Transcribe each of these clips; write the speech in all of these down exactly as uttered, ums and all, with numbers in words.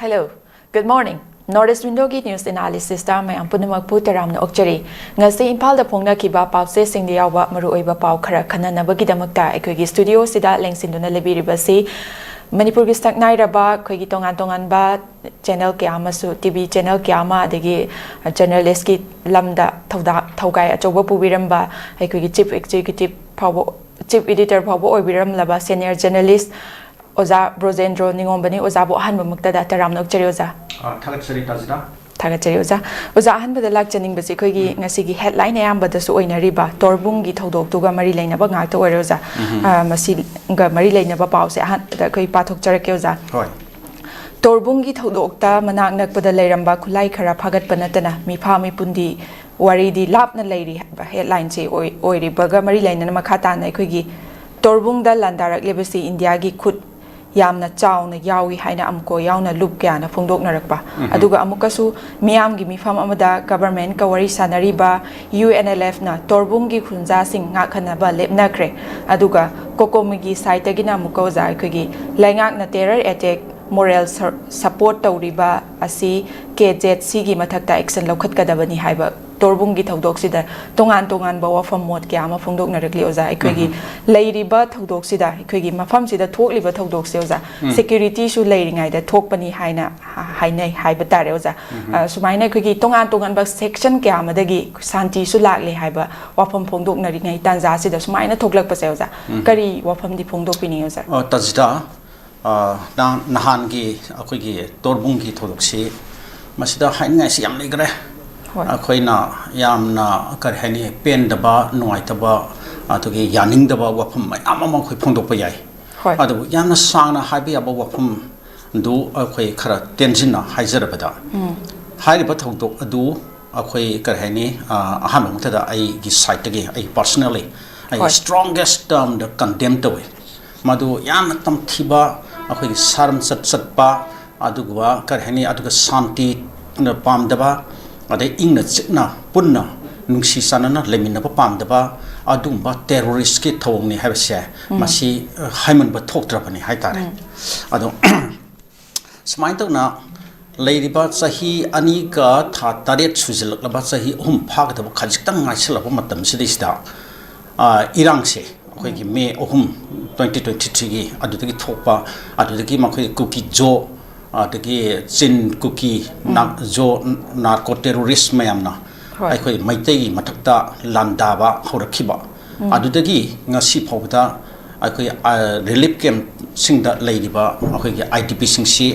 Hello, good morning. North East Window-ꯒꯤ news analysis-ꯇ ꯃꯌꯥꯝ ꯄꯨꯝꯅꯃꯛꯄꯨ ꯇꯔꯥꯝꯅ ꯑꯣꯛꯆꯔꯤ꯫ ꯉꯁꯤ ꯏꯝꯐꯥꯜꯗ ꯐꯣꯡꯅꯈꯤꯕ ꯄꯥꯎꯆꯦꯁꯤꯡꯗ ꯌꯥꯎꯕ ꯃꯔꯨꯑꯣꯏꯕ ꯄꯥꯎ ꯈꯔ ꯈꯟꯅꯅꯕꯒꯤꯗꯃꯛꯇ ꯑꯩꯈꯣꯏꯒꯤ studio-ꯁꯤꯗ ꯂꯦꯡꯁꯤꯟꯗꯨꯅ ꯂꯩꯕꯤꯔꯤꯕꯁꯤ ꯃꯅꯤꯄꯨꯔꯒꯤ ꯁꯛꯅꯥꯏꯔꯕ ꯑꯩꯈꯣꯏꯒꯤ ꯇꯣꯉꯥꯟ ꯇꯣꯉꯥꯟꯕ channel ꯀꯌꯥ ꯑꯃꯁꯨ, T V channel ꯀꯌꯥ ꯑꯃ, ꯑꯗꯒꯤ journalist-ꯀꯤ ꯂꯝꯗ ꯊꯧꯗꯥ-, ꯊꯧꯒꯥꯏ ꯑꯆꯧꯕ ꯄꯨꯕꯤꯔꯝꯕ ꯑꯩꯈꯣꯏꯒꯤ chief executive ꯐꯥꯎꯕ, chief editor ꯐꯥꯎꯕ ꯑꯣꯏꯕꯤꯔꯝꯂꯕ senior journalist ꯑꯣꯖꯥ ꯕ꯭ꯔꯣꯖꯦꯟꯗ꯭ꯔꯣ ꯅꯤꯉꯣꯝꯕꯅꯤ꯫ ꯑꯣꯖꯥꯕꯨ ꯑꯍꯥꯟꯕ ꯃꯛꯇꯗ ꯇꯔꯥꯝꯅ ꯑꯣꯛꯆꯔꯤ ꯑꯣꯖꯥ꯫ ꯑ, ꯊꯥꯒꯠꯆꯔꯤ ꯇꯥꯖꯤꯗꯥ꯫ ꯊꯥꯒꯠꯆꯔꯤ ꯑꯣꯖꯥ꯫ ꯑꯣꯖꯥ, ꯑꯍꯥꯟꯕꯗ ꯂꯥꯛꯆꯅꯤꯡꯕꯁꯤ ꯑꯩꯈꯣꯏꯒꯤ ꯎꯝ꯫ ꯉꯁꯤꯒꯤ headline ꯑꯌꯥꯝꯕꯗꯁꯨ ꯑꯣꯏꯅꯔꯤꯕ ꯇꯣꯔꯕꯨꯡꯒꯤ ꯊꯧꯗꯣꯛꯇꯨꯒ ꯃꯔꯤ ꯂꯩꯅꯕ ꯉꯥꯛꯇ ꯑꯣꯏꯔꯦ ꯑꯣꯖꯥ꯫ ꯎꯝ꯫ ꯑ, ꯃꯁꯤꯒ ꯃꯔꯤ ꯂꯩꯅꯕ ꯄꯥꯎꯁꯦ ꯑꯍꯥꯟꯕꯗ ꯑꯩꯈꯣꯏ ꯄꯥꯊꯣꯛꯆꯔꯛꯀꯦ ꯑꯣꯖꯥ꯫ ꯍꯣꯏ꯫ ꯇꯣꯔꯕꯨꯡꯒꯤ ꯊꯧꯗꯣꯛꯇ ꯃꯅꯥꯛ ꯅꯛꯄꯗ ꯂꯩꯔꯝꯕ ꯈꯨꯠꯂꯥꯏ ꯈꯔ ꯐꯥꯒꯠꯄ ꯅꯠꯇꯅ ꯃꯤꯐꯥ ꯃꯤꯄꯨꯟꯗꯤ ꯋꯥꯔꯤꯗꯤ ꯂꯥꯞꯅ ꯂꯩꯔꯤ ꯍꯥꯏꯕ headline-ꯁꯤ ꯑꯣꯏ-, ꯑꯣꯏꯔꯤꯕꯒ ꯃꯔꯤ ꯂꯩꯅꯅ ꯃꯈꯥ ꯇꯥꯅ ꯑꯩꯈꯣꯏꯒꯤ ꯇꯣꯔꯕꯨꯡꯗ ꯂꯥꯟꯗꯥꯔꯛꯂꯤꯕꯁꯤ ꯏꯟꯗꯤꯌꯥꯒꯤ ꯈꯨꯠ ꯌꯥꯝꯅ ꯆꯥꯎꯅ ꯌꯥꯎꯏ ꯍꯥꯏꯅ ꯑꯃꯨꯛꯀꯣ ꯌꯥꯎꯅ ꯂꯨꯞ ꯀꯌꯥꯅ ꯐꯣꯡꯗꯣꯛꯅꯔꯛꯄ꯫ ꯎꯝꯍꯨꯝ꯫ ꯑꯗꯨꯒ ꯑꯃꯨꯛꯀꯁꯨ ꯃꯤꯌꯥꯝꯒꯤ ꯃꯤꯐꯝ ꯑꯃꯗ government-ꯀ ꯋꯥꯔꯤ ꯁꯥꯅꯔꯤꯕ U N L F-ꯅ ꯇꯣꯔꯕꯨꯡꯒꯤ ꯈꯨꯟꯖꯥꯁꯤꯡ ꯉꯥꯛꯍꯟꯅꯕ ꯂꯦꯞꯅꯈ꯭ꯔꯦ꯫ ꯑꯗꯨꯒ COCOMI-ꯒꯤ side-ꯇꯒꯤꯅ ꯑꯃꯨꯛꯀ ꯑꯣꯖꯥ ꯑꯩꯈꯣꯏꯒꯤ ꯂꯩꯉꯥꯛꯅ terror attack moral su-, support ꯇꯧꯔꯤꯕ ꯑꯁꯤ K Z C-ꯒꯤ ꯃꯊꯛꯇ action ꯂꯧꯈꯠꯀꯗꯕꯅꯤ ꯍꯥꯏꯕ ꯇꯣꯔꯕꯨꯡꯒꯤ ꯊꯧꯗꯣꯛꯁꯤꯗ ꯇꯣꯉꯥꯟ ꯇꯣꯉꯥꯟꯕ ꯋꯥꯐꯝ ꯃꯣꯠ ꯀꯌꯥ ꯑꯃ ꯐꯣꯡꯗꯣꯛꯅꯔꯛꯂꯤ ꯑꯣꯖꯥ꯫ ꯑꯩꯈꯣꯏꯒꯤ ꯎꯝ꯫ ꯂꯩꯔꯤꯕ ꯊꯧꯗꯣꯛꯁꯤꯗ, ꯑꯩꯈꯣꯏꯒꯤ ꯃꯐꯝꯁꯤꯗ ꯊꯣꯛꯂꯤꯕ ꯊꯧꯗꯣꯛꯁꯦ ꯑꯣꯖꯥ, ꯎꯝ꯫ Security-ꯁꯨ ꯂꯩꯔꯤꯉꯩꯗ ꯊꯣꯛꯄꯅꯤ ꯍꯥꯏꯅ ꯍꯥ-, ꯍꯥꯏꯅꯩ ꯍꯥꯏꯕ ꯇꯥꯔꯦ ꯑꯣꯖꯥ꯫ ꯎꯝ꯫ ꯑ, ꯁꯨꯃꯥꯏꯅ ꯑꯩꯈꯣꯏꯒꯤ ꯇꯣꯉꯥꯟ ꯇꯣꯉꯥꯟꯕ section ꯀꯌꯥ ꯑꯃꯗꯒꯤ ꯁꯥꯟꯇꯤꯁꯨ ꯂꯥꯛꯂꯦ ꯍꯥꯏꯕ ꯋꯥꯐꯝ ꯐꯣꯡꯗꯣꯛꯅꯔꯤꯉꯩ ꯇꯥꯟꯖꯥꯁꯤꯗ ꯁꯨꯃꯥꯏꯅ ꯊꯣꯛꯂꯛꯄꯁꯦ ꯑꯣꯖꯥ, ꯎꯝ꯫ ꯀꯔꯤ ꯋꯥꯐꯝꯗꯤ ꯐꯣꯡꯗꯣꯛꯄꯤꯅꯤꯡꯉꯤ ꯑꯣꯖꯥ? ꯑ, ꯇꯥꯖꯤꯗꯥ, ꯑ, ꯅꯍꯥꯟ-, ꯅꯍꯥꯟꯒꯤ ꯑꯩꯈꯣꯏꯒꯤ ꯇꯣꯔꯕꯨꯡꯒꯤ ꯊꯧꯗꯣꯛꯁꯤ, ꯃꯁꯤꯗ ꯍꯥꯏꯅꯤꯡꯉꯥꯏꯁꯤ ꯌꯥꯝ ꯂꯩꯈ꯭ꯔꯦ꯫ ꯍꯣꯏ꯫ ꯑꯩꯈꯣꯏꯅ ꯌꯥꯝꯅ, ꯀꯔꯤ ꯍꯥꯏꯅꯤ, ꯄꯦꯟꯗꯕ, ꯅꯨꯡꯉꯥꯏꯇꯕ, ꯑꯗꯨꯒꯤ ꯌꯥꯅꯤꯡꯗꯕ ꯋꯥꯐꯝ ꯃꯌꯥꯝ ꯑꯃ ꯑꯩꯈꯣꯏ ꯐꯣꯡꯗꯣꯛꯄ ꯌꯥꯏ꯫ ꯍꯣꯏ꯫ ꯑꯗꯨꯕꯨ ꯌꯥꯝꯅ ꯁꯥꯡꯅ ꯍꯥꯏꯕ ꯌꯥꯕ ꯋꯥꯐꯝꯗꯨ ꯑꯩꯈꯣꯏ ꯈꯔ ꯇꯦꯟꯁꯤꯟꯅ ꯍꯥꯏꯖꯔꯕꯗ, ꯎꯝ꯫ ꯍꯥꯏꯔꯤꯕ ꯊꯧꯗꯣꯛ ꯑꯗꯨ ꯑꯩꯈꯣꯏ, ꯀꯔꯤ ꯍꯥꯏꯅꯤ, ꯑ, ꯑꯍꯥꯟꯕ ꯃꯛꯇꯗ ꯑꯩꯒꯤ side-ꯇꯒꯤ, ꯑꯩ personally, ꯑꯩ ꯍꯣꯏ꯫ Strongest term-ꯗ condemn ꯇꯧꯏ꯫ ꯃꯗꯨ ꯌꯥꯝꯅ ꯇꯝꯊꯤꯕ, ꯑꯩꯈꯣꯏꯒꯤ ꯁꯥꯔꯝ ꯆꯠ ꯆꯠꯄ, ꯑꯗꯨꯒꯨꯝꯕ, ꯀꯔꯤ ꯍꯥꯏꯅꯤ, ꯑꯗꯨꯒ ꯁꯥꯟꯇꯤ ꯄꯥꯝꯗꯕ, ꯑꯗꯩ ꯏꯪꯅ ꯆꯤꯛꯅ ꯄꯨꯟꯅ ꯅꯨꯡꯁꯤ ꯆꯥꯟꯅꯅ ꯂꯩꯃꯤꯟꯅꯕ ꯄꯥꯝꯗꯕ, ꯑꯗꯨꯒꯨꯝꯕ terrorist-ꯀꯤ ꯊꯧꯑꯣꯡꯅꯤ ꯍꯥꯏꯕꯁꯦ, ꯎꯝ꯫ ꯃꯁꯤ, ꯑ, ꯍꯥꯏꯃꯟꯕ ꯊꯣꯛꯇ꯭ꯔꯕꯅꯤ ꯍꯥꯏꯇꯥꯔꯦ꯫ ꯎꯝ꯫ ꯑꯗꯣ ꯁꯨꯃꯥꯏꯅ ꯇꯧꯅ ꯂꯩꯔꯤꯕ ꯆꯍꯤ ꯑꯅꯤꯒ ꯊꯥ ꯇꯔꯦꯠ ꯁꯨꯖꯜꯂꯛꯂꯕ, ꯆꯍꯤ ꯑꯍꯨꯝ ꯐꯥꯒꯗꯕ ꯈꯖꯤꯛꯇꯪ ꯉꯥꯏꯁꯤꯜꯂꯛꯄ ꯃꯇꯝꯁꯤꯗꯩꯁꯤꯗ, ꯑ, ꯏꯔꯥꯡꯁꯦ ꯑꯩꯈꯣꯏꯒꯤ ꯃꯦ ꯑꯍꯨꯝ, twenty twenty threeꯒꯤ ꯑꯗꯨꯗꯒꯤ ꯊꯣꯛꯄ, ꯑꯗꯨꯗꯒꯤ ꯃꯈꯣꯏ ꯀꯨꯀꯤ ꯖꯣ, ꯑꯗꯒꯤ ꯆꯤꯟ ꯀꯨꯀꯤ ꯅꯥ-, ꯖꯣ ꯅꯥꯔꯀꯣ ꯇꯦꯔꯣꯔꯤꯁ ꯃꯌꯥꯝꯅ ꯍꯣꯏ꯫ ꯑꯩꯈꯣꯏ ꯃꯩꯇꯩꯒꯤ ꯃꯊꯛꯇ ꯂꯥꯟꯗꯥꯕ ꯍꯧꯔꯛꯈꯤꯕ꯫ ꯑꯗꯨꯗꯒꯤ ꯉꯁꯤ ꯐꯥꯎꯕꯗ ꯑꯩꯈꯣꯏ, ꯑ, ꯔꯤꯂꯤꯐ ꯀꯦꯝꯞꯁꯤꯡꯗ ꯂꯩꯔꯤꯕ ꯑꯩꯈꯣꯏꯒꯤ ꯑꯥꯏ ꯗꯤ ꯄꯤꯁꯤꯡꯁꯤ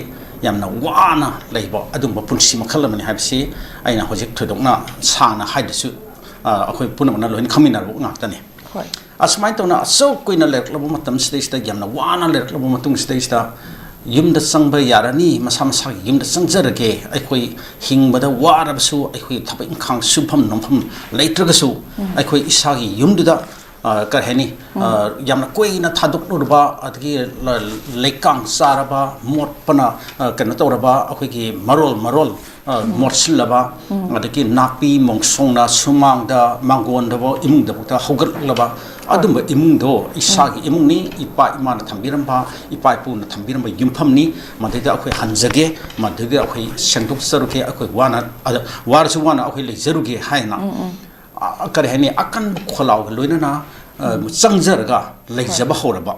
ꯌꯥꯝꯅ ꯋꯥꯅ ꯂꯩꯕ ꯑꯗꯨꯒꯨꯝꯕ ꯄꯨꯟꯁꯤ ꯃꯈꯜ ꯑꯃꯅꯤ ꯍꯥꯏꯕꯁꯤ ꯑꯩꯅ ꯍꯧꯖꯤꯛ ꯊꯣꯏꯗꯣꯛꯅ ꯁꯥꯡꯅ ꯍꯥꯏꯗ꯭ꯔꯁꯨ, ꯑ, ꯑꯩꯈꯣꯏ ꯄꯨꯝꯅꯃꯛꯅ ꯂꯣꯏꯅ ꯈꯪꯃꯤꯟꯅꯔꯕ ꯉꯥꯛꯇꯅꯤ꯫ ꯍꯣꯏ꯫ ꯑꯁꯨꯃꯥꯏꯅ ꯇꯧꯅ ꯑꯁꯨꯛ ꯀꯨꯏꯅ ꯂꯩꯔꯛꯂꯕ ꯃꯇꯝꯁꯤꯗꯩꯁꯤꯗ, ꯌꯥꯝꯅ ꯋꯥꯅ ꯂꯩꯔꯛꯂꯕ ꯃꯇꯨꯡꯁꯤꯗꯩꯁꯤꯗ, ꯌꯨꯝꯗ ꯆꯪꯕ ꯌꯥꯔꯅꯤ, ꯃꯁꯥ ꯃꯁꯥꯒꯤ ꯌꯨꯝꯗ ꯆꯪꯖꯔꯒꯦ, ꯑꯩꯈꯣꯏ ꯍꯤꯡꯕꯗ ꯋꯥꯔꯕꯁꯨ ꯑꯩꯈꯣꯏ ꯊꯕꯛ ꯏꯪꯈꯥꯡ ꯁꯨꯐꯝ ꯅꯣꯝꯐꯝ ꯂꯩꯇ꯭ꯔꯒꯁꯨ, ꯑꯩꯈꯣꯏ ꯏꯁꯥꯒꯤ ꯌꯨꯝꯗꯨꯗ, ꯑ, ꯀꯔꯤ ꯍꯥꯏꯅꯤ, ꯑ, ꯌꯥꯝꯅ ꯀꯨꯏꯅ ꯊꯥꯗꯣꯛꯂꯨꯔꯕ, ꯑꯗꯒꯤ ꯂ-, ꯂꯩꯀꯥꯡ ꯆꯥꯔꯕ, ꯃꯣꯠꯄꯅ, ꯑ, ꯀꯩꯅꯣ ꯇꯧꯔꯕ, ꯑꯩꯈꯣꯏꯒꯤ ꯃꯔꯣꯜ ꯃꯔꯣꯜ, ꯑ, ꯃꯣꯠꯁꯤꯜꯂꯕ, ꯑꯗꯒꯤ ꯅꯥꯄꯤ ꯃꯣꯡꯁꯣꯡꯅ ꯁꯨꯃꯥꯡꯗ, ꯃꯥꯡꯒꯣꯟꯗꯐꯥꯎ, ꯏꯃꯨꯡꯗꯐꯥꯎꯗ ꯍꯧꯒꯠꯂꯛꯂꯕ, ꯑꯗꯨꯝꯕ ꯏꯃꯨꯡꯗꯣ ꯏꯁꯥꯒꯤ ꯏꯃꯨꯡꯅꯤ, ꯏꯄꯥ ꯏꯃꯥꯅ ꯊꯝꯕꯤꯔꯝꯕ, ꯏꯄꯥ ꯏꯄꯨꯅ ꯊꯝꯕꯤꯔꯝꯕ ꯌꯨꯝꯐꯝꯅꯤ, ꯃꯗꯩꯗ ꯑꯩꯈꯣꯏ ꯍꯟꯖꯒꯦ, ꯃꯗꯩꯗ ꯑꯩꯈꯣꯏ ꯁꯦꯡꯗꯣꯛꯆꯔꯨꯒꯦ, ꯑꯩꯈꯣꯏ ꯋꯥꯅ, ꯑꯗ, ꯋꯥꯔꯁꯨ ꯋꯥꯅ ꯑꯩꯈꯣꯏ ꯂꯩꯖꯔꯨꯒꯦ ꯍꯥꯏꯅ, ꯑ, ꯀꯔꯤ ꯍꯥꯏꯅꯤ, ꯑꯀꯟꯕ ꯈꯣꯜꯂꯥꯎꯒ ꯂꯣꯏꯅꯅ, ꯑ, ꯆꯪꯖꯔꯒ ꯂꯩꯖꯕ ꯍꯧꯔꯕ꯫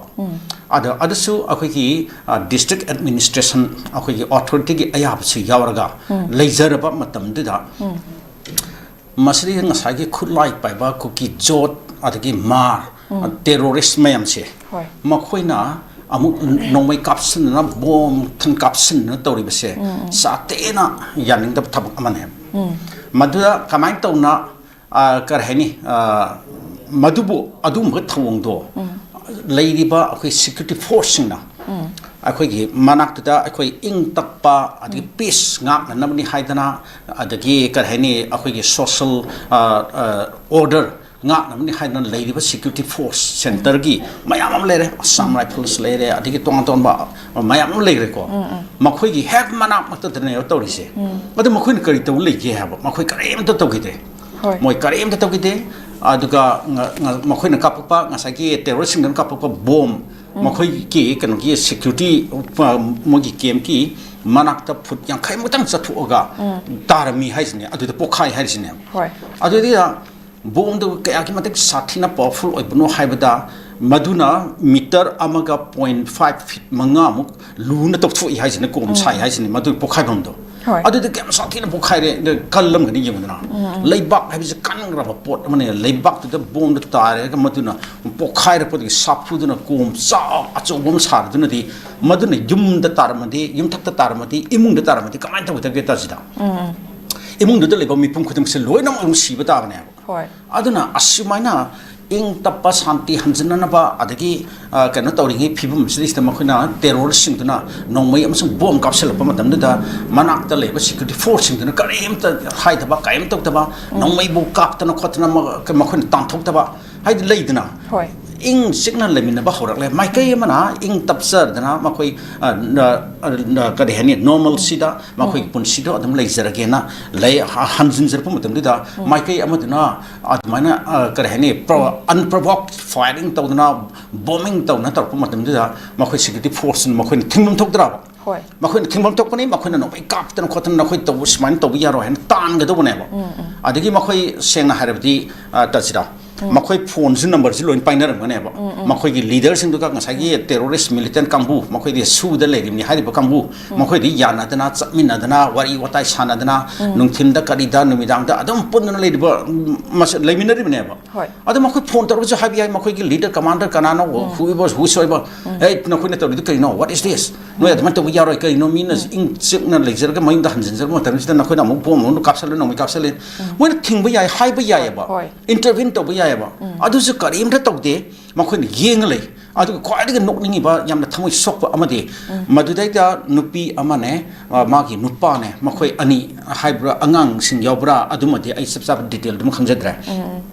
ꯑꯗ, ꯑꯗꯨꯁꯨ ꯑꯩꯈꯣꯏꯒꯤ, ꯑ, ꯗꯤꯁꯇ꯭ꯔꯤꯛ ꯑꯦꯗꯃꯤꯅꯤꯁꯇ꯭ꯔꯦꯁꯟ, ꯑꯩꯈꯣꯏꯒꯤ ꯑꯣꯊꯣꯔꯤꯇꯤꯒꯤ ꯑꯌꯥꯕꯁꯨ ꯌꯥꯎꯔꯒ ꯂꯩꯖꯔꯕ ꯃꯇꯝꯗꯨꯗ, ꯃꯁꯤꯗꯩꯗ ꯉꯁꯥꯏꯒꯤ ꯈꯨꯠꯂꯥꯏ ꯄꯥꯏꯕ ꯀꯨꯀꯤ ꯖꯣꯠ, ꯑꯗꯒꯤ ꯃꯥꯔ, ꯇꯦꯔꯣꯔꯤꯁ ꯃꯌꯥꯝꯁꯦ, ꯍꯣꯏ꯫ ꯃꯈꯣꯏꯅ ꯑꯃꯨꯛ ꯅꯣꯡꯃꯩ ꯀꯥꯞꯁꯤꯟꯗꯅ, ꯕꯣꯝ ꯊꯟ ꯀꯥꯞꯁꯤꯟꯗꯅ ꯇꯧꯔꯤꯕꯁꯦ ꯆꯥꯇꯦꯅ ꯌꯥꯅꯤꯡꯗꯕ ꯊꯕꯛ ꯑꯃꯅꯦ꯫ ꯃꯗꯨꯗ ꯀꯃꯥꯏꯅ ꯇꯧꯅ, ꯑ, ꯀꯔꯤ ꯍꯥꯏꯅꯤ, ꯑ, ꯃꯗꯨꯕꯨ, ꯑꯗꯨꯒꯨꯝꯕ ꯊꯧꯑꯣꯡꯗꯣ ꯂꯩꯔꯤꯕ ꯑꯩꯈꯣꯏ ꯁꯦꯀ꯭ꯌꯨꯔꯤꯇꯤ ꯐꯣꯔꯁꯁꯤꯡꯅ ꯑꯩꯈꯣꯏꯒꯤ ꯃꯅꯥꯛꯇꯨꯗ ꯑꯩꯈꯣꯏ ꯏꯪ ꯇꯞꯄ, ꯑꯗꯒꯤ ꯄꯤꯁ ꯉꯥꯛꯅꯅꯕꯅꯤ ꯍꯥꯏꯗꯅ, ꯑꯗꯒꯤ ꯀꯔꯤ ꯍꯥꯏꯅꯤ, ꯑꯩꯈꯣꯏꯒꯤ ꯁꯣꯁꯦꯜ, ꯑ, ꯑ, ꯑꯣꯔꯗꯔ ꯉꯥꯛꯅꯕꯅꯤ ꯍꯥꯏꯗꯅ ꯂꯩꯔꯤꯕ ꯁꯦꯀ꯭ꯌꯨꯔꯤꯇꯤ ꯐꯣꯔꯁ ꯁꯦꯟꯇꯔꯒꯤ ꯃꯌꯥꯝ ꯑꯃ ꯂꯩꯔꯦ, ꯑꯁꯥꯝ ꯔꯥꯏꯐꯜꯁ ꯂꯩꯔꯦ, ꯑꯗꯒꯤ ꯇꯣꯉꯥꯟ ꯇꯣꯉꯥꯟꯕ ꯃꯌꯥꯝ ꯑꯃ ꯂꯩꯈ꯭ꯔꯦꯀꯣ꯫ ꯃꯈꯣꯏꯒꯤ ꯍꯦꯛ ꯃꯅꯥꯛ ꯃꯛꯇꯗꯅꯦꯕ ꯇꯧꯔꯤꯁꯦ꯫ ꯑꯗꯨ ꯃꯈꯣꯏꯅ ꯀꯔꯤ ꯇꯧ ꯂꯩꯒꯦ ꯍꯥꯏꯕ? ꯃꯈꯣꯏ ꯀꯔꯤꯝꯇ ꯇꯧꯈꯤꯗꯦ꯫ ꯍꯣꯏ꯫ ꯃꯣꯏ ꯀꯔꯤꯝꯇ ꯇꯧꯈꯤꯗꯦ꯫ ꯑꯗꯨꯒ ꯉ-, ꯉ-, ꯃꯈꯣꯏꯅ ꯀꯥꯞꯄꯛꯄ, ꯉꯁꯥꯏꯒꯤ ꯇꯦꯔꯣꯔꯤꯁꯁꯤꯡꯗꯨꯅ ꯀꯥꯞꯄꯛꯄ ꯕꯣꯝ, ꯃꯈꯣꯏꯒꯤ ꯀꯩꯅꯣꯒꯤ ꯁꯦꯀ꯭ꯌꯨꯔꯤꯇꯤ, ꯃꯣꯏꯒꯤ ꯀꯦꯝꯞꯀꯤ ꯃꯅꯥꯛꯇ ꯐꯨꯠ ꯌꯥꯡꯈꯩꯃꯨꯛꯇꯪ ꯆꯠꯊꯣꯛꯑꯒ ꯇꯥꯔꯝꯃꯤ ꯍꯥꯏꯁꯤꯅꯦ, ꯑꯗꯨꯗ ꯄꯣꯛꯈꯥꯏ ꯍꯥꯏꯔꯤꯁꯤꯅꯦ꯫ ꯍꯣꯏ꯫ ꯑꯗꯨꯗ ꯕꯣꯝꯗꯨ ꯀꯌꯥꯒꯤ ꯃꯇꯤꯛ ꯁꯥꯊꯤꯅ ꯄꯋꯥꯔꯐꯨꯜ ꯑꯣꯏꯕꯅꯣ ꯍꯥꯏꯕꯗ, ꯃꯗꯨꯅ ꯃꯤꯇꯔ ꯑꯃꯒ ꯄꯣꯏꯟ ꯐꯥꯏꯚ ꯐꯤꯠ ꯃꯉꯥꯃꯨꯛ ꯂꯨꯅ ꯇꯧꯊꯣꯛꯏ ꯍꯥꯏꯁꯤꯅꯦ, ꯀꯣꯝ ꯁꯥꯏ ꯍꯥꯏꯁꯤꯅꯦ ꯃꯗꯨꯒꯤ ꯄꯣꯛꯈꯥꯏꯐꯝꯗꯣ꯫ ꯍꯣꯏ꯫ ꯑꯗꯨꯗꯤ ꯀꯌꯥꯝ ꯁꯥꯊꯤꯅ ꯄꯣꯛꯈꯥꯏꯔꯦ, ꯑꯗ ꯀꯜꯂꯝꯒꯅꯤ ꯌꯦꯡꯉꯨꯗꯅ꯫ ꯂꯩꯕꯥꯛ ꯍꯥꯏꯕꯁꯤ ꯀꯟꯈ꯭ꯔꯕ ꯄꯣꯠ ꯑꯃꯅꯦ, ꯂꯩꯕꯥꯛꯇꯨꯗ ꯕꯣꯝꯗꯨ ꯇꯥꯔꯒ ꯃꯗꯨꯅ ꯄꯣꯛꯈꯥꯏꯔꯛꯄꯗꯒꯤ ꯁꯥꯐꯨꯗꯨꯅ ꯀꯣꯝ ꯆꯥꯎ ꯑꯆꯧꯕ ꯑꯃ ꯁꯥꯔꯗꯨꯅꯗꯤ, ꯃꯗꯨꯅ ꯌꯨꯝꯗ ꯇꯥꯔꯝꯃꯗꯤ, ꯌꯨꯝꯊꯛꯇ ꯇꯥꯔꯝꯃꯗꯤ, ꯏꯃꯨꯡꯗ ꯇꯥꯔꯝꯃꯗꯤ ꯀꯃꯥꯏꯅ ꯇꯧꯒꯗꯒꯦ ꯇꯥꯁꯤꯗ? ꯏꯃꯨꯡꯗꯨꯗ ꯂꯩꯕ ꯃꯤꯄꯨꯝ ꯈꯨꯗꯤꯡꯃꯛꯁꯦ ꯂꯣꯏꯅꯃꯛ ꯑꯗꯨꯝ ꯁꯤꯕ ꯇꯥꯕꯅꯦꯕ꯫ ꯍꯣꯏ꯫ ꯑꯗꯨꯅ ꯑꯁꯨꯃꯥꯏꯅ ꯏꯪ ꯇꯞꯄ, ꯁꯥꯟꯇꯤ ꯍꯟꯖꯤꯟꯅꯅꯕ, ꯑꯗꯒꯤ, ꯑ, ꯀꯩꯅꯣ ꯇꯧꯔꯤꯉꯩ ꯐꯤꯕꯝꯁꯤꯗꯩꯁꯤꯗ ꯃꯈꯣꯏꯅ ꯇꯦꯔꯣꯔꯤꯁꯁꯤꯡꯗꯨꯅ ꯅꯣꯡꯃꯩ ꯑꯃꯁꯨꯡ ꯕꯣꯝ ꯀꯥꯞꯁꯤꯜꯂꯛꯄ ꯃꯇꯝꯗꯨꯗ ꯃꯅꯥꯛꯇ ꯂꯩꯕ ꯁꯦꯀ꯭ꯌꯨꯔꯤꯇꯤ ꯐꯣꯔꯁꯁꯤꯡꯗꯨꯅ ꯀꯔꯤꯝꯇ ꯍꯥꯏꯗꯕ, ꯀꯔꯤꯝ ꯇꯧꯗꯕ, ꯅꯣꯡꯃꯩꯕꯨ ꯀꯥꯞꯇꯅ ꯈꯣꯠꯇꯅ ꯃ-, ꯃꯈꯣꯏꯅ ꯇꯥꯟꯊꯣꯛꯇꯕ, ꯍꯥꯏꯗꯤ ꯂꯩꯗꯅ꯫ ꯍꯣꯏ꯫ ꯏꯪ ꯆꯤꯛꯅ ꯂꯩꯃꯤꯟꯅꯕ ꯍꯧꯔꯛꯂꯦ꯫ ꯃꯥꯏꯀꯩ ꯑꯃꯅ ꯏꯪ ꯇꯞꯆꯗꯅ ꯃꯈꯣꯏ, ꯑ, ꯅ-, ꯑ, ꯅ-, ꯀꯔꯤ ꯍꯥꯏꯅꯤ, ꯅꯣꯔꯃꯜꯁꯤꯗ ꯃꯈꯣꯏꯒꯤ ꯄꯨꯟꯁꯤꯗꯣ ꯑꯗꯨꯝ ꯂꯩꯖꯔꯒꯦꯅ ꯂꯩ꯫ ꯍ-, ꯍꯟꯖꯤꯟꯖꯔꯛꯄ ꯃꯇꯝꯗꯨꯗ ꯃꯥꯏꯀꯩ ꯑꯃꯗꯨꯅ ꯑꯗꯨꯃꯥꯏꯅ, ꯑ, ꯀꯔꯤ ꯍꯥꯏꯅꯤ, ꯄ꯭ꯔꯣ-, ꯑꯟꯄ꯭ꯔꯣꯚꯣꯛ ꯐꯥꯏꯔꯤꯡ ꯇꯧꯗꯅ, ꯕꯣꯝꯕꯤꯡ ꯇꯧꯗꯅ ꯇꯧꯔꯛꯄ ꯃꯇꯝꯗꯨꯗ ꯃꯈꯣꯏ ꯁꯦꯀ꯭ꯌꯨꯔꯤꯇꯤ ꯐꯣꯔꯁꯅ ꯃꯈꯣꯏꯅ ꯊꯤꯡꯐꯝ ꯊꯣꯛꯇ꯭ꯔꯕ? ꯍꯣꯏ꯫ ꯃꯈꯣꯏꯅ ꯊꯤꯡꯐꯝ ꯊꯣꯛꯄꯅꯤ, ꯃꯈꯣꯏꯅ ꯅꯣꯡꯃꯩ ꯀꯥꯞꯇꯅ ꯈꯣꯠꯇꯅ ꯅꯈꯣꯏ ꯇꯧꯕ, ꯁꯨꯃꯥꯏꯅ ꯇꯧꯕ ꯌꯥꯔꯣꯏ ꯍꯥꯏꯅ ꯇꯥꯟꯒꯗꯧꯕꯅꯦꯕ꯫ ꯑꯗꯒꯤ ꯃꯈꯣꯏ ꯁꯦꯡꯅ ꯍꯥꯏꯔꯕꯗꯤ, ꯑ, ꯇꯁꯤꯔꯥ, ꯃꯈꯣꯏ ꯐꯣꯟꯁꯨ ꯅꯝꯕꯔꯁꯨ ꯂꯣꯏꯅ ꯄꯥꯏꯅꯔꯝꯒꯅꯦꯕ꯫ ꯃꯈꯣꯏꯒꯤ ꯂꯤꯗꯔꯁꯤꯡꯗꯨꯒ ꯉꯁꯥꯏꯒꯤ ꯇꯦꯔꯣꯔꯤꯁ ꯃꯤꯂꯤꯇꯦꯟ ꯀꯥꯡꯕꯨ, ꯃꯈꯣꯏꯗꯤ ꯁꯨꯗ ꯂꯩꯔꯤꯕꯅꯤ ꯍꯥꯏꯔꯤꯕ ꯀꯥꯡꯕꯨ, ꯃꯈꯣꯏꯗꯤ ꯌꯥꯅꯗꯅ, ꯆꯠꯃꯤꯟꯅꯗꯅ, ꯋꯥꯔꯤ ꯋꯥꯇꯥꯏ ꯁꯥꯟꯅꯗꯅ, ꯅꯨꯡꯊꯤꯟꯗ ꯀꯔꯤꯗ ꯅꯨꯃꯤꯗꯥꯡꯗ ꯑꯗꯨꯝ ꯄꯨꯟꯗꯨꯅ ꯂꯩꯔꯤꯕ, ꯎꯝ, ꯃꯁ-, ꯂꯩꯃꯤꯟꯅꯔꯤꯕꯅꯦꯕ꯫ ꯍꯣꯏ꯫ ꯑꯗꯣ ꯃꯈꯣꯏ ꯐꯣꯟ ꯇꯧꯔꯒꯁꯨ ꯍꯥꯏꯕ ꯌꯥꯏ, ꯃꯈꯣꯏꯒꯤ ꯂꯤꯗꯔ, ꯀꯃꯥꯟꯗꯔ ꯀꯅꯥꯅꯣ, whoever, whosoever, "Hey, ꯅꯈꯣꯏꯅ ꯇꯧꯔꯤꯗꯨ ꯀꯔꯤꯅꯣ? What is this? ꯅꯣꯏ ꯑꯗꯨꯃꯥꯏꯅ ꯇꯧꯕ ꯌꯥꯔꯣꯏ꯫ ꯀꯔꯤꯅꯣ ꯃꯤꯅ ꯏꯪ ꯆꯤꯛꯅ ꯂꯩꯖꯔꯒ ꯃꯌꯨꯝꯗ ꯍꯟꯖꯤꯟꯖꯔꯛꯄ ꯃꯇꯝꯁꯤꯗ ꯅꯈꯣꯏꯅ ꯑꯃꯨꯛ ꯕꯣꯝ ꯑꯃꯨꯛ ꯀꯥꯞꯁꯜꯂꯦ, ꯅꯣꯡꯃꯩ ꯀꯥꯞꯁꯜꯂꯦ"? ꯃꯣꯏꯅ ꯊꯤꯡꯕ ꯌꯥꯏ, ꯍꯥꯏꯕ ꯌꯥꯏꯑꯕ, ꯍꯣꯏ꯫ ꯏꯟꯇꯔꯚꯤꯟ ꯇꯧꯕ ꯌꯥꯏꯑꯕ꯫ ꯑꯗꯨꯁꯨ ꯀꯔꯤꯝꯇ ꯇꯧꯗꯦ, ꯃꯈꯣꯏꯅ ꯌꯦꯡꯉ ꯂꯩ꯫ ꯑꯗꯨꯒ ꯈ꯭ꯋꯥꯏꯗꯒꯤ ꯅꯣꯛꯅꯤꯡꯉꯤꯕ, ꯌꯥꯝꯅ ꯊꯃꯣꯏ ꯁꯣꯛꯄ ꯑꯃꯗꯤ, ꯃꯗꯨꯗꯩꯗ ꯅꯨꯄꯤ ꯑꯃꯅꯦ, ꯑ, ꯃꯥꯒꯤ ꯅꯨꯄꯥꯅꯦ, ꯃꯈꯣꯏ ꯑꯅꯤ ꯍꯥꯏꯕ꯭ꯔꯥ, ꯑꯉꯥꯡꯁꯤꯡ ꯌꯥꯎꯕ꯭ꯔꯥ, ꯑꯗꯨꯃꯗꯤ ꯑꯩ ꯆꯞ ꯆꯥꯕ ꯗꯤꯇꯦꯜꯗꯨꯃ ꯈꯪꯖꯗ꯭ꯔꯦ꯫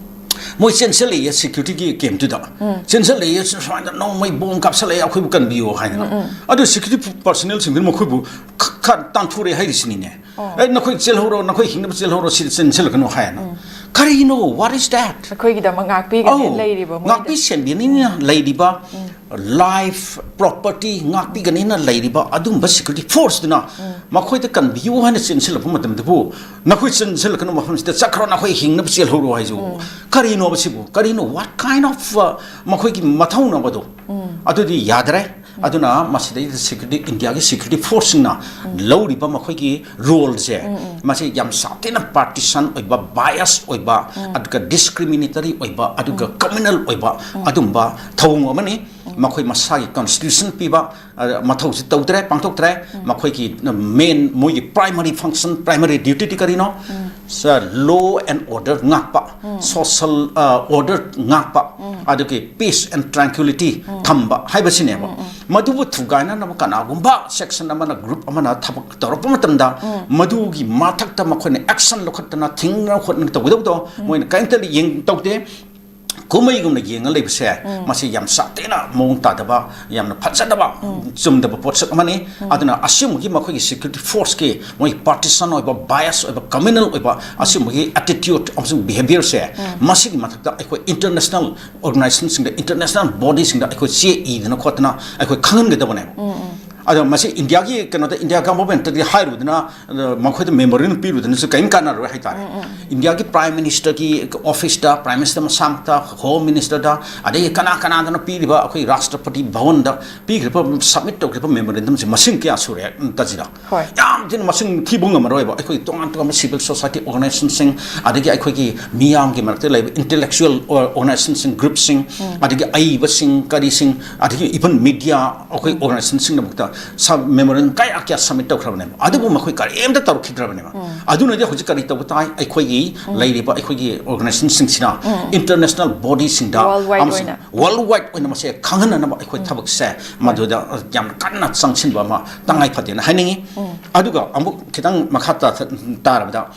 ꯃꯣꯏ ꯆꯦꯟꯁꯤꯜꯂꯛꯑꯦ ꯁꯦꯀ꯭ꯌꯨꯔꯤꯇꯤꯒꯤ ꯀꯦꯝꯞꯇꯨꯗ꯫ ꯆꯦꯟꯁꯤꯜꯂꯛꯑꯦ, "ꯁꯨꯃꯥꯏꯅ ꯅꯣꯡꯃꯩ ꯕꯣꯝ ꯀꯥꯞꯁꯤꯜꯂꯛꯑꯦ, ꯑꯩꯈꯣꯏꯕꯨ ꯀꯟꯕꯤꯌꯨ" ꯍꯥꯏꯗꯅ꯫ ꯑꯗꯨ ꯁꯦꯀ꯭ꯌꯨꯔꯤꯇꯤ ꯄꯔꯁꯅꯦꯜꯁꯤꯡꯗꯨꯅ ꯃꯈꯣꯏꯕꯨ ꯈ-, ꯈ-, ꯇꯥꯟꯊꯣꯔꯛꯑꯦ ꯍꯥꯏꯔꯤꯁꯤꯅꯤꯅꯦ꯫ "ꯑꯦ, ꯅꯈꯣꯏ ꯆꯦꯜꯍꯧꯔꯣ, ꯅꯈꯣꯏ ꯍꯤꯡꯅꯕ ꯆꯦꯜꯍꯧꯔꯣ, ꯁꯤꯗ ꯆꯦꯟꯁꯤꯜꯂꯛꯀꯅꯨ" ꯍꯥꯏꯅ꯫ ꯀꯔꯤꯅꯣ? What is that? ꯑꯩꯈꯣꯏꯒꯤꯗꯃꯛ ꯉꯥꯛꯄꯤꯒꯅꯤ ꯂꯩꯔꯤꯕ ꯃꯣꯏꯗ꯫ ꯉꯥꯛꯄꯤ ꯁꯦꯟꯕꯤꯅꯤꯅ ꯂꯩꯔꯤꯕ, life, property ꯉꯥꯛꯄꯤꯒꯅꯤꯅ ꯂꯩꯔꯤꯕ ꯑꯗꯨꯝꯕ security forceꯇꯨꯅ ꯃꯈꯣꯏꯗ ꯀꯟꯕꯤꯌꯨ ꯍꯥꯏꯅ ꯆꯦꯟꯁꯤꯜꯂꯛꯄ ꯃꯇꯝꯗꯕꯨ, "ꯅꯈꯣꯏ ꯆꯦꯟꯁꯤꯜꯂꯛꯀꯅꯨ, ꯃꯐꯝꯁꯤꯗ ꯆꯠꯈ꯭ꯔꯣ, ꯅꯈꯣꯏ ꯍꯤꯡꯅꯕ ꯆꯦꯜꯍꯧꯔꯣ" ꯍꯥꯏꯁꯤꯕꯨ ꯀꯔꯤꯅꯣꯕ ꯁꯤꯕꯨ? ꯀꯔꯤꯅꯣ? What kind of, uh, ꯃꯈꯣꯏꯒꯤ ꯃꯊꯧꯅꯕꯗꯣ? ꯑꯗꯨꯗꯤ ꯌꯥꯗ꯭ꯔꯦ꯫ ꯑꯗꯨꯅ ꯃꯁꯤꯗꯩꯗ security, ꯏꯟꯗꯤꯌꯥꯒꯤ security forceꯁꯤꯡꯅ ꯂꯧꯔꯤꯕ ꯃꯈꯣꯏꯒꯤ roleꯁꯦ, ꯃꯁꯤ ꯌꯥꯝ ꯁꯥꯊꯤꯅ partisan ꯑꯣꯏꯕ, bias ꯑꯣꯏꯕ, ꯑꯗꯨꯒ discriminatory ꯑꯣꯏꯕ, ꯑꯗꯨꯒ communal ꯑꯣꯏꯕ ꯑꯗꯨꯝꯕ ꯊꯧꯑꯣꯡ ꯑꯃꯅꯤ꯫ ꯃꯈꯣꯏ ꯃꯁꯥꯒꯤ constitution ꯄꯤꯕ, ꯑ, ꯃꯊꯧꯁꯤ ꯇꯧꯗ꯭ꯔꯦ, ꯄꯥꯡꯊꯣꯛꯇ꯭ꯔꯦ꯫ ꯃꯈꯣꯏꯒꯤ main, ꯃꯣꯏꯒꯤ primary function, primary dutyꯗꯤ ꯀꯔꯤꯅꯣ? Law and order ꯉꯥꯛꯄ, social, ꯑ, order ꯉꯥꯛꯄ, ꯑꯗꯨꯒꯤ peace and tranquility ꯊꯝꯕ ꯍꯥꯏꯕꯁꯤꯅꯦꯕ꯫ ꯃꯗꯨꯕꯨ ꯊꯨꯒꯥꯏꯅꯅꯕ ꯀꯅꯥꯒꯨꯝꯕ section ꯑꯃꯅ, group ꯑꯃꯅ ꯊꯕꯛ ꯇꯧꯔꯛꯄ ꯃꯇꯝꯗ, ꯃꯗꯨꯒꯤ ꯃꯊꯛꯇ ꯃꯈꯣꯏꯅ action ꯂꯧꯈꯠꯇꯅ ꯊꯤꯡꯅ ꯈꯣꯠꯅ ꯇꯧꯒꯗꯧꯕꯗꯣ ꯃꯣꯏꯅ ꯀꯔꯤꯝꯇ ꯌꯦꯡ ꯇꯧꯗꯦ꯫ ꯀꯨꯝꯍꯩꯒꯨꯝꯅ ꯌꯦꯡꯉ ꯂꯩꯕꯁꯦ, ꯃꯁꯤ ꯌꯥꯝ ꯁꯥꯊꯤꯅ ꯃꯑꯣꯡ ꯇꯥꯗꯕ, ꯌꯥꯝꯅ ꯐꯖꯗꯕ, ꯆꯨꯝꯗꯕ ꯄꯣꯠꯁꯛ ꯑꯃꯅꯤ꯫ ꯑꯗꯨꯅ ꯑꯁꯤꯒꯨꯝꯕꯒꯤ ꯃꯈꯣꯏꯒꯤ security forceꯀꯤ ꯃꯣꯏ partisan ꯑꯣꯏꯕ, bias ꯑꯣꯏꯕ, communal ꯑꯣꯏꯕ ꯑꯁꯤꯒꯨꯝꯕꯒꯤ attitude ꯑꯃꯁꯨꯡ behaviourꯁꯦ, ꯃꯁꯤꯒꯤ ꯃꯊꯛꯇ ꯑꯩꯈꯣꯏ international organisationꯁꯤꯡꯗ, international bodyꯁꯤꯡꯗ ꯑꯩꯈꯣꯏ ꯆꯦ ꯏꯗꯅ ꯈꯣꯠꯇꯅ ꯑꯩꯈꯣꯏ ꯈꯪꯍꯟꯒꯗꯕꯅꯦꯕ꯫ ꯑꯗꯣ ꯃꯁꯤ ꯏꯟꯗꯤꯌꯥꯒꯤ ꯀꯩꯅꯣꯗ, ꯏꯟꯗꯤꯌꯥ governmentꯇꯗꯤ ꯍꯥꯏꯔꯨꯗꯅ, ꯑ, ꯃꯈꯣꯏꯗ memorandum ꯄꯤꯔꯨꯗꯅꯁꯨ ꯀꯔꯤꯝ ꯀꯥꯟꯅꯔꯣꯏ ꯍꯥꯏꯇꯥꯔꯦ꯫ ꯏꯟꯗꯤꯌꯥꯒꯤ prime ministerꯒꯤ officeꯇ, prime minister ꯃꯁꯥꯃꯛꯇ, home ministerꯗ, ꯑꯗꯒꯤ ꯀꯅꯥ ꯀꯅꯥꯗꯅ ꯄꯤꯔꯤꯕ ꯑꯩꯈꯣꯏ ꯔꯥꯁꯇ꯭ꯔꯄꯇꯤ ꯚꯋꯟꯗ ꯄꯤꯈ꯭ꯔꯤꯕ, submit ꯇꯧꯈ꯭ꯔꯤꯕ memorandumꯁꯦ ꯃꯁꯤꯡ ꯀꯌꯥ ꯁꯨꯔꯦ, ꯎꯝ, ꯇꯖꯤꯔꯥ? ꯍꯣꯏ꯫ ꯌꯥꯝ ꯊꯤꯅ ꯃꯁꯤꯡ ꯊꯤꯕ ꯉꯝꯃꯔꯣꯏꯕ꯫ ꯑꯩꯈꯣꯏ ꯇꯣꯉꯥꯟ ꯇꯣꯉꯥꯟꯕ civil society organisationꯁꯤꯡ, ꯑꯗꯒꯤ ꯑꯩꯈꯣꯏꯒꯤ ꯃꯤꯌꯥꯝꯒꯤ ꯃꯔꯛꯇ ꯂꯩꯕ intellectual organisationꯁꯤꯡ, groupꯁꯤꯡ, ꯑꯗꯒꯤ ꯑꯏꯕꯁꯤꯡ, ꯀꯔꯤꯁꯤꯡ, ꯑꯗꯒꯤ even media, ꯑꯩꯈꯣꯏ organisationꯁꯤꯡꯒꯤꯗꯃꯛꯇ memorandum ꯀꯌꯥ ꯀꯌꯥ submit ꯇꯧꯈ꯭ꯔꯕꯅꯦꯕ, ꯑꯗꯨꯕꯨ ꯃꯈꯣꯏ ꯀꯔꯤꯝꯇ ꯇꯧꯔꯛꯈꯤꯗ꯭ꯔꯕꯅꯦꯕ꯫ ꯑꯗꯨꯅꯗꯤ ꯍꯧꯖꯤꯛ ꯀꯔꯤ ꯇꯧꯕ ꯇꯥꯏ? ꯑꯩꯈꯣꯏꯒꯤ ꯂꯩꯔꯤꯕ ꯑꯩꯈꯣꯏꯒꯤ organisationꯁꯤꯡꯁꯤꯅ international bodyꯁꯤꯡꯗ Worldwide ꯑꯃꯁꯨꯡ ꯑꯣꯏꯅ꯫ Worldwide ꯑꯣꯏꯅ ꯃꯁꯦ ꯈꯪꯍꯟꯅꯅꯕ ꯑꯩꯈꯣꯏ ꯊꯕꯛꯁꯦ ꯃꯗꯨꯗ ꯌꯥꯝꯅ ꯀꯟꯅ ꯆꯪꯁꯤꯟꯕ ꯑꯃ ꯇꯉꯥꯏ ꯐꯗꯦꯅ ꯍꯥꯏꯅꯤꯡꯉꯤ꯫ ꯑꯗꯨꯒ ꯑꯃꯨꯛ ꯈꯤꯇꯪ ꯃꯈꯥ ꯇꯥ-, ꯇꯥꯔꯕꯗ,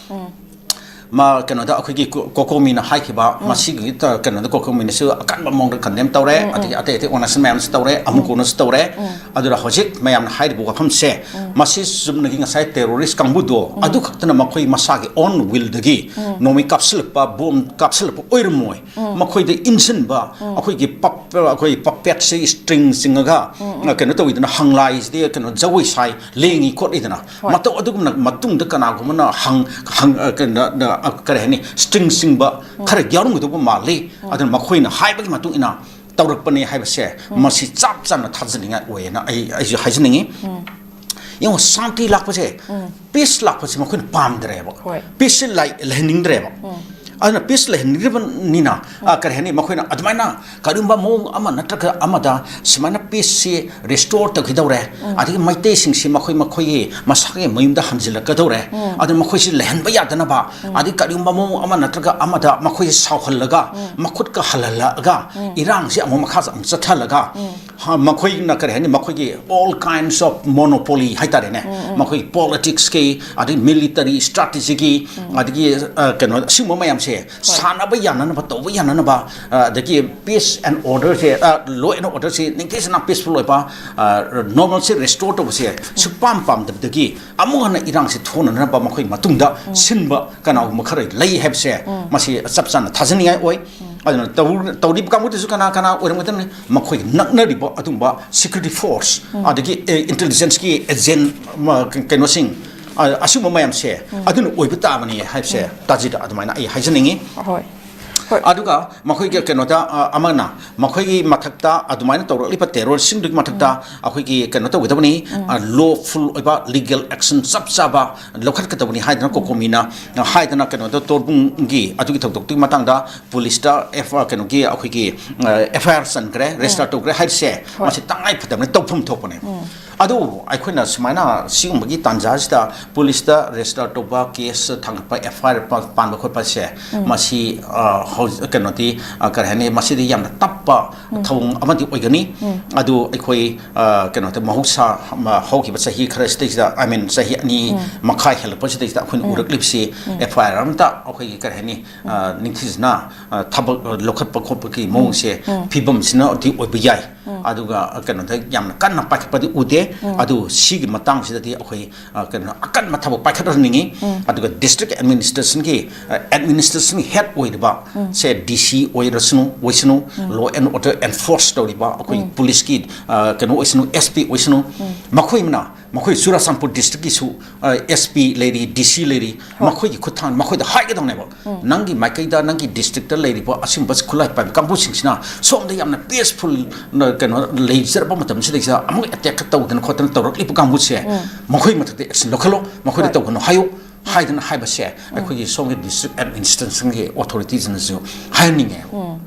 ꯃꯥ ꯀꯩꯅꯣꯗ ꯑꯩꯈꯣꯏꯒꯤ ꯀꯣ-, ꯀꯣꯀꯣꯃꯤꯅ ꯍꯥꯏꯈꯤꯕ ꯃꯁꯤꯒꯤ ꯇ-, ꯀꯩꯅꯣꯗ ꯀꯣꯀꯣꯃꯤꯅꯁꯨ ꯑꯀꯟꯕ ꯃꯑꯣꯡꯗ ꯀꯟꯗꯦꯝ ꯇꯧꯔꯦ, ꯑꯗꯒꯤ ꯑꯇꯩ ꯑꯇꯩ ꯑꯣꯔꯒꯅꯥꯏꯖꯦꯁꯟ ꯃꯌꯥꯝꯁꯨ ꯇꯧꯔꯦ, ꯑꯃꯨꯀꯣꯅꯁꯨ ꯇꯧꯔꯦ꯫ ꯑꯗꯨꯅ ꯍꯧꯖꯤꯛ ꯃꯌꯥꯝꯅ ꯍꯥꯏꯔꯤꯕ ꯋꯥꯐꯝꯁꯦ, ꯃꯁꯤ ꯆꯨꯝꯅꯒꯤ ꯉꯁꯥꯏ ꯇꯦꯔꯣꯔꯤꯁ ꯀꯥꯡꯕꯨꯗꯣ ꯑꯗꯨ ꯈꯛꯇꯅ ꯃꯈꯣꯏ ꯃꯁꯥꯒꯤ ꯑꯣꯟ ꯋꯤꯜꯗꯒꯤ ꯅꯣꯡꯃꯩ ꯀꯥꯞꯁꯤꯜꯂꯛꯄ, ꯕꯣꯝ ꯀꯥꯞꯁꯤꯜꯂꯛꯄ ꯑꯣꯏꯔꯝꯃꯣꯏ꯫ ꯃꯈꯣꯏꯗ ꯏꯟꯁꯤꯟꯕ, ꯑꯩꯈꯣꯏꯒꯤ ꯄꯞ-, ꯑꯩꯈꯣꯏ ꯄꯄꯦꯠꯁꯤ ꯁ꯭ꯇ꯭ꯔꯤꯡ ꯆꯤꯡꯉꯒ, ꯀꯩꯅꯣ ꯇꯧꯋꯤꯗꯅ, ꯍꯪꯂꯥꯏꯁꯤꯗꯤ ꯀꯩꯅꯣ ꯖꯒꯣꯏ ꯁꯥꯏ, ꯂꯦꯡꯉꯤ ꯈꯣꯠꯂꯤꯗꯅ꯫ ꯍꯣꯏ꯫ ꯃꯇꯧ ꯑꯗꯨꯒꯨꯝꯅ ꯃꯇꯨꯡꯗ ꯀꯅꯥꯒꯨꯝꯕꯅ ꯍꯪ-, ꯍꯪ-, ꯑ, ꯀꯩꯅꯣ, ꯑ, ꯀꯔꯤ ꯍꯥꯏꯅꯤ, ꯁ꯭ꯇ꯭ꯔꯤꯡ ꯆꯤꯡꯕ ꯈꯔ ꯌꯥꯎꯔꯝꯒꯗꯧꯕ ꯃꯥꯜꯂꯤ꯫ ꯑꯗꯨꯅ ꯃꯈꯣꯏꯅ ꯍꯥꯏꯕꯒꯤ ꯃꯇꯨꯡ ꯏꯟꯅ ꯇꯧꯔꯛꯄꯅꯤ ꯍꯥꯏꯕꯁꯦ, ꯃꯁꯤ ꯆꯞ ꯆꯥꯅ ꯊꯥꯖꯅꯤꯡꯉꯥꯏ ꯑꯣꯏꯌꯦꯅ ꯑꯩ, ꯑꯩꯁꯨ ꯍꯥꯏꯖꯅꯤꯡꯉꯤ꯫ ꯌꯦꯡꯉꯣ, ꯁꯥꯟꯇꯤ ꯂꯥꯛꯄꯁꯦ, ꯄꯤꯁ ꯂꯥꯛꯄꯁꯦ ꯃꯈꯣꯏꯅ ꯄꯥꯝꯗ꯭ꯔꯦꯕ꯫ ꯍꯣꯏ꯫ ꯄꯤꯁꯁꯦ ꯂꯩ-, ꯂꯩꯍꯟꯅꯤꯡꯗ꯭ꯔꯦꯕ꯫ ꯑꯗꯨꯅ ꯄꯤꯁ ꯂꯩꯍꯟꯅꯤꯡꯗ꯭ꯔꯤꯕꯅꯤꯅ, ꯑ, ꯀꯔꯤ ꯍꯥꯏꯅꯤ, ꯃꯈꯣꯏꯅ ꯑꯗꯨꯃꯥꯏꯅ ꯀꯔꯤꯒꯨꯝꯕ ꯃꯑꯣꯡ ꯑꯃ ꯅꯠꯇ꯭ꯔꯒ ꯑꯃꯗ ꯁꯨꯃꯥꯏꯅ ꯄꯤꯁꯁꯤ ꯔꯤꯁꯇꯣꯔ ꯇꯧꯈꯤꯗꯧꯔꯦ, ꯑꯗꯒꯤ ꯃꯩꯇꯩꯁꯤꯡꯁꯤ ꯃꯈꯣꯏ ꯃꯈꯣꯏꯒꯤ ꯃꯁꯥꯒꯤ ꯃꯌꯨꯝꯗ ꯍꯟꯖꯤꯜꯂꯛꯀꯗꯧꯔꯦ, ꯑꯗꯨꯅ ꯃꯈꯣꯏꯁꯤ ꯂꯩꯍꯟꯕ ꯌꯥꯗꯅꯕ, ꯑꯗꯒꯤ ꯀꯔꯤꯒꯨꯝꯕ ꯃꯑꯣꯡ ꯑꯃ ꯅꯠꯇ꯭ꯔꯒ ꯑꯃꯗ ꯃꯈꯣꯏꯁꯤ ꯁꯥꯎꯍꯜꯂꯒ, ꯃꯈꯨꯠꯀ ꯍꯜꯍꯜꯂꯒ, ꯏꯔꯥꯡꯁꯤ ꯑꯃꯨꯛ ꯃꯈꯥ ꯑꯃꯨꯛ ꯆꯠꯊꯍꯜꯂꯒ, ꯍ-, ꯃꯈꯣꯏꯅ ꯀꯔꯤ ꯍꯥꯏꯅꯤ, ꯃꯈꯣꯏꯒꯤ all kinds of monopoly ꯍꯥꯏꯇꯥꯔꯦꯅꯦ, ꯃꯈꯣꯏꯒꯤ ꯄꯣꯂꯤꯇꯤꯛꯁꯀꯤ, ꯑꯗꯒꯤ ꯃꯤꯂꯤꯇꯔꯤ ꯁ꯭ꯇ꯭ꯔꯥꯇꯦꯖꯤꯒꯤ, ꯑꯗꯒꯤ, ꯑ, ꯀꯩꯅꯣ, ꯑꯁꯤꯒꯨꯝꯕ ꯃꯌꯥꯝꯁꯦ ꯁꯥꯟꯅꯕ ꯌꯥꯅꯅꯕ, ꯇꯧꯕ ꯌꯥꯅꯅꯕ, ꯑ, ꯑꯗꯒꯤ ꯄꯤꯁ ꯑꯦꯟ ꯑꯣꯔꯗꯔꯁꯦ, ꯑ, ꯂꯣ ꯑꯦꯟ ꯑꯣꯔꯗꯔꯁꯦ ꯅꯤꯡꯊꯤꯖꯅ ꯄꯤꯁꯐꯨꯜ ꯑꯣꯏꯕ, ꯑ, ꯅꯣꯔꯃꯦꯜꯁꯦ ꯔꯤꯁꯇꯣꯔ ꯇꯧꯕꯁꯦ ꯁꯨꯛꯄꯥꯝ ꯄꯥꯝꯗꯕꯗꯒꯤ ꯑꯃꯨꯛ ꯍꯟꯅ ꯏꯔꯥꯡꯁꯦ ꯊꯣꯛꯅꯅꯕ ꯃꯈꯣꯏ ꯃꯇꯨꯡꯗ ꯁꯤꯟꯕ ꯀꯅꯥꯒꯨꯝꯕ ꯈꯔ ꯂꯩ ꯍꯥꯏꯕꯁꯦ, ꯃꯁꯤ ꯆꯞ ꯆꯥꯅ ꯊꯥꯖꯅꯤꯡꯉꯥꯏ ꯑꯣꯏ꯫ ꯑꯗꯨꯅ ꯇꯧ-, ꯇꯧꯔꯤꯕ ꯀꯥꯡꯕꯨꯗꯨꯁꯨ ꯀꯅꯥ ꯀꯅꯥ ꯑꯣꯏꯔꯝꯒꯗꯕꯅꯤ? ꯃꯈꯣꯏꯒꯤ ꯅꯛꯅꯔꯤꯕ ꯑꯗꯨꯒꯨꯝꯕ ꯁꯦꯀ꯭ꯌꯨꯔꯤꯇꯤ ꯐꯣꯔꯁ, ꯑꯗꯒꯤ, ꯑꯦ, ꯏꯟꯇꯦꯂꯤꯖꯦꯟꯁꯀꯤ ꯑꯦꯖꯦꯟ, ꯃ-, ꯀ-, ꯀꯩꯅꯣꯁꯤꯡ, ꯑ, ꯑꯁꯤꯒꯨꯝꯕ ꯃꯌꯥꯝꯁꯦ ꯑꯗꯨꯅ ꯑꯣꯏꯕ ꯇꯥꯕꯅꯤ ꯍꯥꯏꯕꯁꯦ ꯇꯥꯖꯤꯗ ꯑꯗꯨꯃꯥꯏꯅ ꯑꯩ ꯍꯥꯏꯖꯅꯤꯡꯉꯤ꯫ ꯍꯣꯏ꯫ ꯍꯣꯏ꯫ ꯑꯗꯨꯒ ꯃꯈꯣꯏꯒꯤ ꯀꯩꯅꯣꯗ, ꯑ, ꯑꯃꯅ ꯃꯈꯣꯏꯒꯤ ꯃꯊꯛꯇ ꯑꯗꯨꯃꯥꯏꯅ ꯇꯧꯔꯛꯂꯤꯕ ꯇꯦꯔꯣꯔꯤꯁꯁꯤꯡꯗꯨꯒꯤ ꯃꯊꯛꯇ ꯑꯩꯈꯣꯏꯒꯤ ꯀꯩꯅꯣ ꯇꯧꯒꯗꯕꯅꯤ, ꯑ, ꯂꯣꯐꯨꯜ ꯑꯣꯏꯕ ꯂꯤꯒꯦꯜ ꯑꯦꯛꯁꯟ ꯆꯞ ꯆꯥꯕ ꯂꯧꯈꯠꯀꯗꯕꯅꯤ ꯍꯥꯏꯗꯅ ꯀꯣꯀꯣꯃꯤꯅ ꯍꯥꯏꯗꯅ, ꯀꯩꯅꯣꯗ ꯇꯣꯔꯕꯨꯡꯒꯤ ꯑꯗꯨꯒꯤ ꯊꯧꯗꯣꯛꯇꯨꯒꯤ ꯃꯇꯥꯡꯗ ꯄꯨꯂꯤꯁꯇ ꯑꯦꯐ-, ꯀꯩꯅꯣꯒꯤ ꯑꯩꯈꯣꯏꯒꯤ, ꯑ, ꯑꯦꯐ ꯑꯥꯏ ꯑꯥꯔ ꯆꯟꯈ꯭ꯔꯦ, ꯔꯦꯖꯤꯁꯇꯔ ꯇꯧꯈ꯭ꯔꯦ ꯍꯥꯏꯔꯤꯁꯦ, ꯍꯣꯏ꯫ ꯃꯁꯤ ꯇꯉꯥꯏ ꯐꯗꯕꯅ ꯇꯧꯐꯝ ꯊꯣꯛꯄꯅꯦ꯫ ꯑꯗꯨ ꯑꯩꯈꯣꯏꯅ ꯁꯨꯃꯥꯏꯅ ꯁꯤꯒꯨꯝꯕꯒꯤ ꯇꯥꯟꯖꯥꯁꯤꯗ ꯄꯨꯂꯤꯁꯇ ꯔꯦꯖꯤꯁꯇꯔ ꯇꯧꯕ, ꯀꯦꯁ ꯊꯥꯡꯒꯠꯄ, ꯑꯦꯐ ꯑꯥꯏ ꯑꯥꯔ ꯄꯥꯟꯕ ꯈꯣꯠꯄꯁꯦ, ꯎꯝ꯫ ꯃꯁꯤ, ꯑ, ꯍꯧꯖꯤꯛ, ꯀꯩꯅꯣꯗꯤ, ꯑ, ꯀꯔꯤ ꯍꯥꯏꯅꯤ, ꯃꯁꯤꯗꯤ ꯌꯥꯝꯅ ꯇꯞꯄ ꯎꯝ꯫ ꯊꯧꯑꯣꯡ ꯑꯃꯗꯤ ꯑꯣꯏꯒꯅꯤ꯫ ꯎꯝ꯫ ꯑꯗꯨ ꯑꯩꯈꯣꯏ, ꯑ, ꯀꯩꯅꯣꯗ ꯃꯍꯧꯁꯥ, ꯑ, ꯍꯧꯈꯤꯕ ꯆꯍꯤ ꯈꯔꯁꯤꯗꯩꯁꯤꯗ, I mean, ꯆꯍꯤ ꯑꯅꯤ ꯎꯝ꯫ ꯃꯈꯥꯏ ꯍꯦꯜꯂꯛꯄꯁꯤꯗꯩꯁꯤꯗ ꯑꯩꯈꯣꯏꯅ ꯎꯝ꯫ ꯎꯔꯛꯂꯤꯕꯁꯤ ꯎꯝ꯫ ꯑꯦꯐ ꯑꯥꯏ ꯑꯥꯔ ꯑꯃꯇ ꯑꯩꯈꯣꯏꯒꯤ, ꯀꯔꯤ ꯍꯥꯏꯅꯤ, ꯑ, ꯎꯝ꯫ ꯅꯤꯡꯊꯤꯖꯅ, ꯑ, ꯊꯕꯛ, ꯑ, ꯂꯧꯈꯠꯄ ꯈꯣꯠꯄꯒꯤ ꯎꯝ꯫ ꯃꯑꯣꯡꯁꯦ ꯎꯝ꯫ ꯐꯤꯕꯝꯁꯤꯅꯗꯤ ꯑꯣꯏꯕ ꯌꯥꯏ꯫ ꯎꯝ꯫ ꯑꯗꯨꯒ ꯀꯩꯅꯣꯗ ꯌꯥꯝꯅ ꯀꯟꯅ ꯄꯥꯏꯈꯠꯄꯗꯤ ꯎꯗꯦ꯫ ꯎꯝ꯫ ꯑꯗꯨ ꯁꯤꯒꯤ ꯃꯇꯥꯡꯁꯤꯗꯗꯤ ꯑꯩꯈꯣꯏ, ꯑ, ꯀꯩꯅꯣ, ꯑꯀꯟꯕ ꯊꯕꯛ ꯄꯥꯏꯈꯠꯍꯟꯅꯤꯡꯉꯤ꯫ ꯎꯝ꯫ ꯑꯗꯨꯒ district administration ꯒꯤ, ꯑ, administration ꯍꯦꯗ ꯑꯣꯏꯔꯤꯕ ꯎꯝ꯫ ꯁꯦ ꯗꯤ ꯁꯤ ꯑꯣꯏꯔꯁꯅꯨ, ꯑꯣꯏꯁꯅꯨ, ꯎꯝ꯫ Law and order enforce ꯇꯧꯔꯤꯕ ꯑꯩꯈꯣꯏꯒꯤ ꯎꯝ꯫ ꯄꯨꯂꯤꯁꯀꯤ, ꯑ, ꯀꯩꯅꯣ ꯑꯣꯏꯁꯅꯨ, ꯑꯦꯁ ꯄꯤ ꯑꯣꯏꯁꯅꯨ, ꯎꯝ꯫ ꯃꯈꯣꯏ ꯑꯃꯅ, ꯃꯈꯣꯏ ꯆꯨꯔꯥꯆꯥꯟꯄꯨꯔ district ꯀꯤꯁꯨ, ꯑ, ꯑꯦꯁ ꯄꯤ ꯂꯩꯔꯤ, ꯗꯤ ꯁꯤ ꯂꯩꯔꯤ, ꯍꯣꯏ꯫ ꯃꯈꯣꯏꯒꯤ ꯈꯨꯠꯊꯥꯡ, ꯃꯈꯣꯏꯗ ꯍꯥꯏꯒꯗꯧꯅꯦꯕ꯫ ꯎꯝ꯫ ꯅꯪꯒꯤ ꯃꯥꯏꯀꯩꯗ, ꯅꯪꯒꯤ district ꯇ ꯂꯩꯔꯤꯕ ꯑꯁꯤꯒꯨꯝꯕ ꯈꯨꯠꯂꯥꯏ ꯄꯥꯏꯕ ꯀꯥꯡꯕꯨꯁꯤꯡꯁꯤꯅ ꯁꯣꯝꯗ ꯌꯥꯝꯅ peaceful, ꯅ, ꯀꯩꯅꯣ, ꯂꯩꯖꯔꯕ ꯃꯇꯝꯁꯤꯗꯩꯁꯤꯗ ꯑꯃꯨꯛ attack ꯇꯧꯗꯅ ꯈꯣꯠꯇꯅ ꯇꯧꯔꯛꯂꯤꯕ ꯀꯥꯡꯕꯨꯁꯦ, ꯎꯝ꯫ ꯃꯈꯣꯏꯒꯤ ꯃꯊꯛꯇ action ꯂꯧꯈꯠꯂꯣ, ꯃꯈꯣꯏꯗ ꯍꯣꯏ꯫ ꯇꯧꯒꯅꯨ ꯍꯥꯏꯌꯨ, ꯎꯝ꯫ ꯍꯥꯏꯗꯅ ꯍꯥꯏꯕꯁꯦ ꯎꯝ꯫ ꯑꯩꯈꯣꯏꯒꯤ ꯁꯣꯝꯒꯤ district administration ꯒꯤ authority ꯁꯤꯡꯅꯁꯨ ꯍꯥꯏꯍꯟꯅꯤꯡꯉꯦ꯫ ꯎꯝ꯫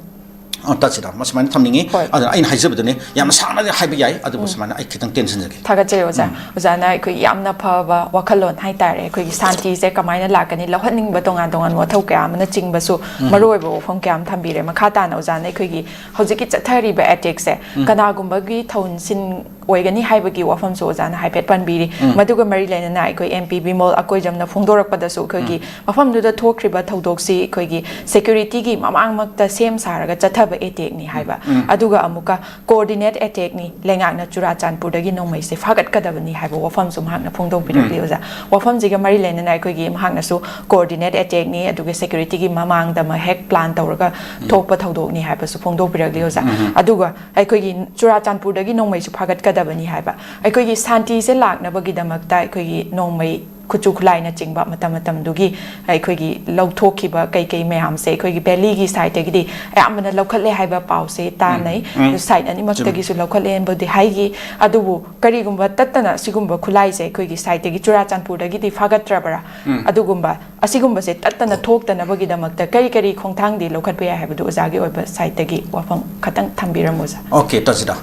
ꯑ, ꯇꯥꯁꯤꯗ, ꯃꯁꯨꯃꯥꯏꯅ ꯊꯝꯅꯤꯡꯉꯤ꯫ ꯍꯣꯏ꯫ ꯑꯗꯨꯅ ꯑꯩꯅ ꯍꯥꯏꯖꯕꯗꯨꯅꯤ, ꯌꯥꯝꯅ ꯁꯥꯡꯅꯗꯤ ꯍꯥꯏꯕ ꯌꯥꯏ, ꯑꯗꯨꯕꯨ ꯎꯝ꯫ ꯁꯨꯃꯥꯏꯅ ꯑꯩ ꯈꯤꯇꯪ ꯇꯦꯟꯁꯤꯟꯖꯒꯦ꯫ ꯊꯥꯒꯠꯆꯔꯤ ꯑꯣꯖꯥ꯫ ꯎꯝ꯫ ꯑꯣꯖꯥꯅ ꯑꯩꯈꯣꯏ ꯌꯥꯝꯅ ꯐꯕ ꯋꯥꯈꯜꯂꯣꯟ ꯍꯥꯏꯇꯥꯔꯦ, ꯑꯩꯈꯣꯏꯒꯤ ꯁꯥꯟꯇꯤꯁꯦ ꯀꯃꯥꯏꯅ ꯂꯥꯛꯀꯅꯤ, ꯂꯧꯍꯟꯅꯤꯡꯕ ꯇꯣꯉꯥꯟ ꯇꯣꯉꯥꯟꯕ ꯋꯥꯊꯧ ꯀꯌꯥ ꯑꯃꯅꯆꯤꯡꯕꯁꯨ ꯎꯝ꯫ ꯃꯔꯨꯑꯣꯏꯕ ꯋꯥꯐꯝ ꯀꯌꯥ ꯑꯃ ꯊꯝꯕꯤꯔꯦ꯫ ꯃꯈꯥ ꯇꯥꯅ ꯑꯣꯖꯥꯅ ꯑꯩꯈꯣꯏꯒꯤ ꯍꯧꯖꯤꯛꯀꯤ ꯆꯠꯊꯔꯤꯕ attack ꯁꯦ ꯎꯝ꯫ ꯀꯅꯥꯒꯨꯝꯕꯒꯤ ꯊꯧꯁꯤꯟ ꯑꯣꯏꯒꯅꯤ ꯍꯥꯏꯕꯒꯤ ꯋꯥꯐꯝꯁꯨ ꯑꯣꯖꯥꯅ ꯍꯥꯏꯐꯦꯠ ꯄꯟꯕꯤꯔꯤ꯫ ꯎꯝ꯫ ꯃꯗꯨꯒ ꯃꯔꯤ ꯂꯩꯅꯅ ꯑꯩꯈꯣꯏ ꯑꯦꯝ ꯄꯤ ꯕꯤꯃꯣꯜ ꯑꯀꯣꯏꯖꯝꯅ ꯐꯣꯡꯗꯣꯔꯛꯄꯗꯁꯨ ꯑꯩꯈꯣꯏꯒꯤ ꯎꯝ꯫ ꯃꯐꯝꯗꯨꯗ ꯊꯣꯛꯈ꯭ꯔꯤꯕ ꯊꯧꯗꯣꯛꯁꯤ ꯑꯩꯈꯣꯏꯒꯤ security ꯒꯤ ꯃꯃꯥꯡꯃꯛꯇ ꯁꯦꯝ ꯁꯥꯔꯒ ꯆꯠꯊꯕ attack ꯅꯤ ꯍꯥꯏꯕ꯫ ꯎꯝ꯫ ꯑꯗꯨꯒ ꯑꯃꯨꯛꯀ coordinate attack ꯅꯤ, ꯂꯩꯉꯥꯛꯅ ꯆꯨꯔꯥꯆꯥꯟꯄꯨꯔꯗꯒꯤ ꯅꯣꯡꯃꯩꯁꯦ ꯐꯥꯒꯠꯀꯗꯕꯅꯤ ꯍꯥꯏꯕ ꯋꯥꯐꯝꯁꯨ ꯃꯍꯥꯛꯅ ꯐꯣꯡꯗꯣꯛꯄꯤꯔꯛꯂꯤ ꯎꯝ꯫ ꯑꯣꯖꯥ꯫ ꯋꯥꯐꯝꯁꯤꯒ ꯃꯔꯤ ꯂꯩꯅꯅ ꯑꯩꯈꯣꯏꯒꯤ ꯃꯍꯥꯛꯅꯁꯨ coordinate attack ꯅꯤ, ꯑꯗꯨꯒ security ꯒꯤ ꯃꯃꯥꯡꯗ ꯑꯃ ꯍꯦꯛ plan ꯇꯧꯔꯒ ꯎꯝ꯫ ꯊꯣꯛꯄ ꯊꯧꯗꯣꯛꯅꯤ ꯍꯥꯏꯕꯁꯨ ꯐꯣꯡꯗꯣꯛꯄꯤꯔꯛꯂꯤ ꯑꯣꯖꯥ꯫ ꯎꯝ꯫ ꯑꯗꯨꯒ ꯑꯩꯈꯣꯏꯒꯤ ꯆꯨꯔꯥꯆꯥꯟꯄꯨꯔꯗꯒꯤ ꯅꯣꯡꯃꯩꯁꯨ ꯐꯥꯒꯠꯀꯗꯕꯅꯤ ꯍꯥꯏꯕ꯫ ꯑꯩꯈꯣꯏꯒꯤ ꯁꯥꯟꯇꯤꯁꯦ ꯂꯥꯛꯅꯕꯒꯤꯗꯃꯛꯇ ꯑꯩꯈꯣꯏꯒꯤ ꯅꯣꯡꯃꯩ, ꯈꯨꯠꯁꯨ ꯈꯨꯠꯂꯥꯏꯅꯆꯤꯡꯕ ꯃꯇꯝ ꯃꯇꯝꯗꯨꯒꯤ ꯑꯩꯈꯣꯏꯒꯤ ꯂꯧꯊꯣꯛꯈꯤꯕ ꯀꯩ ꯀꯩ ꯃꯌꯥꯝꯁꯦ ꯑꯩꯈꯣꯏꯒꯤ valley ꯒꯤ side ꯇꯒꯤꯗꯤ ꯑꯌꯥꯝꯕꯅ ꯂꯧꯈꯠꯂꯦ ꯍꯥꯏꯕ ꯄꯥꯎꯁꯦ ꯇꯥꯅꯩ꯫ ꯎꯝ꯫ ꯎꯝ꯫ ꯑꯗꯨ side ꯑꯅꯤꯃꯛꯇꯒꯤꯁꯨ ꯆꯨꯝꯃꯤ꯫ ꯂꯧꯈꯠꯂꯦ ꯍꯥꯏꯕꯗꯤ ꯍꯥꯏꯈꯤ꯫ ꯑꯗꯨꯕꯨ ꯀꯔꯤꯒꯨꯝꯕ ꯇꯠꯇꯅ ꯁꯤꯒꯨꯝꯕ ꯈꯨꯠꯂꯥꯏꯁꯦ ꯑꯩꯈꯣꯏꯒꯤ side ꯇꯒꯤ ꯆꯨꯔꯥꯆꯥꯟꯄꯨꯔꯗꯒꯤꯗꯤ ꯐꯥꯒꯠꯇ꯭ꯔꯕ꯭ꯔꯥ? ꯎꯝ꯫ ꯑꯗꯨꯒꯨꯝꯕ ꯑꯁꯤꯒꯨꯝꯕꯁꯦ ꯇꯠꯇꯅ ꯊꯣꯛꯇꯅꯕꯒꯤꯗꯃꯛꯇ ꯀꯔꯤ ꯀꯔꯤ ꯈꯣꯡꯊꯥꯡꯗꯤ ꯂꯧꯈꯠꯄ ꯌꯥꯏ ꯍꯥꯏꯕꯗꯨ ꯑꯣꯖꯥꯒꯤ ꯑꯣꯏꯕ side ꯇꯒꯤ ꯋꯥꯐꯝ ꯈꯇꯪ ꯊꯝꯕꯤꯔꯝꯃꯨ ꯑꯣꯖꯥ꯫ Okay, ꯇꯥꯁꯤꯗ꯫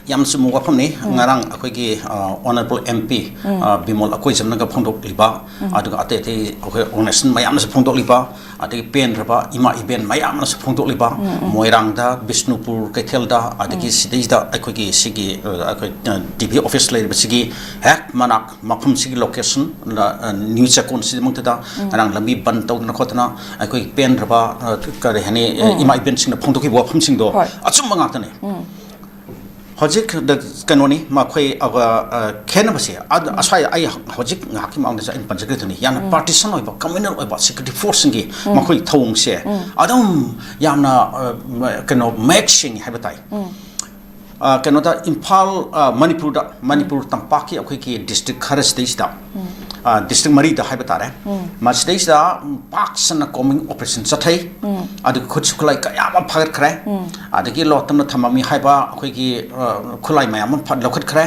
ꯌꯥꯝ ꯆꯨꯝꯕ ꯋꯥꯐꯝꯅꯤ꯫ ꯉꯔꯥꯡ ꯑꯩꯈꯣꯏꯒꯤ ꯑꯣꯅꯔꯦꯕꯜ ꯑꯦꯝ ꯄꯤ ꯕꯤꯃꯣꯜ ꯑꯀꯣꯏꯖꯝꯅꯒ ꯐꯣꯡꯗꯣꯛꯂꯤꯕ, ꯑꯗꯨꯒ ꯑꯇꯩ ꯑꯇꯩ ꯑꯩꯈꯣꯏ ꯑꯣꯔꯒꯅꯥꯏꯖꯦꯁꯟ ꯃꯌꯥꯝꯅꯁꯨ ꯐꯣꯡꯗꯣꯛꯂꯤꯕ, ꯑꯗꯒꯤ ꯄꯦꯟꯗ꯭ꯔꯕ ꯏꯃꯥ ꯏꯕꯦꯟ ꯃꯌꯥꯝꯅꯁꯨ ꯐꯣꯡꯗꯣꯛꯂꯤꯕ, ꯃꯣꯏꯔꯥꯡꯗ, ꯕꯤꯁꯅꯨꯄꯨꯔ ꯀꯩꯊꯦꯜꯗ, ꯑꯗꯒꯤ ꯁꯤꯗꯩꯁꯤꯗ ꯑꯩꯈꯣꯏꯒꯤ ꯁꯤꯒꯤ ꯑ, ꯑꯩꯈꯣꯏ ꯇꯤ ꯚꯤ ꯑꯣꯐꯤꯁ ꯂꯩꯔꯤꯕꯁꯤꯒꯤ ꯍꯦꯛ ꯃꯅꯥꯛ, ꯃꯐꯝꯁꯤꯒꯤ ꯂꯣꯀꯦꯁꯟ, ꯅ꯭ꯌꯨ ꯆꯦꯛꯀꯣꯟꯁꯤꯃꯛꯇꯗ ꯉꯔꯥꯡ ꯂꯝꯕꯤ ꯕꯟ ꯇꯧꯗꯅ ꯈꯣꯠꯇꯅ ꯑꯩꯈꯣꯏꯒꯤ ꯄꯦꯟꯗ꯭ꯔꯕ, ꯑ, ꯀꯔꯤ ꯍꯥꯏꯅꯤ, ꯑ, ꯏꯃꯥ ꯏꯕꯦꯟꯁꯤꯡꯅ ꯐꯣꯡꯗꯣꯛꯈꯤꯕ ꯋꯥꯐꯝꯁꯤꯡꯗꯣ ꯑꯆꯨꯝꯕ ꯉꯥꯛꯇꯅꯦ꯫ ꯍꯧꯖꯤꯛ ꯗ-, ꯀꯩꯅꯣꯅꯤ, ꯃꯈꯣꯏ, ꯑ, ꯑ, ꯈꯦꯠꯅꯕꯁꯦ, ꯑꯗ, ꯑꯁ꯭ꯋꯥꯏ ꯑꯩ ꯍꯧꯖꯤꯛ ꯉꯥꯏꯍꯥꯛꯀꯤ ꯃꯃꯥꯡꯗꯁꯨ ꯑꯩꯅ ꯄꯟꯖꯈ꯭ꯔꯤꯗꯨꯅꯤ, ꯌꯥꯝꯅ ꯄꯥꯔꯇꯤꯁꯟ ꯑꯣꯏꯕ, ꯀꯝꯃ꯭ꯌꯨꯅꯦꯜ ꯑꯣꯏꯕ ꯁꯦꯀ꯭ꯌꯨꯔꯤꯇꯤ ꯐꯣꯔꯁꯁꯤꯡꯒꯤ ꯃꯈꯣꯏꯒꯤ ꯊꯧꯑꯣꯡꯁꯦ ꯑꯗꯨꯝ ꯌꯥꯝꯅ, ꯑ, ꯀꯩꯅꯣ, ꯃꯌꯦꯛ ꯁꯦꯡꯉꯤ ꯍꯥꯏꯕ ꯇꯥꯏ꯫ ꯑ, ꯀꯩꯅꯣꯗ, ꯏꯝꯐꯥꯜ, ꯑ, ꯃꯅꯤꯄꯨꯔꯗ, ꯃꯅꯤꯄꯨꯔ ꯇꯝꯄꯥꯛꯀꯤ ꯑꯩꯈꯣꯏꯒꯤ ꯗꯤꯁꯇ꯭ꯔꯤꯛ ꯈꯔꯁꯤꯗꯩꯁꯤꯗ, ꯑ, ꯗꯤꯁꯇ꯭ꯔꯤꯛ ꯃꯔꯤꯗ ꯍꯥꯏꯕ ꯇꯥꯔꯦ, ꯃꯁꯤꯗꯩꯁꯤꯗ ꯄꯥꯛ ꯁꯟꯅ ꯀꯣꯝꯕꯤꯡ ꯑꯣꯄꯔꯦꯁꯟ ꯆꯠꯊꯩ꯫ ꯑꯗꯨꯒ ꯈꯨꯠꯁꯨ ꯈꯨꯠꯂꯥꯏ ꯀꯌꯥ ꯑꯃ ꯐꯥꯒꯠꯈ꯭ꯔꯦ꯫ ꯑꯗꯒꯤ ꯂꯣꯠꯇꯅ ꯊꯝꯃꯝꯃꯤ ꯍꯥꯏꯕ ꯑꯩꯈꯣꯏꯒꯤ, ꯑ, ꯈꯨꯠꯂꯥꯏ ꯃꯌꯥꯝ ꯑꯃ ꯐ-, ꯂꯧꯈꯠꯈ꯭ꯔꯦ꯫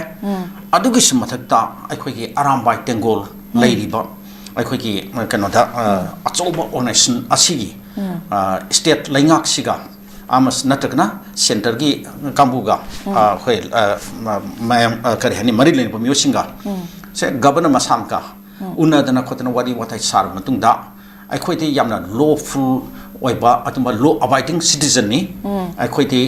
ꯑꯗꯨꯒꯤꯁꯨ ꯃꯊꯛꯇ ꯑꯩꯈꯣꯏꯒꯤ ꯑꯔꯥꯝꯕꯥꯏ ꯇꯦꯡꯒꯣꯜ ꯂꯩꯔꯤꯕ ꯑꯩꯈꯣꯏꯒꯤ, ꯑ, ꯀꯩꯅꯣꯗ, ꯑ, ꯑꯆꯧꯕ ꯑꯣꯔꯒꯅꯥꯏꯖꯦꯁꯟ ꯑꯁꯤꯒꯤ, ꯑ, ꯁ꯭ꯇꯦꯠ ꯂꯩꯉꯥꯛꯁꯤꯒ ꯑꯃꯁꯨ ꯅꯠꯇ꯭ꯔꯒꯅ ꯁꯦꯟꯇꯔꯒꯤ ꯀꯥꯡꯕꯨꯒ, ꯑ, ꯑꯩꯈꯣꯏ, ꯑ, ꯃ-, ꯃꯌꯥꯝ, ꯑ, ꯀꯔꯤ ꯍꯥꯏꯅꯤ, ꯃꯔꯤ ꯂꯩꯅꯕ ꯃꯤꯑꯣꯏꯁꯤꯡꯒ, ꯁꯦ ꯒꯕꯔꯅꯔ ꯃꯁꯥꯃꯛꯀ ꯎꯅꯗꯅ ꯈꯣꯠꯇꯅ ꯋꯥꯔꯤ ꯋꯥꯇꯥꯏ ꯁꯥꯔꯕ ꯃꯇꯨꯡꯗ, ꯑꯩꯈꯣꯏꯗꯤ ꯌꯥꯝꯅ ꯂꯣꯐꯨꯜ ꯑꯣꯏꯕ, ꯑꯗꯨꯝꯕ ꯂꯣ ꯑꯕꯥꯏꯗꯤꯡ ꯁꯤꯇꯤꯖꯟꯅꯤ꯫ ꯑꯩꯈꯣꯏꯗꯤ,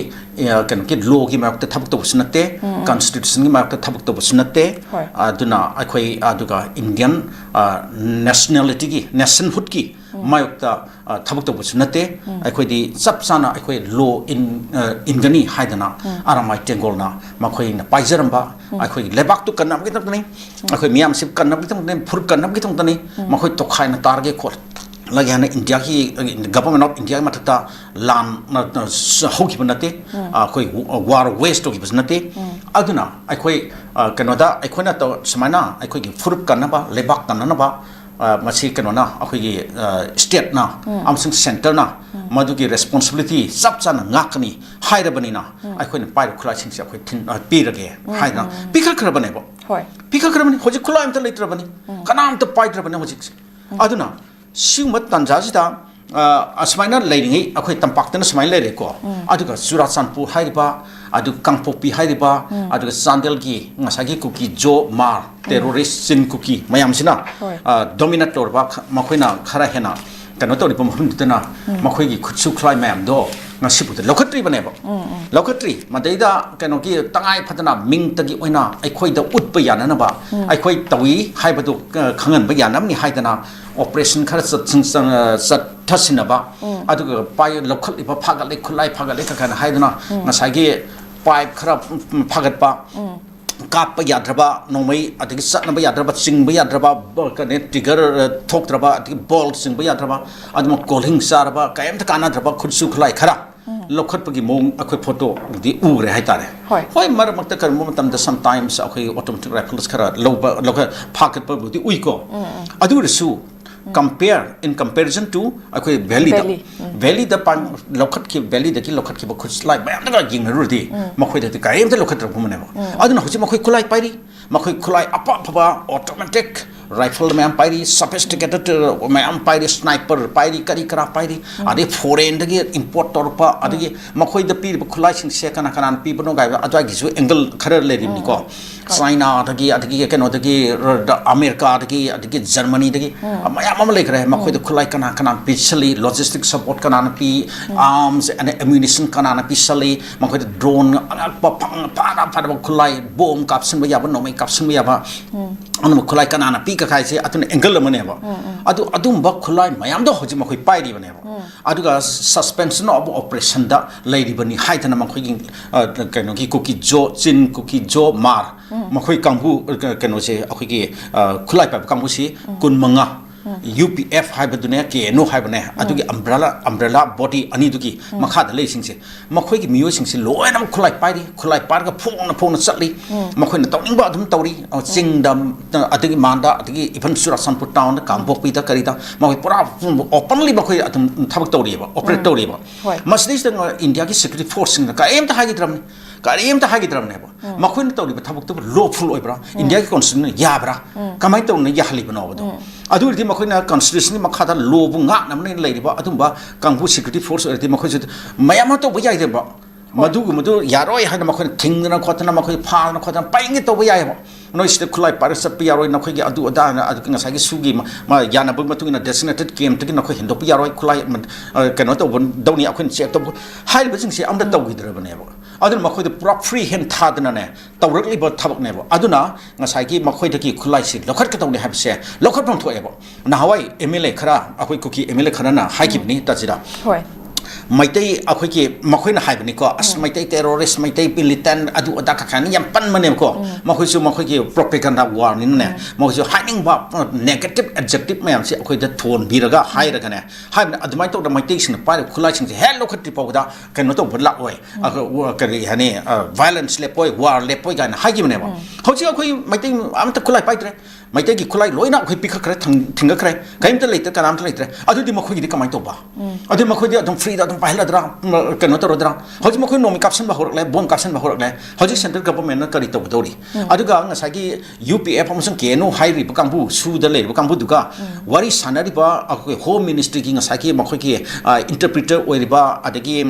ꯑ, ꯀꯩꯅꯣꯒꯤ ꯂꯣꯒꯤ ꯃꯥꯌꯣꯛꯇ ꯊꯕꯛ ꯇꯧꯕꯁꯨ ꯅꯠꯇꯦ, ꯀꯟꯁꯇꯤꯇ꯭ꯌꯨꯁꯟꯒꯤ ꯃꯥꯌꯣꯛꯇ ꯊꯕꯛ ꯇꯧꯕꯁꯨ ꯅꯠꯇꯦ꯫ ꯍꯣꯏ꯫ ꯑꯗꯨꯅ ꯑꯩꯈꯣꯏ, ꯑꯗꯨꯒ ꯏꯟꯗꯤꯌꯟ, ꯑ, ꯅꯦꯁꯅꯦꯂꯤꯇꯤꯒꯤ, ꯅꯦꯁꯟꯍꯨꯗꯀꯤ ꯃꯥꯌꯣꯛꯇ, ꯑ, ꯊꯕꯛ ꯇꯧꯕꯁꯨ ꯅꯠꯇꯦ꯫ ꯑꯩꯈꯣꯏꯗꯤ ꯆꯞ ꯆꯥꯅ ꯑꯩꯈꯣꯏ ꯂꯣ ꯏꯟ-, ꯑ, ꯏꯟꯒꯅꯤ ꯍꯥꯏꯗꯅ ꯑꯔꯥꯝꯕꯥꯏ ꯇꯦꯡꯒꯣꯜꯅ ꯃꯈꯣꯏꯅ ꯄꯥꯏꯖꯔꯝꯕ, ꯑꯩꯈꯣꯏꯒꯤ ꯂꯩꯕꯥꯛꯇꯨ ꯀꯟꯅꯕꯒꯤꯗꯃꯛꯇꯅꯤ, ꯑꯩꯈꯣꯏ ꯃꯤꯌꯥꯝꯁꯤ ꯀꯟꯅꯕꯒꯤꯗꯃꯛꯇꯅꯤ, ꯐꯨꯔꯨꯞ ꯀꯟꯅꯕꯒꯤꯗꯃꯛꯇꯅꯤ꯫ ꯃꯈꯣꯏ ꯇꯣꯈꯥꯏꯅ ꯇꯥꯔꯒꯦ ꯈꯣꯠꯂꯒꯦ ꯍꯥꯏꯅ ꯏꯟꯗꯤꯌꯥꯒꯤ, ꯑ, ꯒꯚꯔꯟꯃꯦꯟ ꯑꯣꯐ ꯏꯟꯗꯤꯌꯥꯒꯤ ꯃꯊꯛꯇ ꯂꯥꯟ, ꯑ, ꯑ, ꯍꯧꯈꯤꯕ ꯅꯠꯇꯦ꯫ ꯑ, ꯑꯩꯈꯣꯏ ꯋꯥꯔ ꯋꯦꯁ ꯇꯧꯈꯤꯕꯁꯨ ꯅꯠꯇꯦ꯫ ꯑꯗꯨꯅ ꯑꯩꯈꯣꯏ, ꯑ, ꯀꯩꯅꯣꯗ ꯑꯩꯈꯣꯏꯅ ꯇꯧ-, ꯁꯨꯃꯥꯏꯅ ꯑꯩꯈꯣꯏꯒꯤ ꯐꯨꯔꯨꯞ ꯀꯟꯅꯕ, ꯂꯩꯕꯥꯛ ꯀꯟꯅꯅꯕ, ꯑ, ꯃꯁꯤ ꯀꯩꯅꯣꯅ, ꯑꯩꯈꯣꯏꯒꯤ, ꯑ, ꯁ꯭ꯇꯦꯠꯅ ꯑꯃꯁꯨꯡ ꯁꯦꯟꯇꯔꯅ ꯃꯗꯨꯒꯤ ꯔꯦꯁꯄꯣꯟꯁꯤꯕꯤꯂꯤꯇꯤ ꯆꯞ ꯆꯥꯅ ꯉꯥꯛꯀꯅꯤ ꯍꯥꯏꯔꯕꯅꯤꯅ, ꯑꯩꯈꯣꯏꯅ ꯄꯥꯏꯔꯤꯕ ꯈꯨꯠꯂꯥꯏꯁꯤꯡꯁꯦ ꯑꯩꯈꯣꯏ ꯊꯤꯟ-, ꯑ, ꯄꯤꯔꯒꯦ ꯍꯥꯏꯅ ꯄꯤꯈꯠꯈ꯭ꯔꯕꯅꯦꯕ꯫ ꯍꯣꯏ꯫ ꯄꯤꯈꯠꯈ꯭ꯔꯕꯅꯤ꯫ ꯍꯧꯖꯤꯛ ꯈꯨꯠꯂꯥꯏ ꯑꯝꯇ ꯂꯩꯇ꯭ꯔꯕꯅꯤ꯫ ꯀꯅꯥꯝꯇ ꯄꯥꯏꯗ꯭ꯔꯕꯅꯤ ꯍꯧꯖꯤꯛꯁꯦ꯫ ꯑꯗꯨꯅ ꯁꯤꯒꯨꯝꯕ ꯇꯥꯟꯖꯥꯁꯤꯗ ꯑ, ꯑꯁꯨꯃꯥꯏꯅ ꯂꯩꯔꯤꯉꯩ ꯑꯩꯈꯣꯏ ꯇꯝꯄꯥꯛꯇꯅ ꯁꯨꯃꯥꯏꯅ ꯂꯩꯔꯦꯀꯣ꯫ ꯑꯗꯨꯒ ꯆꯨꯔꯥꯆꯥꯟꯄꯨꯔ ꯍꯥꯏꯔꯤꯕ, ꯑꯗꯨ ꯀꯥꯡꯄꯣꯛꯄꯤ ꯍꯥꯏꯔꯤꯕ, ꯑꯗꯨꯒ ꯆꯥꯟꯗꯦꯜꯒꯤ ꯉꯁꯥꯏꯒꯤ ꯀꯨꯀꯤ ꯖꯣ ꯃꯥꯔ ꯇꯦꯔꯣꯔꯤꯁ ꯆꯤꯟ ꯀꯨꯀꯤ ꯃꯌꯥꯝꯁꯤꯅ, ꯍꯣꯏ꯫ ꯑ, ꯗꯣꯃꯤꯅꯦꯠ ꯇꯧꯔꯕ ꯈ-, ꯃꯈꯣꯏꯅ ꯈꯔ ꯍꯦꯟꯅ ꯀꯩꯅꯣ ꯇꯧꯔꯤꯕ ꯃꯐꯝꯗꯨꯗꯅ ꯃꯈꯣꯏꯒꯤ ꯈꯨꯠꯁꯨ ꯈꯨꯠꯂꯥꯏ ꯃꯌꯥꯝꯗꯣ ꯉꯁꯤꯐꯥꯎꯗ ꯂꯧꯈꯠꯇ꯭ꯔꯤꯕꯅꯦꯕ꯫ ꯂꯧꯈꯠꯇ꯭ꯔꯤ꯫ ꯃꯗꯩꯗ ꯀꯩꯅꯣꯒꯤ ꯇꯉꯥꯏ ꯐꯗꯅ ꯃꯤꯡꯇꯒꯤ ꯑꯣꯏꯅ ꯑꯩꯈꯣꯏꯗ ꯎꯠꯄ ꯌꯥꯅꯅꯕ, ꯑꯩꯈꯣꯏ ꯇꯧꯏ ꯍꯥꯏꯕꯗꯨ, ꯑ, ꯈꯪꯍꯟꯕ ꯌꯥꯅꯕꯅꯤ ꯍꯥꯏꯗꯅ ꯑꯣꯄꯔꯦꯁꯟ ꯈꯔ ꯆꯠ-, ꯆꯪ-, ꯑ, ꯆꯠꯊꯁꯤꯟꯅꯕ, ꯑꯗꯨꯒ ꯄꯥꯏ-, ꯂꯧꯈꯠꯂꯤꯕ, ꯐꯥꯒꯠꯂꯤ, ꯈꯨꯠꯂꯥꯏ ꯐꯥꯒꯠꯂꯤ ꯀ-, ꯀꯥꯏꯅ ꯍꯥꯏꯗꯨꯅ ꯉꯁꯥꯏꯒꯤ ꯄꯥꯏꯞ ꯈꯔ, ꯎꯝ, ꯐꯥꯒꯠꯄ, ꯀꯥꯞꯄ ꯌꯥꯗ꯭ꯔꯕ ꯅꯣꯡꯃꯩ, ꯑꯗꯒꯤ ꯆꯠꯅꯕ ꯌꯥꯗ꯭ꯔꯕ, ꯆꯤꯡꯕ ꯌꯥꯗ꯭ꯔꯕ, ꯕ-, ꯀꯩꯅꯣ, ꯇ꯭ꯔꯤꯒꯔ, ꯑ, ꯊꯣꯛꯇ꯭ꯔꯕ, ꯑꯗꯒꯤ ꯕꯣꯜ ꯆꯤꯡꯕ ꯌꯥꯗ꯭ꯔꯕ, ꯑꯗꯨꯃꯛ ꯀꯣꯜꯍꯤꯡ ꯆꯥꯔꯕ, ꯀꯔꯤꯝꯇ ꯀꯥꯟꯅꯗ꯭ꯔꯕ ꯈꯨꯠꯁꯨ ꯈꯨꯠꯂꯥꯏ ꯈꯔ ꯂꯧꯈꯠꯄꯒꯤ ꯃꯑꯣꯡ ꯑꯩꯈꯣꯏ ꯐꯣꯇꯣꯗꯤ ꯎꯔꯦ ꯍꯥꯏꯇꯥꯔꯦ꯫ ꯍꯣꯏ꯫ ꯍꯣꯏ, ꯃꯔꯛ ꯃꯔꯛꯇ ꯀꯔꯤꯒꯨꯝꯕ ꯃꯇꯝꯗ sometimes ꯑꯩꯈꯣꯏ automatic rifles ꯈꯔ ꯂꯧꯕ, ꯂꯧꯈꯠ-, ꯐꯥꯒꯠꯄꯕꯨꯗꯤ ꯎꯏꯀꯣ꯫ ꯑꯗꯨ ꯑꯣꯏꯔꯁꯨ, compare, in comparison to ꯑꯩꯈꯣꯏ valleyꯗ, valley, ꯎꯝ, valleyꯗ ꯄꯥꯡ-, ꯂꯧꯈꯠꯈꯤꯕ, valleyꯗꯒꯤ ꯂꯧꯈꯠꯈꯤꯕ ꯈꯨꯠꯂꯥꯏ ꯃꯌꯥꯝꯗꯒ ꯌꯦꯡꯅꯔꯨꯔꯗꯤ, ꯃꯈꯣꯏꯗꯗꯤ ꯀꯔꯤꯝꯇ ꯂꯧꯈꯠꯇ꯭ꯔꯒꯨꯝꯕꯅꯦꯕ꯫ ꯑꯗꯨꯅ ꯍꯧꯖꯤꯛ ꯃꯈꯣꯏ ꯈꯨꯠꯂꯥꯏ ꯄꯥꯏꯔꯤ, ꯃꯈꯣꯏ ꯈꯨꯠꯂꯥꯏ ꯑꯐ ꯑꯐꯕ automatic rifle ꯃꯌꯥꯝ ꯄꯥꯏꯔꯤ, sophisticated ꯃꯌꯥꯝ ꯄꯥꯏꯔꯤ, sniper ꯄꯥꯏꯔꯤ, ꯀꯔꯤ ꯀꯔꯥ ꯄꯥꯏꯔꯤ, ꯑꯗꯩ foreignꯗꯒꯤ import ꯇꯧꯔꯛꯄ, ꯑꯗꯒꯤ ꯃꯈꯣꯏꯗ ꯄꯤꯔꯤꯕ ꯈꯨꯠꯂꯥꯏꯁꯤꯡꯁꯦ ꯀꯅꯥ ꯀꯅꯥꯅ ꯄꯤꯕꯅꯣ ꯀꯥꯏꯕ ꯑꯗꯨꯋꯥꯏꯒꯤꯁꯨ angle ꯈꯔ ꯂꯩꯔꯤꯕꯅꯤꯀꯣ꯫ ꯆꯥꯏꯅꯥꯗꯒꯤ, ꯑꯗꯒꯤ ꯀꯩꯅꯣꯗꯒꯤ, ꯔ-, ꯗ-, ꯑꯃꯦꯔꯤꯀꯥꯗꯒꯤ, ꯑꯗꯒꯤ ꯖꯔꯃꯅꯤꯗꯒꯤ, ꯃꯌꯥꯝ ꯑꯃ ꯂꯩꯈ꯭ꯔꯦ꯫ ꯃꯈꯣꯏꯗ ꯈꯨꯠꯂꯥꯏ ꯀꯅꯥ ꯀꯅꯥ ꯄꯤꯁꯜꯂꯤ, logistic support ꯀꯅꯥꯅ ꯄꯤ, arms and ammunition ꯀꯅꯥꯅ ꯄꯤꯁꯜꯂꯤ, ꯃꯈꯣꯏꯗ drone ꯑꯉꯛꯄ ꯐꯪ-, ꯐꯥꯅ ꯐꯥꯅꯕ ꯈꯨꯠꯂꯥꯏ, ꯕꯣꯝ ꯀꯥꯞꯁꯤꯟꯕ ꯌꯥꯕ, ꯅꯣꯡꯃꯩ ꯀꯥꯞꯁꯤꯟꯕ ꯌꯥꯕ, ꯑꯗꯨꯝꯕ ꯈꯨꯠꯂꯥꯏ ꯀꯅꯥꯅ ꯄꯤ ꯀꯈꯥꯏꯁꯦ ꯑꯗꯨꯅ angle ꯑꯃꯅꯦꯕ꯫ ꯑꯗꯨ, ꯑꯗꯨꯝꯕ ꯈꯨꯠꯂꯥꯏ ꯃꯌꯥꯝꯗꯣ ꯍꯧꯖꯤꯛ ꯃꯈꯣꯏ ꯄꯥꯏꯔꯤꯕꯅꯦꯕ꯫ ꯑꯗꯨꯒ suspension of operationꯗ ꯂꯩꯔꯤꯕꯅꯤ ꯍꯥꯏꯗꯅ ꯃꯈꯣꯏꯒꯤ, ꯑ, ꯀꯩꯅꯣꯒꯤ ꯀꯨꯀꯤ ꯖꯣ, ꯆꯤꯟ ꯀꯨꯀꯤ ꯖꯣ ꯃꯥꯔ, ꯃꯈꯣꯏ ꯀꯥꯡꯕꯨ, ꯑ, ꯀꯩꯅꯣꯁꯦ ꯑꯩꯈꯣꯏꯒꯤ, ꯑ, ꯈꯨꯠꯂꯥꯏ ꯄꯥꯏꯕ ꯀꯥꯡꯕꯨꯁꯤ ꯀꯨꯟꯃꯉꯥ, ꯌꯨ ꯄꯤ ꯑꯦꯐ ꯍꯥꯏꯕꯗꯨꯅꯦ, ꯀꯦ ꯑꯦꯟ ꯑꯣ ꯍꯥꯏꯕꯅꯦ, ꯑꯗꯨꯒꯤ umbrella, umbrella body ꯑꯅꯤꯗꯨꯒꯤ ꯃꯈꯥꯗ ꯂꯩꯔꯤꯁꯤꯡꯁꯦ, ꯃꯈꯣꯏꯒꯤ ꯃꯤꯑꯣꯏꯁꯤꯡꯁꯦ ꯂꯣꯏꯅꯃꯛ ꯈꯨꯠꯂꯥꯏ ꯄꯥꯏꯔꯤ, ꯈꯨꯠꯂꯥꯏ ꯄꯥꯏꯔꯒ ꯐꯣꯡꯅ ꯐꯣꯡꯅ ꯆꯠꯂꯤ꯫ ꯃꯈꯣꯏꯅ ꯇꯧꯅꯤꯡꯕ ꯑꯗꯨꯝ ꯇꯧꯔꯤ꯫ ꯑ, ꯆꯤꯡꯗ, ꯑꯗꯒꯤ ꯃꯥꯟꯗ, ꯑꯗꯒꯤ even ꯆꯨꯔꯥꯆꯥꯟꯄꯨꯔ townꯗ, ꯀꯥꯡꯄꯣꯛꯄꯤꯗ, ꯀꯔꯤꯗ, ꯃꯈꯣꯏ ꯄꯨꯔꯥ openly ꯃꯈꯣꯏ ꯑꯗꯨꯝ ꯊꯕꯛ ꯇꯧꯔꯤꯑꯕ, operate ꯇꯧꯔꯤꯑꯕ꯫ ꯍꯣꯏ꯫ ꯃꯁꯤꯗꯩꯁꯤꯗ Indiaꯒꯤ security forceꯁꯤꯡꯅ ꯀꯔꯤꯝꯇ ꯍꯥꯏꯈꯤꯗ꯭ꯔꯕꯅꯤ, ꯀꯔꯤꯝꯇ ꯍꯥꯏꯈꯤꯗ꯭ꯔꯕꯅꯦꯕ꯫ ꯃꯈꯣꯏꯅ ꯇꯧꯔꯤꯕ ꯊꯕꯛꯇꯨꯕꯨ ꯂꯣꯐꯨꯜ ꯑꯣꯏꯕ꯭ꯔꯥ? ꯏꯟꯗꯤꯌꯥꯒꯤ ꯀꯣꯟꯁꯇꯤꯇ꯭ꯌꯨꯁꯟꯅ ꯌꯥꯕ꯭ꯔꯥ? ꯀꯃꯥꯏꯅ ꯇꯧꯅ ꯌꯥꯍꯜꯂꯤꯕꯅꯣꯕꯗꯣ? ꯑꯗꯨ ꯑꯣꯏꯔꯗꯤ ꯃꯈꯣꯏꯅ ꯀꯣꯟꯁꯇꯤꯇ꯭ꯌꯨꯁꯟꯒꯤ ꯃꯈꯥꯗ ꯂꯣꯕꯨ ꯉꯥꯛꯅꯕꯅꯦꯅ ꯂꯩꯔꯤꯕ ꯑꯗꯨꯝꯕ ꯀꯥꯡꯕꯨ, ꯁꯦꯀ꯭ꯌꯨꯔꯤꯇꯤ ꯐꯣꯔꯁ ꯑꯣꯏꯔꯗꯤ ꯃꯈꯣꯏꯁꯨ ꯃꯌꯥꯝ ꯑꯃ ꯇꯧꯕ ꯌꯥꯏꯗꯅ꯫ ꯃꯗꯨꯒꯨꯝꯕꯗꯨ ꯌꯥꯔꯣꯏ ꯍꯥꯏꯅ ꯃꯈꯣꯏꯅ ꯊꯤꯡꯗꯅ ꯈꯣꯠꯇꯅ, ꯃꯈꯣꯏ ꯐꯥꯗꯅ ꯈꯣꯠꯇꯅ ꯄꯩꯉꯩ ꯇꯧꯕ ꯌꯥꯏꯑꯕ꯫ ꯅꯣꯏ ꯁꯤꯗ ꯈꯨꯠꯂꯥꯏ ꯄꯥꯏꯔꯒ ꯆꯠꯄ ꯌꯥꯔꯣꯏ, ꯅꯈꯣꯏꯒꯤ ꯑꯗꯨ ꯑꯗꯥꯅ, ꯑꯗꯨꯒꯤ ꯉꯁꯥꯏꯒꯤ ꯁꯨꯒꯤ ꯃ-, ꯃ-, ꯌꯥꯅꯕꯒꯤ ꯃꯇꯨꯡ ꯏꯟꯅ ꯗꯦꯁꯤꯒꯅꯦꯇꯦꯠ ꯀꯦꯝꯇꯒꯤ ꯅꯈꯣꯏ ꯍꯦꯟꯗꯣꯛꯄ ꯌꯥꯔꯣꯏ, ꯈꯨꯠꯂꯥꯏ ꯃ-, ꯑ, ꯀꯩꯅꯣ ꯇꯧꯕ ꯗꯧꯅꯤ, ꯑꯩꯈꯣꯏꯅ ꯆꯦꯛ ꯇꯧꯕ ꯍꯥꯏꯔꯤꯕꯁꯤꯡꯁꯦ ꯑꯝꯇ ꯇꯧꯈꯤꯗ꯭ꯔꯕꯅꯦꯕ꯫ ꯑꯗꯨꯅ ꯃꯈꯣꯏꯗ ꯄꯨꯔꯥ ꯐ꯭ꯔꯤ ꯍꯦꯟ ꯊꯥꯗꯅꯅꯦ ꯇꯧꯔꯛꯂꯤꯕ ꯊꯕꯛꯅꯦꯕ꯫ ꯑꯗꯨꯅ ꯉꯁꯥꯏꯒꯤ ꯃꯈꯣꯏꯗꯒꯤ ꯈꯨꯠꯂꯥꯏꯁꯤ ꯂꯧꯈꯠꯀꯗꯧꯅꯤ ꯍꯥꯏꯕꯁꯦ ꯂꯧꯈꯠꯐꯝ ꯊꯣꯛꯑꯦꯕ꯫ ꯅꯍꯥꯟꯋꯥꯏ ꯑꯦꯝ ꯑꯦꯜ ꯑꯦ ꯈꯔ, ꯑꯩꯈꯣꯏ ꯀꯨꯀꯤ ꯑꯦꯝ ꯑꯦꯜ ꯑꯦ ꯈꯔꯅ ꯍꯥꯏꯈꯤꯕꯅꯤ ꯇꯥꯖꯤꯗ, ꯍꯣꯏ꯫ ꯃꯩꯇꯩ ꯑꯩꯈꯣꯏꯒꯤ ꯃꯈꯣꯏꯅ ꯍꯥꯏꯕꯅꯤꯀꯣ, "ꯑꯁ, ꯃꯩꯇꯩ ꯇꯦꯔꯣꯔꯤꯁ, ꯃꯩꯇꯩ ꯃꯤꯂꯤꯇꯦꯟ, ꯑꯗꯨ ꯑꯗꯥ ꯀꯀꯥꯏꯅ ꯌꯥꯝ ꯄꯟꯕꯅꯦꯕꯀꯣ"꯫ ꯃꯈꯣꯏꯁꯨ ꯃꯈꯣꯏꯒꯤ ꯄ꯭ꯔꯣꯄꯦꯒꯟꯗꯥ ꯋꯥꯔꯅꯤꯅꯅꯦ, ꯃꯈꯣꯏꯁꯨ ꯍꯥꯏꯅꯤꯡꯕ ꯅꯦꯒꯦꯇꯤꯞ ꯑꯦꯗꯖꯦꯛꯇꯤꯞ ꯃꯌꯥꯝꯁꯦ ꯑꯩꯈꯣꯏꯗ ꯊꯣꯟꯕꯤꯔꯒ ꯍꯥꯏꯔꯒꯅꯦ, ꯍꯥꯏꯕꯅꯤ꯫ ꯑꯗꯨꯃꯥꯏꯅ ꯇꯧꯗꯅ ꯃꯩꯇꯩꯁꯤꯡꯅ ꯄꯥꯏꯔꯤꯕ ꯈꯨꯠꯂꯥꯏꯁꯤꯡꯁꯦ ꯍꯦꯛ ꯂꯧꯈꯠꯇ꯭ꯔꯤ ꯐꯥꯎꯕꯗ ꯀꯩꯅꯣ ꯇꯧꯕ ꯂꯥꯛꯑꯣꯏ꯫ ꯑ, ꯀꯔꯤ ꯍꯥꯏꯅꯤ, ꯚꯥꯏꯂꯦꯟꯁ ꯂꯦꯞꯄꯣꯏ, ꯋꯥꯔ ꯂꯦꯞꯄꯣꯏ ꯀꯥꯏꯅ ꯍꯥꯏꯈꯤꯕꯅꯦꯕ꯫ ꯍꯧꯖꯤꯛ ꯑꯩꯈꯣꯏ ꯃꯩꯇꯩ ꯑꯝꯇ ꯈꯨꯠꯂꯥꯏ ꯄꯥꯏꯗ꯭ꯔꯦ꯫ ꯃꯩꯇꯩꯒꯤ ꯈꯨꯠꯂꯥꯏ ꯂꯣꯏꯅ ꯑꯩꯈꯣꯏ ꯄꯤꯈꯠꯈ꯭ꯔꯦ, ꯊꯤꯡ-, ꯊꯤꯡꯒꯠꯈ꯭ꯔꯦ꯫ ꯀꯔꯤꯝꯇ ꯂꯩꯇ꯭ꯔꯦ, ꯀꯅꯥꯝꯇ ꯂꯩꯇ꯭ꯔꯦ꯫ ꯑꯗꯨꯗꯤ ꯃꯈꯣꯏꯒꯤꯗꯤ ꯀꯃꯥꯏꯅ ꯇꯧꯕ? ꯑꯗꯨ ꯃꯈꯣꯏꯗꯤ ꯑꯗꯨꯝ ꯐ꯭ꯔꯤꯗ ꯑꯗꯨꯝ ꯄꯥꯏꯍꯜꯂꯗ꯭ꯔꯥ? ꯎꯝ, ꯀꯩꯅꯣ ꯇꯧꯔꯗ꯭ꯔꯥ? ꯍꯧꯖꯤꯛ ꯃꯈꯣꯏ ꯅꯣꯡꯃꯩ ꯀꯥꯞꯁꯤꯟꯕ ꯍꯧꯔꯛꯂꯦ, ꯕꯣꯝ ꯀꯥꯞꯁꯤꯟꯕ ꯍꯧꯔꯛꯂꯦ꯫ ꯍꯧꯖꯤꯛ ꯁꯦꯟꯇ꯭ꯔꯦꯜ ꯒꯚꯔꯟꯃꯦꯟꯠꯅ ꯀꯔꯤ ꯇꯧꯒꯗꯧꯔꯤ? ꯑꯗꯨꯒ ꯉꯁꯥꯏꯒꯤ ꯌꯨ ꯄꯤ ꯑꯦꯐ ꯑꯃꯁꯨꯡ ꯀꯦ ꯑꯦꯟ ꯌꯨ ꯍꯥꯏꯔꯤꯕ ꯀꯥꯡꯕꯨ, ꯁꯨꯗ ꯂꯩꯔꯤꯕ ꯀꯥꯡꯕꯨꯗꯨꯒ ꯋꯥꯔꯤ ꯁꯥꯟꯅꯔꯤꯕ ꯑꯩꯈꯣꯏ ꯍꯣꯝ ꯃꯤꯅꯤꯁꯇ꯭ꯔꯤꯒꯤ ꯉꯁꯥꯏꯒꯤ ꯃꯈꯣꯏꯒꯤ, ꯑ, ꯏꯟꯇꯔꯄ꯭ꯔꯤꯇꯔ ꯑꯣꯏꯔꯤꯕ, ꯑꯗꯒꯤ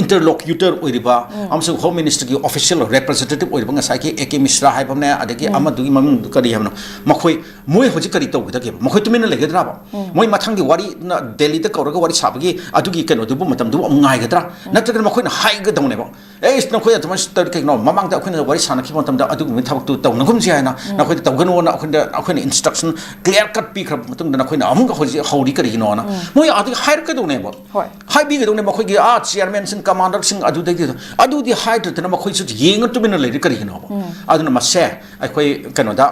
ꯏꯟꯇꯔꯂꯣꯀ꯭ꯌꯨꯇꯔ ꯑꯣꯏꯔꯤꯕ ꯑꯃꯁꯨꯡ ꯍꯣꯝ ꯃꯤꯅꯤꯁꯇ꯭ꯔꯤꯒꯤ ꯑꯣꯐꯤꯁꯤꯌꯦꯜ ꯔꯦꯄ꯭ꯔꯖꯦꯟꯇꯦꯇꯤꯚ ꯑꯣꯏꯔꯤꯕ ꯉꯁꯥꯏꯒꯤ ꯑꯦ ꯀꯦ ꯃꯤꯁ꯭ꯔꯥ ꯍꯥꯏꯕ ꯑꯃꯅꯦ, ꯑꯗꯒꯤ ꯑꯃꯗꯨꯒꯤ ꯃꯃꯤꯡꯗꯨ ꯀꯔꯤ ꯍꯥꯏꯕꯅꯣ? ꯃꯈꯣꯏ, ꯃꯣꯏ ꯍꯧꯖꯤꯛ ꯀꯔꯤ ꯇꯧꯒꯗꯒꯦꯕ? ꯃꯈꯣꯏ ꯇꯨꯃꯤꯟꯅ ꯂꯩꯒꯗ꯭ꯔꯥꯕ? ꯃꯣꯏ ꯃꯊꯪꯒꯤ ꯋꯥꯔꯤ ꯅ-, ꯗꯦꯜꯂꯤꯗ ꯀꯧꯔꯒ ꯋꯥꯔꯤ ꯁꯥꯕꯒꯤ ꯑꯗꯨꯒꯤ ꯀꯩꯅꯣꯗꯨꯕꯨ, ꯃꯇꯝꯗꯨꯕꯨ ꯑꯃꯨꯛ ꯉꯥꯏꯒꯗ꯭ꯔꯥ? ꯅꯠꯇ꯭ꯔꯒꯅ ꯃꯈꯣꯏꯅ ꯍꯥꯏꯒꯗꯧꯅꯦꯕ, "ꯑꯦ, ꯏꯁ, ꯅꯈꯣꯏ ꯑꯗꯨꯃꯥꯏꯅ ꯇꯧꯔꯤ ꯀꯩꯒꯤꯅꯣ? ꯃꯃꯥꯡꯗ ꯑꯩꯈꯣꯏꯅ ꯋꯥꯔꯤ ꯁꯥꯟꯅꯈꯤꯕ ꯃꯇꯝꯗ ꯑꯗꯨꯒꯨꯝꯕ ꯊꯕꯛꯇꯨ ꯇꯧꯅꯒꯨꯝꯁꯤ ꯍꯥꯏꯅ ꯅꯈꯣꯏꯗ ꯇꯧꯒꯅꯨꯅ ꯑꯩꯈꯣꯏꯗ, ꯑꯩꯈꯣꯏꯅ ꯏꯟꯁꯇ꯭ꯔꯛꯁꯟ ꯀ꯭ꯂꯤꯌꯥꯔ ꯀꯠ ꯄꯤꯈ꯭ꯔꯕ ꯃꯇꯨꯡꯗ ꯅꯈꯣꯏꯅ ꯑꯃꯨꯛ ꯍꯧꯖꯤꯛ ꯍꯧꯔꯤ ꯀꯔꯤꯒꯤꯅꯣꯅ?" ꯃꯣꯏ ꯑꯗꯨꯒꯤ ꯍꯥꯏꯔꯛꯀꯗꯧꯅꯦꯕ꯫ ꯍꯣꯏ꯫ ꯍꯥꯏꯕꯤꯒꯗꯧꯅꯦ ꯃꯈꯣꯏꯒꯤ, ꯑꯥ, ꯆꯤꯌꯔꯃꯦꯟꯁꯤꯡ, ꯀꯃꯥꯟꯗꯔꯁꯤꯡ ꯑꯗꯨꯗꯩꯗꯨꯗ꯫ ꯑꯗꯨꯗꯤ ꯍꯥꯏꯗ꯭ꯔꯗꯅ ꯃꯈꯣꯏꯁꯨ ꯌꯦꯡꯉ ꯇꯨꯃꯤꯟꯅ ꯂꯩꯔꯤ ꯀꯔꯤꯒꯤꯅꯣꯕ? ꯑꯗꯨꯅ ꯃꯁꯦ ꯑꯩꯈꯣꯏ ꯀꯩꯅꯣꯗ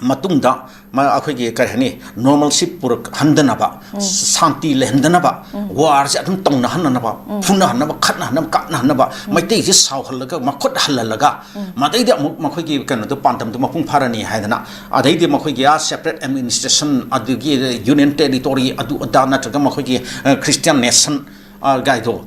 ꯃꯇꯨꯡꯗ ꯃ-, ꯑꯩꯈꯣꯏꯒꯤ ꯀꯔꯤ ꯍꯥꯏꯅꯤ, ꯅꯣꯔꯃꯦꯜꯁꯤ ꯄꯨꯔꯛꯍꯟꯗꯅꯕ, ꯁꯥꯟꯇꯤ ꯂꯩꯍꯟꯗꯅꯕ, ꯋꯥꯔꯁꯦ ꯑꯗꯨꯝ ꯇꯧꯅꯍꯟꯅꯅꯕ, ꯐꯨꯅꯍꯟꯅꯕ, ꯈꯠꯅꯍꯟꯅꯕ, ꯀꯥꯞꯅꯍꯟꯅꯕ, ꯃꯩꯇꯩꯁꯦ ꯁꯥꯎꯍꯜꯂꯒ, ꯃꯈꯨꯠ ꯍꯜꯍꯜꯂꯒ, ꯃꯗꯩꯗꯤ ꯑꯃꯨꯛ ꯃꯈꯣꯏꯒꯤ ꯀꯩꯅꯣꯗꯣ, ꯄꯥꯟꯗꯝꯗꯣ ꯃꯄꯨꯡ ꯐꯥꯔꯅꯤ ꯍꯥꯏꯗꯅ, ꯑꯗꯩꯗꯤ ꯃꯈꯣꯏꯒꯤ ꯑꯥ separate administration, ꯑꯗꯒꯤ union territory, ꯑꯗꯨ ꯑꯗꯥ, ꯅꯠꯇ꯭ꯔꯒ ꯃꯈꯣꯏꯒꯤ, ꯑ, Christian nation, ꯑ, ꯒꯥꯏꯗꯣ,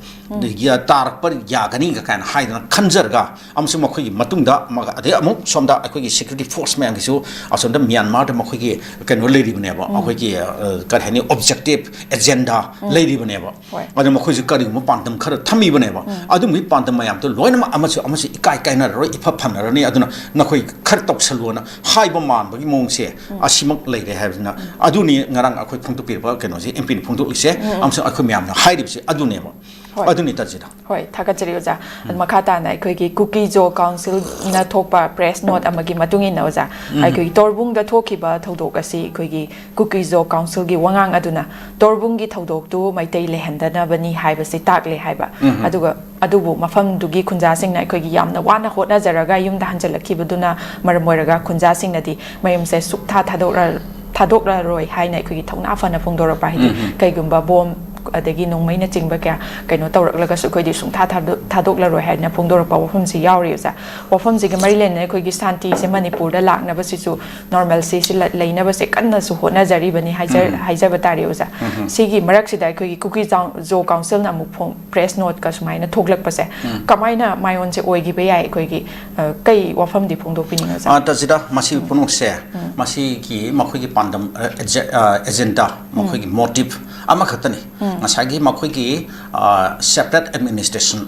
ꯇꯥꯔꯛꯄ ꯌꯥꯒꯅꯤ ꯀꯥꯏꯅ ꯍꯥꯏꯗꯅ ꯈꯟꯖꯔꯒ, ꯑꯃꯁꯨꯡ ꯃꯈꯣꯏꯒꯤ ꯃꯇꯨꯡꯗ ꯑꯃꯒ, ꯑꯗꯩ ꯑꯃꯨꯛ ꯁꯣꯝꯗ ꯑꯩꯈꯣꯏꯒꯤ security force ꯃꯌꯥꯝꯒꯤꯁꯨ ꯑꯁꯣꯝꯗ ꯃ꯭ꯌꯥꯟꯃꯥꯔꯗ ꯃꯈꯣꯏꯒꯤ ꯀꯩꯅꯣ ꯂꯩꯔꯤꯕꯅꯦꯕ, ꯑꯩꯈꯣꯏꯒꯤ, ꯑ, ꯀꯔꯤ ꯍꯥꯏꯅꯤ, objective agenda ꯂꯩꯔꯤꯕꯅꯦꯕ꯫ ꯑꯗꯨ ꯃꯈꯣꯏꯁꯨ ꯀꯔꯤꯒꯨꯝꯕ ꯄꯥꯟꯗꯝ ꯈꯔ ꯊꯝꯃꯤꯕꯅꯦꯕ꯫ ꯑꯗꯨꯒꯤ ꯄꯥꯟꯗꯝ ꯃꯌꯥꯝꯗꯣ ꯂꯣꯏꯅꯃꯛ ꯑꯃꯁꯨ ꯑꯃꯁꯨ ꯏꯀꯥꯏ ꯀꯥꯏꯅꯔꯔꯣꯏ, ꯏꯐ ꯐꯅꯔꯅꯤ꯫ ꯑꯗꯨꯅ ꯅꯈꯣꯏ ꯈꯔ ꯇꯧꯁꯜꯂꯨꯅ ꯍꯥꯏꯕ ꯃꯥꯟꯕꯒꯤ ꯃꯑꯣꯡꯁꯦ ꯑꯁꯤꯃꯛ ꯂꯩꯔꯦ ꯍꯥꯏꯕꯁꯤꯅ꯫ ꯑꯗꯨꯅꯤ ꯉꯔꯥꯡ ꯑꯩꯈꯣꯏ ꯐꯣꯡꯗꯣꯛꯄꯤꯔꯤꯕ ꯀꯩꯅꯣꯁꯦ, ꯑꯦꯝ ꯄꯤꯅ ꯐꯣꯡꯗꯣꯛꯂꯤꯁꯦ, ꯑꯃꯁꯨꯡ ꯑꯩꯈꯣꯏ ꯃꯌꯥꯝꯅ ꯍꯥꯏꯔꯤꯕꯁꯦ ꯑꯗꯨꯅꯦꯕ꯫ ꯍꯣꯏ꯫ ꯑꯗꯨꯅꯤ ꯇꯥꯖꯤꯗ꯫ ꯍꯣꯏ, ꯊꯥꯒꯠꯆꯔꯤ ꯑꯣꯖꯥ꯫ ꯎꯝ꯫ ꯃꯈꯥ ꯇꯥꯅ ꯑꯩꯈꯣꯏꯒꯤ ꯀꯨꯀꯤ-ꯖꯣ ꯀꯥꯎꯟꯁꯤꯜꯅ ꯊꯣꯛꯄ press note ꯑꯃꯒꯤ ꯃꯇꯨꯡ ꯏꯟꯅ ꯑꯣꯖꯥ, ꯎꯝ꯫ ꯑꯩꯈꯣꯏꯒꯤ ꯇꯣꯔꯕꯨꯡꯗ ꯊꯣꯛꯈꯤꯕ ꯊꯧꯗꯣꯛ ꯑꯁꯤ ꯑꯩꯈꯣꯏꯒꯤ ꯀꯨꯀꯤ-ꯖꯣ ꯀꯥꯎꯟꯁꯤꯜꯒꯤ ꯋꯥꯉꯥꯡ ꯑꯗꯨꯅ ꯇꯣꯔꯕꯨꯡꯒꯤ ꯊꯧꯗꯣꯛꯇꯨ ꯃꯩꯇꯩ ꯂꯩꯍꯟꯗꯅꯕꯅꯤ ꯍꯥꯏꯕꯁꯤ ꯇꯥꯛꯂꯦ ꯍꯥꯏꯕ꯫ ꯎꯝ꯫ ꯑꯗꯨꯒ ꯑꯗꯨꯕꯨ ꯃꯐꯝꯗꯨꯒꯤ ꯈꯨꯟꯖꯥꯁꯤꯡꯅ ꯑꯩꯈꯣꯏꯒꯤ ꯌꯥꯝꯅ ꯋꯥꯅ ꯍꯣꯠꯅꯖꯔꯒ ꯌꯨꯝꯗ ꯍꯟꯖꯤꯜꯂꯛꯈꯤꯕꯗꯨꯅ ꯃꯔꯝ ꯑꯣꯏꯔꯒ ꯈꯨꯟꯖꯥꯁꯤꯡꯅꯗꯤ ꯃꯌꯨꯝꯁꯦ ꯁꯨꯛꯊꯥ ꯊꯥꯗꯣꯛꯂ-, ꯊꯥꯗꯣꯛꯂꯔꯣꯏ ꯍꯥꯏꯅ ꯑꯩꯈꯣꯏꯒꯤ ꯊꯧꯅꯥ ꯐꯅ ꯐꯣꯡꯗꯣꯔꯛꯄ, ꯍꯥꯏꯗꯤ ꯎꯝ, ꯎꯝ꯫ ꯀꯩꯒꯨꯝꯕ ꯕꯣꯝ ꯑꯗꯒꯤ ꯅꯣꯡꯃꯩꯅꯆꯤꯡꯕ ꯀꯌꯥ ꯀꯩꯅꯣ ꯇꯧꯔꯛꯂꯒꯁꯨ ꯑꯩꯈꯣꯏꯗꯤ ꯁꯨꯡꯊꯥ ꯊꯥꯗꯣ-, ꯊꯥꯗꯣꯛꯂꯔꯣꯏ ꯍꯥꯏꯅ ꯐꯣꯡꯗꯣꯔꯛꯄ ꯋꯥꯐꯝꯁꯤ ꯌꯥꯎꯔꯤ ꯑꯣꯖꯥ꯫ ꯋꯥꯐꯝꯁꯤꯒ ꯃꯔꯤ ꯂꯩꯅꯅ ꯑꯩꯈꯣꯏꯒꯤ ꯁꯥꯟꯇꯤꯁꯦ ꯃꯅꯤꯄꯨꯔꯗ ꯂꯥꯛꯅꯕꯁꯤꯁꯨ, normalcyꯁꯤ ꯂ-, ꯂꯩꯅꯕꯁꯦ ꯀꯟꯅꯁꯨ ꯍꯣꯠꯅꯖꯔꯤꯕꯅꯤ ꯍꯥꯏꯖ-, ꯎꯝ, ꯎꯝ꯫ ꯍꯥꯏꯖꯕ ꯇꯥꯔꯦ ꯑꯣꯖꯥ꯫ ꯎꯝ, ꯎꯝ꯫ ꯁꯤꯒꯤ ꯃꯔꯛꯁꯤꯗ ꯑꯩꯈꯣꯏꯒꯤ ꯀꯨꯀꯤ ꯖꯥꯎ-, ꯖꯣ ꯀꯥꯎꯟꯁꯤꯜꯅ ꯑꯃꯨꯛ ꯐꯣꯡ-, press noteꯀ ꯁꯨꯃꯥꯏꯅ ꯊꯣꯛꯂꯛꯄꯁꯦ ꯎꯝ꯫ ꯀꯃꯥꯏꯅ ꯃꯥꯏꯑꯣꯟꯁꯦ ꯑꯣꯏꯈꯤꯕ ꯌꯥꯏ? ꯑꯩꯈꯣꯏꯒꯤ, ꯑ, ꯀꯩ ꯋꯥꯐꯝꯗꯤ ꯐꯣꯡꯗꯣꯛꯄꯤꯅꯤꯡꯉꯤ ꯑꯣꯖꯥ? ꯑ, ꯇꯥꯖꯤꯗ, ꯃꯁꯤꯒꯤ ꯎꯝ꯫ ꯄꯨꯝꯅꯃꯛꯁꯦ, ꯎꯝ꯫ ꯃꯁꯤꯒꯤ ꯃꯈꯣꯏꯒꯤ ꯄꯥꯟꯗꯝ, ꯑ, ꯑꯦꯖꯦ-, ꯑ, agenda, ꯎꯝ꯫ ꯃꯈꯣꯏꯒꯤ motive ꯑꯃꯈꯛꯇꯅꯤ꯫ ꯎꯝ꯫ ꯉꯁꯥꯏꯒꯤ ꯃꯈꯣꯏꯒꯤ, ꯑ, separate administration,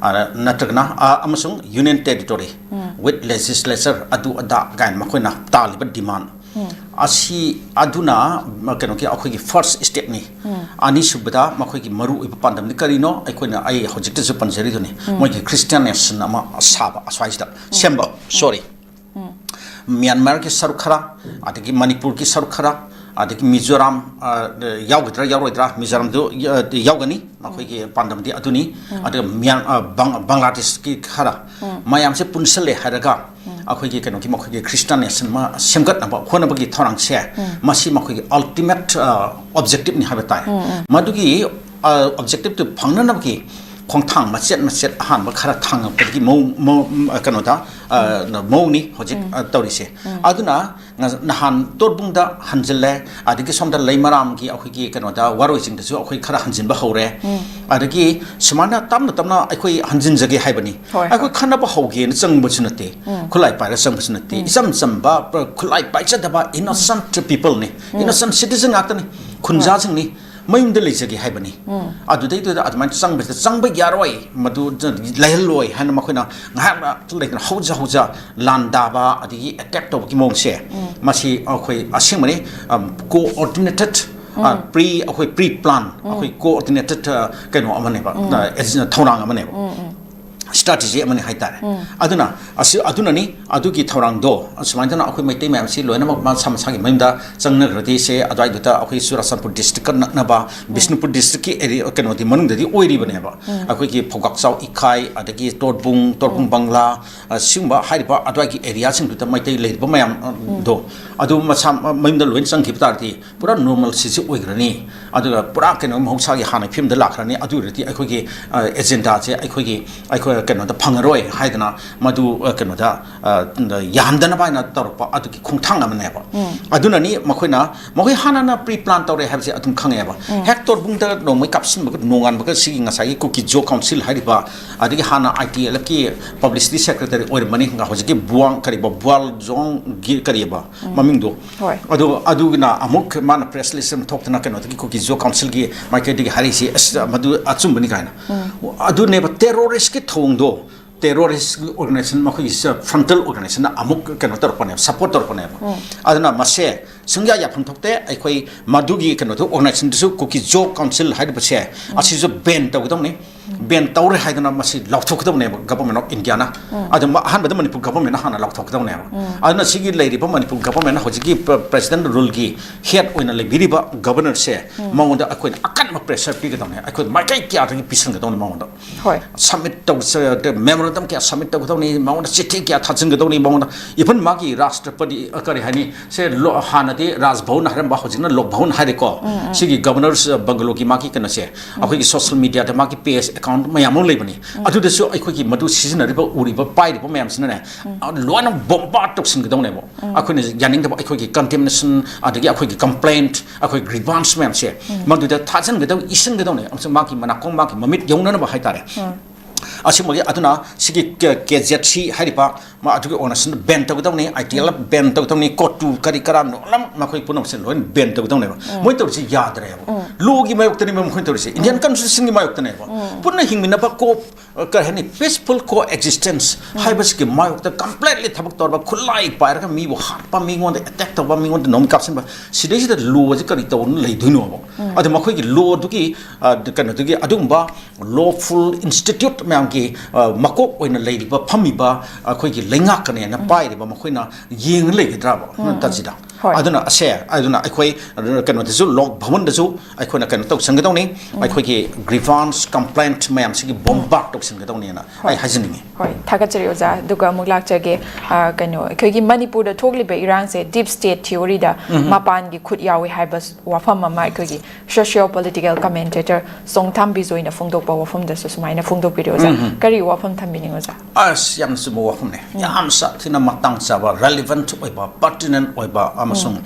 ꯑ, ꯅꯠꯇ꯭ꯔꯒꯅ, ꯑ, ꯑꯃꯁꯨꯡ union territory um. with legislature, ꯑꯗꯨ ꯑꯗꯥ ꯀꯥꯏꯅ ꯃꯈꯣꯏꯅ ꯇꯥꯜꯂꯤꯕ demand ꯎꯝ꯫ ꯑꯁꯤ ꯑꯗꯨꯅ ꯀꯩꯅꯣꯒꯤ ꯑꯩꯈꯣꯏꯒꯤ first stepꯅꯤ꯫ ꯎꯝ꯫ ꯑꯅꯤꯁꯨꯕꯗ ꯃꯈꯣꯏꯒꯤ ꯃꯔꯨꯑꯣꯏꯕ ꯄꯥꯟꯗꯝꯗꯤ ꯀꯔꯤꯅꯣ? ꯑꯩꯈꯣꯏꯅ, ꯑꯩ ꯍꯧꯖꯤꯛꯇꯁꯨ ꯄꯟꯖꯔꯤꯗꯨꯅꯤ, ꯎꯝ꯫ ꯃꯣꯏꯒꯤ Christian nation ꯑꯃ ꯁꯥꯕ ꯑꯁ꯭ꯋꯥꯏꯁꯤꯗ ꯎꯝ꯫ ꯁꯦꯝꯕ, ꯎꯝ꯫ Sorry꯫ ꯎꯝ꯫ ꯃ꯭ꯌꯥꯟꯃꯥꯔꯒꯤ ꯁꯔꯨꯛ ꯈꯔ, ꯑꯗꯒꯤ ꯃꯅꯤꯄꯨꯔꯒꯤ ꯁꯔꯨꯛ ꯈꯔ, ꯑꯗꯒꯤ ꯃꯤꯖꯣꯔꯥꯝ, ꯑ, ꯌꯥꯎꯒꯗ꯭ꯔꯥ ꯌꯥꯎꯔꯣꯏꯗ꯭ꯔꯥ? ꯃꯤꯖꯣꯔꯥꯝꯗꯨ, ꯑ, ꯌꯥꯎꯒꯅꯤ꯫ ꯃꯈꯣꯏꯒꯤ ꯄꯥꯟꯗꯝꯗꯤ ꯑꯗꯨꯅꯤ꯫ ꯎꯝ꯫ ꯑꯗꯨꯒ ꯃ꯭ꯌꯥꯟ-, ꯑ, ꯕꯪ-, ꯕꯪꯒ꯭ꯂꯥꯗꯦꯁꯀꯤ ꯈꯔ ꯎꯝ꯫ ꯃꯌꯥꯝꯁꯦ ꯄꯨꯟꯁꯤꯜꯂꯦ ꯍꯥꯏꯔꯒ ꯎꯝ꯫ ꯑꯩꯈꯣꯏꯒꯤ ꯀꯩꯅꯣꯒꯤ, ꯃꯈꯣꯏꯒꯤ Christian nation ꯑꯃ ꯁꯦꯝꯒꯠꯅꯕ ꯍꯣꯠꯅꯕꯒꯤ ꯊꯧꯔꯥꯡꯁꯦ, ꯎꯝ꯫ ꯃꯁꯤ ꯃꯈꯣꯏꯒꯤ ultimate, ꯑ, objectiveꯅꯤ ꯍꯥꯏꯕ ꯇꯥꯏ꯫ ꯎꯝ, ꯎꯝ꯫ ꯃꯗꯨꯒꯤ, ꯑ, objectiveꯇꯨ ꯐꯪꯅꯅꯕꯒꯤ ꯈꯣꯡꯊꯥꯡ ꯃꯆꯦꯠ ꯃꯆꯦꯠ ꯑꯍꯥꯟꯕ ꯈꯔ ꯊꯥꯡꯉꯛꯄꯗꯒꯤ ꯃꯑꯣꯡ ꯃꯑꯣꯡ ꯀꯩꯅꯣꯗ ꯃꯑꯣꯡꯅꯤ ꯍꯧꯖꯤꯛ ꯇꯧꯔꯤꯁꯦ꯫ ꯑꯗꯨꯅ ꯅꯍꯥꯟ ꯇꯣꯔꯕꯨꯡꯗ ꯍꯟꯖꯤꯜꯂꯦ, ꯑꯗꯒꯤ ꯁꯣꯝꯗ ꯂꯩꯃꯔꯥꯝꯒꯤ ꯑꯩꯈꯣꯏꯒꯤ ꯀꯩꯅꯣꯗ ꯋꯥꯔꯣꯏꯁꯤꯡꯗꯁꯨ ꯑꯩꯈꯣꯏ ꯈꯔ ꯍꯟꯖꯤꯟꯕ ꯍꯧꯔꯦ꯫ ꯑꯗꯒꯤ ꯁꯨꯃꯥꯏꯅ ꯇꯞꯅ ꯇꯞꯅ ꯑꯩꯈꯣꯏ ꯍꯟꯖꯤꯟꯖꯒꯦ ꯍꯥꯏꯕꯅꯤ꯫ ꯍꯣꯏ, ꯑꯩꯈꯣꯏ ꯍꯣꯏ꯫ ꯈꯟꯅꯕ ꯍꯧꯒꯦꯅ ꯆꯪꯕꯁꯨ ꯅꯠꯇꯦ, ꯈꯨꯠꯂꯥꯏ ꯄꯥꯏꯔ ꯆꯪꯕꯁꯨ ꯅꯠꯇꯦ꯫ ꯏꯆꯝ ꯆꯝꯕ ꯈꯨꯠꯂꯥꯏ ꯄꯥꯏꯖꯗꯕ innocent peopleꯅꯤ, innocent citizen ꯉꯥꯛꯇꯅꯤ, ꯈꯨꯟꯖꯥꯁꯤꯡꯅꯤ꯫ ꯃꯌꯨꯝꯗ ꯂꯩꯖꯒꯦ ꯍꯥꯏꯕꯅꯤ꯫ ꯑꯗꯨꯗꯩꯗꯨꯗ ꯑꯗꯨꯃꯥꯏꯅ ꯆꯪꯕꯁꯤꯗ ꯆꯪꯕ ꯌꯥꯔꯣꯏ, ꯃꯗꯨ ꯂꯩꯍꯜꯂꯣꯏ ꯍꯥꯏꯅ ꯃꯈꯣꯏꯅ ꯉꯥꯏꯍꯥꯛ ꯂꯩꯇꯅ ꯍꯧꯖ ꯍꯧꯖ ꯂꯥꯟꯗꯥꯕ ꯑꯗꯒꯤ attack ꯇꯧꯕꯒꯤ ꯃꯑꯣꯡꯁꯦ, ꯃꯁꯤ ꯑꯩꯈꯣꯏ ꯑꯁꯦꯡꯕꯅꯤ꯫ Coordinated, pre ꯑꯩꯈꯣꯏ pre plan, ꯑꯩꯈꯣꯏ coordinated ꯀꯩꯅꯣ ꯑꯃꯅꯦꯕ, ꯊꯧꯔꯥꯡ ꯑꯃꯅꯦꯕ, strategy ꯑꯃꯅꯤ ꯍꯥꯏꯇꯥꯔꯦ꯫ ꯑꯗꯨꯅ ꯑꯁꯤ ꯑꯗꯨꯅꯅꯤ, ꯑꯗꯨꯒꯤ ꯊꯧꯔꯥꯡꯗꯣ ꯁꯨꯃꯥꯏꯅ ꯇꯧꯅ ꯑꯩꯈꯣꯏ ꯃꯩꯇꯩ ꯃꯌꯥꯝꯁꯤ ꯂꯣꯏꯅꯃꯛ ꯃꯁꯥ ꯃꯁꯥꯒꯤ ꯃꯌꯨꯝꯗ ꯆꯪꯅꯈ꯭ꯔꯗꯤ ꯁꯦ, ꯑꯗꯨꯋꯥꯏꯗꯨꯗ ꯑꯩꯈꯣꯏ ꯆꯨꯔꯥꯆꯥꯟꯄꯨꯔ districtꯀ ꯅꯛꯅꯕ, ꯕꯤꯁꯅꯨꯄꯨꯔ districtꯀꯤ area ꯀꯩꯅꯣꯗꯤ ꯃꯅꯨꯡꯗꯗꯤ ꯑꯣꯏꯔꯤꯕꯅꯦꯕ꯫ ꯑꯩꯈꯣꯏꯒꯤ ꯐꯧꯒꯥꯛꯆꯥꯎ ꯏꯈꯥꯏ, ꯑꯗꯒꯤ ꯇꯣꯔꯕꯨꯡ, ꯇꯣꯔꯕꯨꯡ ꯕꯪꯂꯥ, ꯁꯤꯒꯨꯝꯕ ꯍꯥꯏꯔꯤꯕ ꯑꯗꯨꯋꯥꯏꯒꯤ areaꯁꯤꯡꯗꯨꯗ ꯃꯩꯇꯩ ꯂꯩꯔꯤꯕ ꯃꯌꯥꯝꯗꯣ, ꯑꯗꯨ ꯃꯁꯥ ꯃꯌꯨꯝꯗ ꯂꯣꯏꯅ ꯆꯪꯈꯤꯕ ꯇꯥꯔꯗꯤ ꯄꯨꯔꯥ normalcyꯁꯦ ꯑꯣꯏꯈ꯭ꯔꯅꯤ꯫ ꯑꯗꯨꯒ ꯄꯨꯔꯥ ꯀꯩꯅꯣ ꯃꯍꯧꯁꯥꯒꯤ ꯍꯥꯟꯅ ꯐꯤꯕꯝꯗ ꯂꯥꯛꯈ꯭ꯔꯅꯤ꯫ ꯑꯗꯨ ꯑꯣꯏꯔꯗꯤ ꯑꯩꯈꯣꯏꯒꯤ agendaꯁꯦ ꯑꯩꯈꯣꯏꯒꯤ, ꯑꯩꯈꯣꯏ ꯀꯩꯅꯣꯗ ꯐꯪꯉꯔꯣꯏ ꯍꯥꯏꯗꯅ ꯃꯗꯨ ꯀꯩꯅꯣꯗ ꯌꯥꯍꯟꯗꯅꯕ ꯍꯥꯏꯅ ꯇꯧꯔꯛꯄ ꯑꯗꯨꯒꯤ ꯈꯣꯡꯊꯥꯡ ꯑꯃꯅꯦꯕ꯫ ꯑꯗꯨꯅꯅꯤ ꯃꯈꯣꯏꯅ, ꯃꯈꯣꯏ ꯍꯥꯟꯅꯅ pre plan ꯇꯧꯔꯦ ꯍꯥꯏꯕꯁꯦ ꯑꯗꯨꯝ ꯈꯪꯉꯦꯕ꯫ ꯍꯦꯛ ꯇꯣꯔꯕꯨꯡꯗ ꯅꯣꯡꯃꯩ ꯀꯥꯞꯁꯤꯟꯕꯒ ꯅꯣꯡꯉꯥꯟꯕꯒ ꯁꯤꯒꯤ ꯉꯁꯥꯏꯒꯤ ꯀꯨꯀꯤ ꯖꯣ ꯀꯥꯎꯟꯁꯤꯜ ꯍꯥꯏꯔꯤꯕ, ꯑꯗꯒꯤ ꯍꯥꯟꯅ ITLFꯀꯤ publicity secretary ꯑꯣꯏꯔꯝꯕꯅꯤ, ꯍꯧꯖꯤꯛꯀꯤ ꯕꯨꯋꯥꯡ ꯀꯔꯤꯕ, ꯕꯨꯋꯥꯜ ꯖꯣꯡꯒꯤ ꯀꯔꯤꯕ ꯃꯃꯤꯡꯗꯣ, ꯍꯣꯏ꯫ ꯑꯗꯨ ꯑꯗꯨꯒꯤꯅ ꯑꯃꯨꯛ ꯃꯥꯅ press release ꯑꯃ ꯊꯣꯛꯇꯅ ꯀꯩꯅꯣꯗꯒꯤ ꯀꯨꯀꯤ ꯖꯣ ꯀꯥꯎꯟꯁꯤꯜꯒꯤ ꯃꯥꯏꯀꯩꯗꯒꯤ ꯍꯥꯏꯔꯛꯏꯁꯤ, ꯑꯁ, ꯃꯗꯨ ꯑꯆꯨꯝꯕꯅꯤ ꯀꯥꯏꯅ꯫ ꯑꯗꯨꯅꯦꯕ terroristꯀꯤ ꯊꯧꯑꯣꯡꯗꯣ, terrorist organization, ꯃꯈꯣꯏꯒꯤ frontal organizationꯅ ꯑꯃꯨꯛ ꯀꯩꯅꯣ ꯇꯧꯔꯛꯄꯅꯦꯕ, support ꯇꯧꯔꯛꯄꯅꯦꯕ꯫ ꯑꯗꯨꯅ ꯃꯁꯦ ꯁꯨꯡꯌꯥ ꯌꯥꯐꯝ ꯊꯣꯛꯇꯦ꯫ ꯑꯩꯈꯣꯏ ꯃꯗꯨꯒꯤ ꯀꯩꯅꯣꯗꯣ organizationꯗꯨꯁꯨ ꯀꯨꯀꯤ ꯖꯣ ꯀꯥꯎꯟꯁꯤꯜ ꯍꯥꯏꯔꯤꯕꯁꯦ ꯑꯁꯤꯁꯨ ban ꯇꯧꯒꯗꯧꯅꯤ꯫ Ban ꯇꯧꯔꯦ ꯍꯥꯏꯗꯅ ꯃꯁꯤ ꯂꯥꯎꯊꯣꯛꯀꯗꯧꯅꯦꯕ Government of Indiaꯅ꯫ ꯑꯗꯨ ꯃ-, ꯑꯍꯥꯟꯕꯗ ꯃꯅꯤꯄꯨꯔ governmentꯅ ꯍꯥꯟꯅ ꯂꯥꯎꯊꯣꯛꯀꯗꯧꯅꯦꯕ꯫ ꯑꯗꯨꯅ ꯁꯤꯒꯤ ꯂꯩꯔꯤꯕ ꯃꯅꯤꯄꯨꯔ governmentꯅ ꯍꯧꯖꯤꯛꯀꯤ ꯄ-, president ruleꯒꯤ head ꯑꯣꯏꯅ ꯂꯩꯕꯤꯔꯤꯕ governorꯁꯦ, ꯃꯉꯣꯟꯗ ꯑꯩꯈꯣꯏꯅ ꯑꯀꯟꯕ pressure ꯄꯤꯒꯗꯧꯅꯦ꯫ ꯑꯩꯈꯣꯏ ꯃꯥꯏꯀꯩ ꯀꯌꯥꯗꯒꯤ ꯄꯤꯁꯤꯟꯒꯗꯧꯅꯦ ꯃꯉꯣꯟꯗ꯫ ꯍꯣꯏ꯫ Submit ꯇꯧ-, memorandum ꯀꯌꯥ submit ꯇꯧꯒꯗꯧꯅꯤ, ꯃꯉꯣꯟꯗ ꯆꯤꯊꯤ ꯀꯌꯥ ꯊꯥꯖꯤꯟꯒꯗꯧꯅꯤ, ꯃꯉꯣꯟꯗ even ꯃꯥꯒꯤ ꯔꯥꯁꯇ꯭ꯔꯄꯇꯤ, ꯑ, ꯀꯔꯤ ꯍꯥꯏꯅꯤ, ꯁꯦ ꯂꯣ-, ꯍꯥꯟꯅ ꯍꯥꯏꯔꯝꯕ, ꯍꯧꯖꯤꯛꯅ ꯂꯣꯛ ꯚꯋꯟ ꯍꯥꯏꯔꯦꯀꯣ꯫ ꯁꯤꯒꯤ ꯒꯕꯔꯅꯔꯁ ꯕꯪꯒꯂꯣꯒꯤ ꯃꯥꯒꯤ ꯀꯩꯅꯣꯁꯦ, ꯑꯩꯈꯣꯏꯒꯤ ꯁꯣꯁꯤꯌꯦꯜ ꯃꯤꯗꯤꯌꯥꯗ ꯃꯥꯒꯤ ꯄꯦꯖ ꯑꯦꯀꯥꯎꯟ ꯃꯌꯥꯝ ꯑꯃ ꯂꯩꯕꯅꯤ꯫ ꯑꯗꯨꯗꯁꯨ ꯑꯩꯈꯣꯏꯒꯤ ꯃꯗꯨ ꯁꯤꯖꯤꯟꯅꯔꯤꯕ, ꯎꯔꯤꯕ, ꯄꯥꯏꯔꯤꯕ ꯃꯌꯥꯝꯁꯤꯅꯅꯦ, ꯑ, ꯂꯣꯏꯅ ꯕꯣꯝꯕꯥꯔꯗ ꯇꯧꯁꯤꯟꯒꯗꯧꯅꯦꯕ꯫ ꯑꯩꯈꯣꯏꯅ ꯌꯥꯅꯤꯡꯗꯕ ꯑꯩꯈꯣꯏꯒꯤ ꯀꯟꯗꯦꯝꯅꯦꯁꯟ, ꯑꯗꯒꯤ ꯑꯩꯈꯣꯏꯒꯤ ꯀꯝꯄ꯭ꯂꯦꯟꯠ, ꯑꯩꯈꯣꯏ ꯒ꯭ꯔꯤꯚꯥꯟꯁ ꯃꯌꯥꯝꯁꯦ ꯃꯗꯨꯗ ꯊꯥꯖꯤꯟꯒꯗꯧ, ꯏꯁꯤꯟꯒꯗꯧꯅꯦ꯫ ꯑꯃꯁꯨꯡ ꯃꯥꯒꯤ ꯃꯅꯥꯀꯣꯡ, ꯃꯥꯒꯤ ꯃꯃꯤꯠ ꯌꯧꯅꯅꯕ ꯍꯥꯏꯇꯥꯔꯦ꯫ ꯑꯁꯤꯃꯒꯤ ꯑꯗꯨꯅ ꯁꯤꯒꯤ ꯀꯦ-, ꯀꯦ ꯖꯦꯠ ꯁꯤ ꯍꯥꯏꯔꯤꯕ ꯃꯥ ꯑꯗꯨꯒꯤ ꯑꯣꯔꯒꯅꯥꯏꯖꯦꯁꯟ ꯕꯦꯟ ꯇꯧꯒꯗꯧꯅꯤ, ꯑꯥꯏ ꯇꯤ ꯑꯦꯜ ꯑꯦꯐ ꯕꯦꯟ ꯇꯧꯒꯗꯧꯅꯤ, ꯀꯣꯇꯨ ꯀꯔꯤ ꯀꯔꯥ ꯂꯣꯏꯅꯃꯛ ꯃꯈꯣꯏ ꯄꯨꯝꯅꯃꯛꯁꯦ ꯂꯣꯏꯅ ꯕꯦꯟ ꯇꯧꯒꯗꯧꯅꯦꯕ꯫ ꯃꯣꯏ ꯇꯧꯔꯤꯁꯤ ꯌꯥꯗ꯭ꯔꯦꯕ꯫ ꯂꯣꯒꯤ ꯃꯥꯌꯣꯛꯇꯅꯦꯕ ꯃꯈꯣꯏꯅ ꯇꯧꯔꯤꯁꯦ, ꯏꯟꯗꯤꯌꯟ ꯀꯟꯁꯇꯤꯇ꯭ꯌꯨꯁꯟꯒꯤ ꯃꯥꯌꯣꯛꯇꯅꯦꯕ꯫ ꯄꯨꯟꯅ ꯍꯤꯡꯃꯤꯟꯅꯕ ꯀꯣ-, ꯀꯔꯤ ꯍꯥꯏꯅꯤ, ꯄꯤꯁꯐꯨꯜ ꯀꯣ ꯑꯦꯛꯖꯤꯁꯇꯦꯟꯁ ꯍꯥꯏꯕꯁꯤꯒꯤ ꯃꯥꯌꯣꯛꯇ ꯀꯝꯄ꯭ꯂꯤꯠꯂꯤ ꯊꯕꯛ ꯇꯧꯔꯕ, ꯈꯨꯠꯂꯥꯏ ꯄꯥꯏꯔꯒ ꯃꯤꯕꯨ ꯍꯥꯠꯄ, ꯃꯤꯉꯣꯟꯗ ꯑꯦꯇꯦꯛ ꯇꯧꯕ, ꯃꯤꯉꯣꯟꯗ ꯅꯣꯡꯃꯩ ꯀꯥꯞꯁꯤꯟꯕ, ꯁꯤꯗꯩꯁꯤꯗ ꯂꯣꯁꯤ ꯀꯔꯤ ꯇꯧꯔ ꯂꯩꯗꯣꯏꯅꯣꯕ? ꯑꯗꯣ ꯃꯈꯣꯏꯒꯤ ꯂꯣꯗꯨꯒꯤ, ꯑ, ꯀꯩꯅꯣꯗꯨꯒꯤ ꯑꯗꯨꯒꯨꯝꯕ ꯂꯣꯐꯨꯜ ꯏꯟꯁꯇꯤꯇ꯭ꯌꯨꯠ ꯃꯌꯥꯝꯒꯤ, ꯑ, ꯃꯀꯣꯛ ꯑꯣꯏꯅ ꯂꯩꯔꯤꯕ, ꯐꯝꯃꯤꯕ ꯑꯩꯈꯣꯏꯒꯤ ꯂꯩꯉꯥꯛꯀꯅꯦꯅ ꯄꯥꯏꯔꯤꯕ ꯃꯈꯣꯏꯅ ꯌꯦꯡꯉ ꯂꯩꯒꯗ꯭ꯔꯕ? ꯇꯥꯖꯤꯗ? ꯍꯣꯏ꯫ ꯑꯗꯨꯅ ꯑꯁꯦ, ꯑꯗꯨꯅ ꯑꯩꯈꯣꯏ, ꯑꯗꯨꯅ ꯀꯩꯅꯣꯗꯁꯨ, ꯂꯣꯛ ꯚꯋꯟꯗꯁꯨ ꯑꯩꯈꯣꯏꯅ ꯀꯩꯅꯣ ꯇꯧꯁꯟꯒꯗꯧꯅꯤ꯫ ꯑꯩꯈꯣꯏꯒꯤ ꯒ꯭ꯔꯤꯚꯥꯟꯁ ꯀꯝꯄ꯭ꯂꯦꯟꯠ ꯃꯌꯥꯝꯁꯤꯒꯤ ꯕꯣꯝꯕꯥꯔꯗ ꯇꯧꯁꯟꯒꯗꯧꯅꯤꯅ ꯑꯩ ꯍꯣꯏ꯫ ꯍꯥꯏꯖꯅꯤꯡꯉꯤ꯫ ꯍꯣꯏ, ꯊꯥꯒꯠꯆꯔꯤ ꯑꯣꯖꯥ꯫ ꯑꯗꯨꯒ ꯑꯃꯨꯛ ꯂꯥꯛꯆꯒꯦ, ꯑ, ꯀꯩꯅꯣ, ꯑꯩꯈꯣꯏꯒꯤ ꯃꯅꯤꯄꯨꯔꯗ ꯊꯣꯛꯂꯤꯕ ꯏꯔꯥꯡꯁꯦ ꯗꯤꯞ ꯁ꯭ꯇꯦꯠ ꯊꯤꯑꯣꯔꯤꯗ ꯃꯄꯥꯟꯒꯤ ꯈꯨꯠ ꯌꯥꯎꯏ ꯍꯥꯏꯕ ꯋꯥꯐꯝ ꯑꯃ ꯑꯩꯈꯣꯏꯒꯤ ꯁꯣꯁꯤꯌꯣ ꯄꯣꯂꯤꯇꯤꯀꯦꯜ ꯀꯃꯦꯟꯇꯦꯇꯔ ꯆꯣꯡꯊꯥꯝ ꯕꯤꯖꯣꯏꯅ ꯐꯣꯡꯗꯣꯛꯄ ꯋꯥꯐꯝꯗꯁꯨ ꯁꯨꯃꯥꯏꯅ ꯐꯣꯡꯗꯣꯛꯄꯤꯔꯦ ꯑꯣꯖꯥ꯫ ꯀꯔꯤ ꯋꯥꯐꯝ ꯊꯝꯕꯤꯅꯤꯡꯉꯤ ꯑꯣꯖꯥ? ꯑꯁ, ꯌꯥꯝꯅ ꯆꯨꯝꯕ ꯋꯥꯐꯝꯅꯦ꯫ ꯌꯥꯝ ꯁꯥꯊꯤꯅ ꯃꯇꯥꯡ ꯆꯥꯕ, ꯔꯦꯂꯤꯚꯦꯟꯠ ꯑꯣꯏꯕ, ꯄꯔꯇꯤꯅꯦꯟꯠ ꯑꯣꯏꯕ ꯑꯃꯁꯨꯡ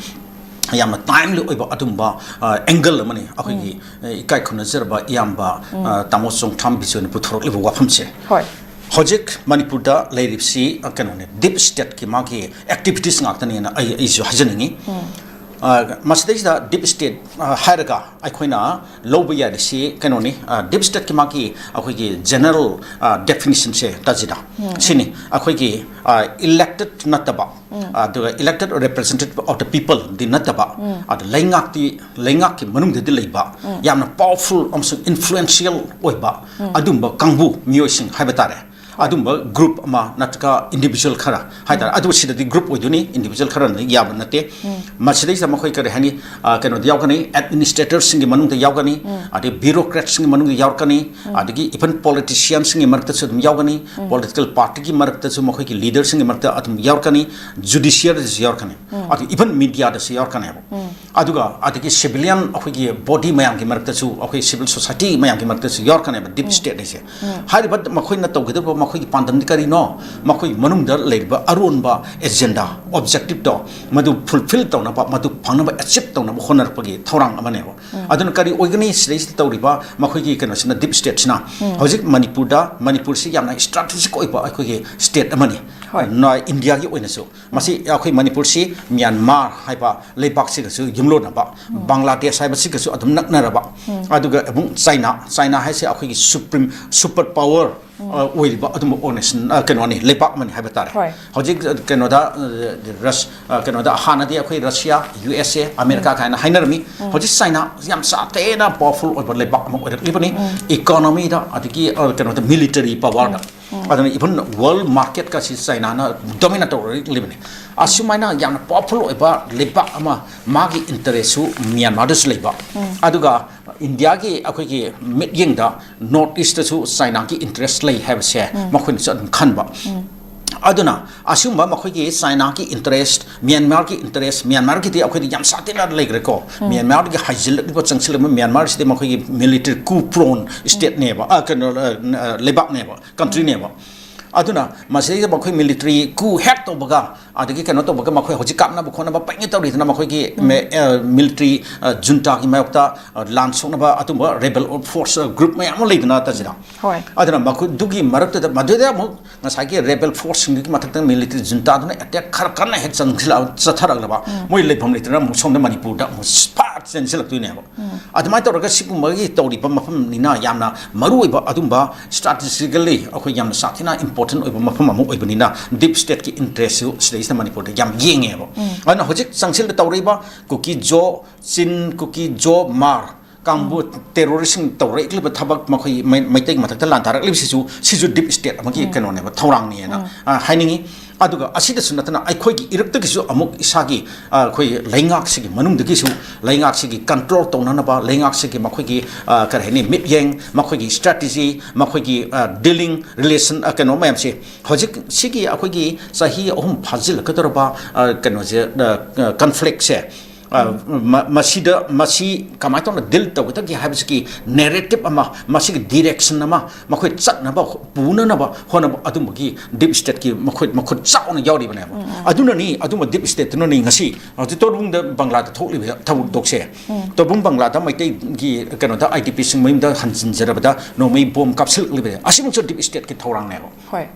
ꯌꯥꯝꯅ ꯇꯥꯏꯝꯂꯤ ꯑꯣꯏꯕ ꯑꯗꯨꯝꯕ, ꯑ, ꯑꯦꯡꯒꯜ ꯑꯃꯅꯤ꯫ ꯑꯩꯈꯣꯏꯒꯤ, ꯑ, ꯏꯀꯥꯏ ꯈꯨꯝꯅꯖꯔꯕ ꯏꯌꯥꯝꯕ, ꯑ, ꯇꯥꯃꯣ ꯆꯣꯡꯊꯥꯝ ꯕꯤꯖꯣꯏꯅ ꯄꯨꯊꯣꯔꯛꯂꯤꯕ ꯋꯥꯐꯝꯁꯦ꯫ ꯍꯣꯏ꯫ ꯍꯧꯖꯤꯛ ꯃꯅꯤꯄꯨꯔꯗ ꯂꯩꯔꯤꯕꯁꯤ, ꯑ, ꯀꯩꯅꯣꯅꯦ, ꯗꯤꯞ ꯁ꯭ꯇꯦꯠꯀꯤ ꯃꯥꯒꯤ ꯑꯦꯛꯇꯤꯚꯤꯇꯤꯁ ꯉꯥꯛꯇꯅꯦꯅ ꯑꯩ, ꯑꯩꯁꯨ ꯍꯥꯏꯖꯅꯤꯡꯉꯤ꯫ ꯑ, ꯃꯁꯤꯗꯩꯁꯤꯗ ꯗꯤꯞ ꯁ꯭ꯇꯦꯠ, ꯑ, ꯍꯥꯏꯔꯒ ꯑꯩꯈꯣꯏꯅ ꯂꯧꯕ ꯌꯥꯔꯤꯁꯤ ꯀꯩꯅꯣꯅꯤ, ꯑ, ꯗꯤꯞ ꯁ꯭ꯇꯦꯠꯀꯤ ꯃꯥꯒꯤ ꯑꯩꯈꯣꯏꯒꯤ ꯖꯦꯅꯔꯦꯜ, ꯑ, ꯗꯦꯐꯤꯅꯤꯁꯟꯁꯦ ꯇꯥꯖꯤꯗ꯫ ꯁꯤꯅꯤ, ꯑꯩꯈꯣꯏꯒꯤ, ꯑ, ꯏꯂꯦꯛꯇꯦꯠ ꯅꯠꯇꯕ, ꯑꯗꯨꯒ elected representative of the people ꯗꯤ ꯅꯠꯇꯕ, ꯑꯗ ꯂꯩꯉꯥꯛꯇꯤ, ꯂꯩꯉꯥꯛꯀꯤ ꯃꯅꯨꯡꯗꯗꯤ ꯂꯩꯕ, ꯌꯥꯝꯅ ꯄꯥꯋꯔꯐꯨꯜ ꯑꯃꯁꯨꯡ ꯏꯟꯐ꯭ꯂꯨꯌꯦꯟꯁꯤꯌꯦꯜ ꯑꯣꯏꯕ ꯑꯗꯨꯝꯕ ꯀꯥꯡꯕꯨ, ꯃꯤꯑꯣꯏꯁꯤꯡ ꯍꯥꯏꯕ ꯇꯥꯔꯦ꯫ ꯑꯗꯨꯝꯕ ꯒ꯭ꯔꯨꯞ ꯑꯃ ꯅꯠꯇ꯭ꯔꯒ ꯏꯟꯗꯤꯕꯤꯖꯨꯋꯦꯜ ꯈꯔ ꯍꯥꯏꯇꯥꯔꯦ, ꯑꯗꯨ ꯁꯤꯗꯗꯤ ꯒ꯭ꯔꯨꯞ ꯑꯣꯏꯗꯣꯏꯅꯤ, ꯏꯟꯗꯤꯕꯤꯖꯨꯋꯦꯜ ꯈꯔꯅ ꯌꯥꯕ ꯅꯠꯇꯦ꯫ ꯃꯁꯤꯗꯩꯁꯤꯗ ꯃꯈꯣꯏ ꯀꯔꯤ ꯍꯥꯏꯅꯤ, ꯑ, ꯀꯩꯅꯣꯗ ꯌꯥꯎꯒꯅꯤ, ꯑꯦꯗꯃꯤꯅꯤꯁꯇ꯭ꯔꯦꯇꯔꯁꯤꯡꯒꯤ ꯃꯅꯨꯡꯗ ꯌꯥꯎꯒꯅꯤ, ꯑꯗꯩ ꯕ꯭ꯌꯨꯔꯣꯀ꯭ꯔꯦꯠꯁꯤꯡꯒꯤ ꯃꯅꯨꯡꯗ ꯌꯥꯎꯔꯛꯀꯅꯤ, ꯑꯗꯒꯤ ꯏꯚꯟ ꯄꯣꯂꯤꯇꯤꯁꯤꯌꯥꯟꯁꯤꯡꯒꯤ ꯃꯔꯛꯇꯁꯨ ꯑꯗꯨꯝ ꯌꯥꯎꯒꯅꯤ, ꯄꯣꯂꯤꯇꯤꯀꯦꯜ ꯄꯥꯔꯇꯤꯒꯤ ꯃꯔꯛꯇꯁꯨ ꯃꯈꯣꯏꯒꯤ ꯂꯤꯗꯔꯁꯤꯡꯒꯤ ꯃꯔꯛꯇ ꯑꯗꯨꯝ ꯌꯥꯎꯔꯛꯀꯅꯤ, ꯖꯨꯗꯤꯁꯤꯌꯔꯗꯁꯨ ꯌꯥꯎꯔꯛꯀꯅꯤ, ꯑꯗꯨ ꯏꯚꯟ ꯃꯤꯗꯤꯌꯥꯗꯁꯨ ꯌꯥꯎꯔꯛꯀꯅꯦꯕ꯫ ꯑꯗꯨꯒ ꯑꯗꯒꯤ ꯁꯤꯚꯤꯂꯤꯌꯟ ꯑꯩꯈꯣꯏꯒꯤ ꯕꯣꯗꯤ ꯃꯌꯥꯝꯒꯤ ꯃꯔꯛꯇꯁꯨ, ꯑꯩꯈꯣꯏ ꯁꯤꯚꯤꯜ ꯁꯣꯁꯥꯏꯇꯤ ꯃꯌꯥꯝꯒꯤ ꯃꯔꯛꯇꯁꯨ ꯌꯥꯎꯔꯛꯀꯅꯦꯕ ꯗꯤꯞ ꯁ꯭ꯇꯦꯠ ꯍꯥꯏꯁꯦ꯫ ꯍꯥꯏꯔꯤꯕ ꯃꯈꯣꯏꯅ ꯇꯧꯒꯗꯕ ꯃꯈꯣꯏꯒꯤ ꯄꯥꯟꯗꯝꯗꯤ ꯀꯔꯤꯅꯣ? ꯃꯈꯣꯏꯒꯤ ꯃꯅꯨꯡꯗ ꯂꯩꯔꯤꯕ ꯑꯔꯣꯟꯕ ꯑꯦꯖꯦꯟꯗꯥ, ꯑꯣꯕꯖꯦꯛꯇꯤꯞꯇꯣ, ꯃꯗꯨ ꯐꯨꯜꯐꯤꯜ ꯇꯧꯅꯕ, ꯃꯗꯨ ꯐꯪꯅꯕ ꯑꯦꯆꯤꯞ ꯇꯧꯅꯕ ꯍꯣꯠꯅꯔꯛꯄꯒꯤ ꯊꯧꯔꯥꯡ ꯑꯃꯅꯦꯕ꯫ ꯑꯗꯨꯅ ꯀꯔꯤ ꯑꯣꯏꯒꯅꯤ ꯁꯤꯗꯩꯁꯤꯗ ꯇꯧꯔꯤꯕ ꯃꯈꯣꯏꯒꯤ ꯀꯩꯅꯣꯁꯤꯅ, ꯗꯤꯞ ꯁ꯭ꯇꯦꯠꯁꯤꯅ? ꯍꯧꯖꯤꯛ ꯃꯅꯤꯄꯨꯔꯗ, ꯃꯅꯤꯄꯨꯔꯁꯤ ꯌꯥꯝꯅ ꯏꯁꯇ꯭ꯔꯥꯇꯦꯖꯤꯛ ꯑꯣꯏꯕ ꯑꯩꯈꯣꯏꯒꯤ ꯁ꯭ꯇꯦꯠ ꯑꯃꯅꯤ꯫ ꯍꯣꯏ꯫ ꯅ-, ꯏꯟꯗꯤꯌꯥꯒꯤ ꯑꯣꯏꯅꯁꯨ꯫ ꯃꯁꯤ ꯑꯩꯈꯣꯏ ꯃꯅꯤꯄꯨꯔꯁꯤ ꯃ꯭ꯌꯥꯟꯃꯥꯔ ꯍꯥꯏꯕ ꯂꯩꯕꯥꯛꯁꯤꯒꯁꯨ ꯌꯨꯝꯂꯣꯟꯅꯕ, ꯕꯪꯒ꯭ꯂꯥꯗꯦꯁ ꯍꯥꯏꯕꯁꯤꯒꯁꯨ ꯑꯗꯨꯝ ꯅꯛꯅꯔꯕ, ꯑꯗꯨꯒ ꯑꯃꯨꯛ ꯆꯥꯏꯅꯥ, ꯆꯥꯏꯅꯥ ꯍꯥꯏꯁꯦ ꯑꯩꯈꯣꯏꯒꯤ ꯁꯨꯄ꯭ꯔꯤꯝ ꯁꯨꯄꯔ ꯄꯥꯋꯔ, ꯑ, ꯑꯣꯏꯔꯤꯕ ꯑꯗꯨꯝꯕ ꯑꯣꯔꯒꯅꯥꯏꯖꯦꯁꯟ, ꯑ, ꯀꯩꯅꯣꯅꯤ, ꯂꯩꯕꯥꯛ ꯑꯃꯅꯤ ꯍꯥꯏꯕ ꯇꯥꯔꯦ꯫ ꯍꯣꯏ꯫ ꯍꯧꯖꯤꯛ, ꯑ, ꯀꯩꯅꯣꯗ, ꯑ, ꯔꯁ-, ꯑ, ꯀꯩꯅꯣꯗ ꯍꯥꯟꯅꯗꯤ ꯑꯩꯈꯣꯏ ꯔꯁꯤꯌꯥ, ꯌꯨ ꯑꯦꯁ ꯑꯦ, ꯑꯃꯦꯔꯤꯀꯥ ꯀꯥꯏꯅ ꯍꯥꯏꯅꯔꯝꯃꯤ꯫ ꯍꯧꯖꯤꯛ ꯆꯥꯏꯅꯥ ꯌꯥꯝ ꯁꯥꯊꯤꯅ ꯄꯥꯋꯔꯐꯨꯜ ꯑꯣꯏꯕ ꯂꯩꯕꯥꯛ ꯑꯃ ꯑꯣꯏꯔꯛꯂꯤꯕꯅꯤ꯫ ꯏꯀꯣꯅꯣꯃꯤꯗ, ꯑꯗꯒꯤ, ꯑ, ꯀꯩꯅꯣꯗ, ꯃꯤꯂꯤꯇꯔꯤ ꯄꯥꯋꯔꯗ꯫ ꯑꯗꯨꯅ ꯏꯚꯟ ꯋꯥꯔꯜ ꯃꯥꯔꯀꯦꯠꯀꯁꯤ ꯆꯥꯏꯅꯥꯅ ꯗꯣꯃꯤꯅꯦꯠ ꯇꯧꯔꯛꯂꯤꯕꯅꯤ꯫ ꯑꯁꯨꯃꯥꯏꯅ ꯌꯥꯝꯅ ꯄꯥꯋꯔꯐꯨꯜ ꯑꯣꯏꯕ ꯂꯩꯕꯥꯛ ꯑꯃ, ꯃꯥꯒꯤ ꯏꯟꯇꯔꯦꯁꯁꯨ ꯃ꯭ꯌꯥꯟꯃꯥꯔꯗꯁꯨ ꯂꯩꯕ, ꯑꯗꯨꯒ ꯏꯟꯗꯤꯌꯥꯒꯤ ꯑꯩꯈꯣꯏꯒꯤ ꯃꯤꯠꯌꯦꯡꯗ ꯅꯣꯔꯠ ꯏꯁꯇꯁꯨ ꯆꯥꯏꯅꯥꯒꯤ ꯏꯟꯇꯔꯦꯁ ꯂꯩ ꯍꯥꯏꯕꯁꯦ ꯃꯈꯣꯏꯅꯁꯨ ꯑꯗꯨꯝ ꯈꯟꯕ꯫ ꯑꯗꯨꯅ ꯑꯁꯤꯒꯨꯝꯕ ꯃꯈꯣꯏꯒꯤ ꯆꯥꯏꯅꯥꯒꯤ ꯏꯟꯇꯔꯦꯁ, ꯃ꯭ꯌꯥꯟꯃꯥꯔꯒꯤ ꯏꯟꯇꯔꯦꯁ, ꯃ꯭ꯌꯥꯟꯃꯥꯔꯒꯤꯗꯤ ꯑꯩꯈꯣꯏꯗꯤ ꯌꯥꯝ ꯁꯥꯊꯤꯅ ꯂꯩꯈ꯭ꯔꯦꯀꯣ꯫ ꯃ꯭ꯌꯥꯟꯃꯥꯔꯒꯤ ꯍꯥꯏꯖꯤꯜꯂꯛꯂꯤꯕ, ꯆꯪꯁꯤꯜꯂꯛꯂꯤꯕ ꯃ꯭ꯌꯥꯟꯃꯥꯔꯁꯤꯗꯤ ꯃꯈꯣꯏꯒꯤ ꯃꯤꯂꯤꯇꯔꯤ ꯀꯨ ꯄ꯭ꯔꯣꯟ ꯁ꯭ꯇꯦꯠꯅꯦꯕ, ꯑ, ꯀꯩꯅꯣ, ꯑ, ꯂꯩꯕꯥꯛꯅꯦꯕ, ꯀꯟꯇ꯭ꯔꯤꯅꯦꯕ꯫ ꯑꯗꯨꯅ ꯃꯁꯤꯗꯩꯗ ꯃꯈꯣꯏ ꯃꯤꯂꯤꯇꯔꯤ ꯀꯨ ꯍꯦꯛ ꯇꯧꯕꯒ, ꯑꯗꯒꯤ ꯀꯩꯅꯣ ꯇꯧꯕꯒ, ꯃꯈꯣꯏ ꯍꯧꯖꯤꯛ ꯀꯥꯞꯅꯕ ꯈꯣꯠꯅꯕ ꯄꯪꯉꯩ ꯇꯧꯔꯤꯗꯅ, ꯃꯈꯣꯏꯒꯤ ꯃꯦ-, ꯑ, ꯃꯤꯂꯤꯇꯔꯤ, ꯑ, ꯖꯨꯟꯇꯥꯒꯤ ꯃꯥꯌꯣꯛꯇ, ꯑ, ꯂꯥꯟ ꯁꯣꯛꯅꯕ ꯑꯗꯨꯝꯕ ꯔꯦꯕꯦꯜ ꯐꯣꯔꯁ, ꯑ, ꯒ꯭ꯔꯨꯞ ꯃꯌꯥꯝ ꯑꯃ ꯂꯩꯗꯅ, ꯇꯥꯖꯤꯔꯥ? ꯍꯣꯏ꯫ ꯑꯗꯨꯅ ꯃꯈꯣꯏꯗꯨꯒꯤ ꯃꯔꯛꯇꯨꯗ, ꯃꯗꯨꯗ ꯑꯃꯨꯛ ꯉꯁꯥꯏꯒꯤ ꯔꯦꯕꯦꯜ ꯐꯣꯔꯁꯁꯤꯡꯗꯨꯒꯤ ꯃꯊꯛꯇ ꯃꯤꯂꯤꯇꯔꯤ ꯖꯨꯟꯇꯥꯗꯨꯅ ꯑꯦꯇꯦꯛ ꯈꯔ ꯀꯟꯅ ꯍꯦꯛ ꯆꯪꯁꯤꯜꯂꯛ-, ꯆꯠꯊꯔꯛꯂꯕ, ꯃꯣꯏ ꯂꯩꯐꯝ ꯂꯩꯇ꯭ꯔꯒ ꯑꯃꯨꯛ ꯁꯣꯝꯗ ꯃꯅꯤꯄꯨꯔꯗ ꯑꯃꯨꯛ ꯐꯥꯠ ꯆꯦꯟꯁꯤꯜꯂꯛꯇꯣꯏꯅꯦꯕ꯫ ꯑꯗꯨꯃꯥꯏꯅ ꯇꯧꯔꯒ ꯁꯤꯒꯨꯝꯕꯒꯤ ꯇꯧꯔꯤꯕ ꯃꯐꯝꯅꯤꯅ ꯌꯥꯝꯅ ꯃꯔꯨꯑꯣꯏꯕ ꯑꯗꯨꯝꯕ ꯏꯁꯇ꯭ꯔꯥꯇꯦꯖꯤꯀꯦꯜꯂꯤ ꯑꯩꯈꯣꯏ ꯌꯥꯝꯅ ꯁꯥꯊꯤꯅ ꯏꯝꯄꯣꯔꯇꯦꯟ ꯑꯣꯏꯕ ꯃꯐꯝ ꯑꯃ ꯑꯣꯏꯕꯅꯤꯅ ꯗꯤꯞ ꯁ꯭ꯇꯦꯠꯀꯤ ꯏꯟꯇꯔꯦꯁꯁꯨ ꯁꯤꯗꯩꯁꯤꯗ ꯃꯅꯤꯄꯨꯔꯗ ꯌꯥꯝ ꯌꯦꯡꯉꯦꯕ꯫ ꯑꯗꯨꯅ ꯍꯧꯖꯤꯛ ꯆꯪꯁꯤꯜꯂ ꯇꯧꯔꯛꯏꯕ ꯀꯨꯀꯤ ꯖꯣ, ꯆꯤꯟ, ꯀꯨꯀꯤ ꯖꯣ, ꯃꯥꯔ, ꯀꯥꯡꯕꯨ ꯇꯦꯔꯣꯔꯤꯁꯁꯤꯡ ꯇꯧꯔꯛꯂꯤꯕ ꯊꯕꯛ, ꯃꯈꯣꯏ ꯃꯩ-, ꯃꯩꯇꯩ ꯃꯊꯛꯇ ꯂꯥꯟ ꯊꯥꯔꯛꯂꯤꯕꯁꯤꯁꯨ, ꯁꯤꯁꯨ ꯗꯤꯞ ꯁ꯭ꯇꯦꯠ ꯑꯃꯒꯤ ꯀꯩꯅꯣꯅꯦꯕ, ꯊꯧꯔꯥꯡꯅꯦꯅ, ꯑ, ꯍꯥꯏꯅꯤꯡꯉꯤ꯫ ꯑꯗꯨꯒ ꯑꯁꯤꯗꯁꯨ ꯅꯠꯇꯅ ꯑꯩꯈꯣꯏꯒꯤ ꯏꯔꯛꯇꯒꯤꯁꯨ ꯑꯃꯨꯛ ꯏꯁꯥꯒꯤ, ꯑ, ꯑꯩꯈꯣꯏ ꯂꯩꯉꯥꯛꯁꯤꯒꯤ ꯃꯅꯨꯡꯗꯒꯤꯁꯨ, ꯂꯩꯉꯥꯛꯁꯤꯒꯤ ꯀꯟꯇ꯭ꯔꯣꯜ ꯇꯧꯅꯅꯕ, ꯂꯩꯉꯥꯛꯁꯤꯒꯤ ꯃꯈꯣꯏꯒꯤ, ꯑ, ꯀꯔꯤ ꯍꯥꯏꯅꯤ, ꯃꯤꯠꯌꯦꯡ, ꯃꯈꯣꯏꯒꯤ ꯁ꯭ꯇ꯭ꯔꯦꯇꯦꯖꯤ, ꯃꯈꯣꯏꯒꯤ, ꯑ, ꯗꯤꯂꯤꯡ ꯔꯤꯂꯦꯁꯟ, ꯑ, ꯀꯩꯅꯣ ꯃꯌꯥꯝꯁꯦ, ꯍꯧꯖꯤꯛ ꯁꯤꯒꯤ ꯑꯩꯈꯣꯏꯒꯤ ꯆꯍꯤ ꯑꯍꯨꯝ ꯐꯥꯖꯤꯜꯂꯛꯀꯗꯧꯔꯕ, ꯑ, ꯀꯩꯅꯣꯁꯦ, ꯑ, ꯑ, ꯀꯟꯐ꯭ꯂꯤꯛꯁꯦ, ꯑ, ꯃ-, ꯃꯁꯤꯗ, ꯃꯁꯤ ꯀꯃꯥꯏꯅ ꯇꯧꯅ ꯗꯤꯜ ꯇꯧꯒꯗꯒꯦ ꯍꯥꯏꯕꯁꯤꯒꯤ ꯅꯦꯔꯦꯇꯤꯞ ꯑꯃ, ꯃꯁꯤꯒꯤ ꯗꯤꯔꯦꯛꯁꯟ ꯑꯃ, ꯃꯈꯣꯏ ꯆꯠꯅꯕ, ꯄꯨꯅꯅꯕ ꯍꯣꯠꯅꯕ ꯑꯗꯨꯝꯕꯒꯤ ꯗꯤꯞ ꯁ꯭ꯇꯦꯠꯀꯤ ꯃꯈꯨꯠ, ꯃꯈꯨꯠ ꯆꯥꯎꯅ ꯌꯥꯎꯔꯤꯕꯅꯦꯕ꯫ ꯑꯗꯨꯅꯅꯤ ꯑꯗꯨꯝꯕ ꯗꯤꯞ ꯁ꯭ꯇꯦꯠꯇꯨꯅꯅꯤ ꯉꯁꯤ ꯍꯧꯖꯤꯛ ꯇꯣꯔꯕꯨꯡꯗ ꯕꯪꯒ꯭ꯂꯥꯗ ꯊꯣꯛꯂꯤꯕ ꯊꯧꯗꯣꯛꯁꯦ꯫ ꯇꯣꯔꯕꯨꯡ ꯕꯪꯒ꯭ꯂꯥꯗ ꯃꯩꯇꯩꯒꯤ ꯀꯩꯅꯣꯗ, ꯑꯥꯏ ꯗꯤ ꯄꯤꯁꯤꯡ ꯃꯌꯨꯝꯗ ꯍꯟꯖꯤꯟꯖꯔꯕꯗ ꯅꯣꯡꯃꯩ ꯕꯣꯝ ꯀꯥꯞꯁꯤꯜꯂꯛꯂꯤꯕꯁꯦ, ꯑꯁꯤꯃꯛꯁꯨ ꯗꯤꯞ ꯁ꯭ꯇꯦꯠꯀꯤ ꯊꯧꯔꯥꯡꯅꯦꯕ꯫ ꯍꯣꯏ꯫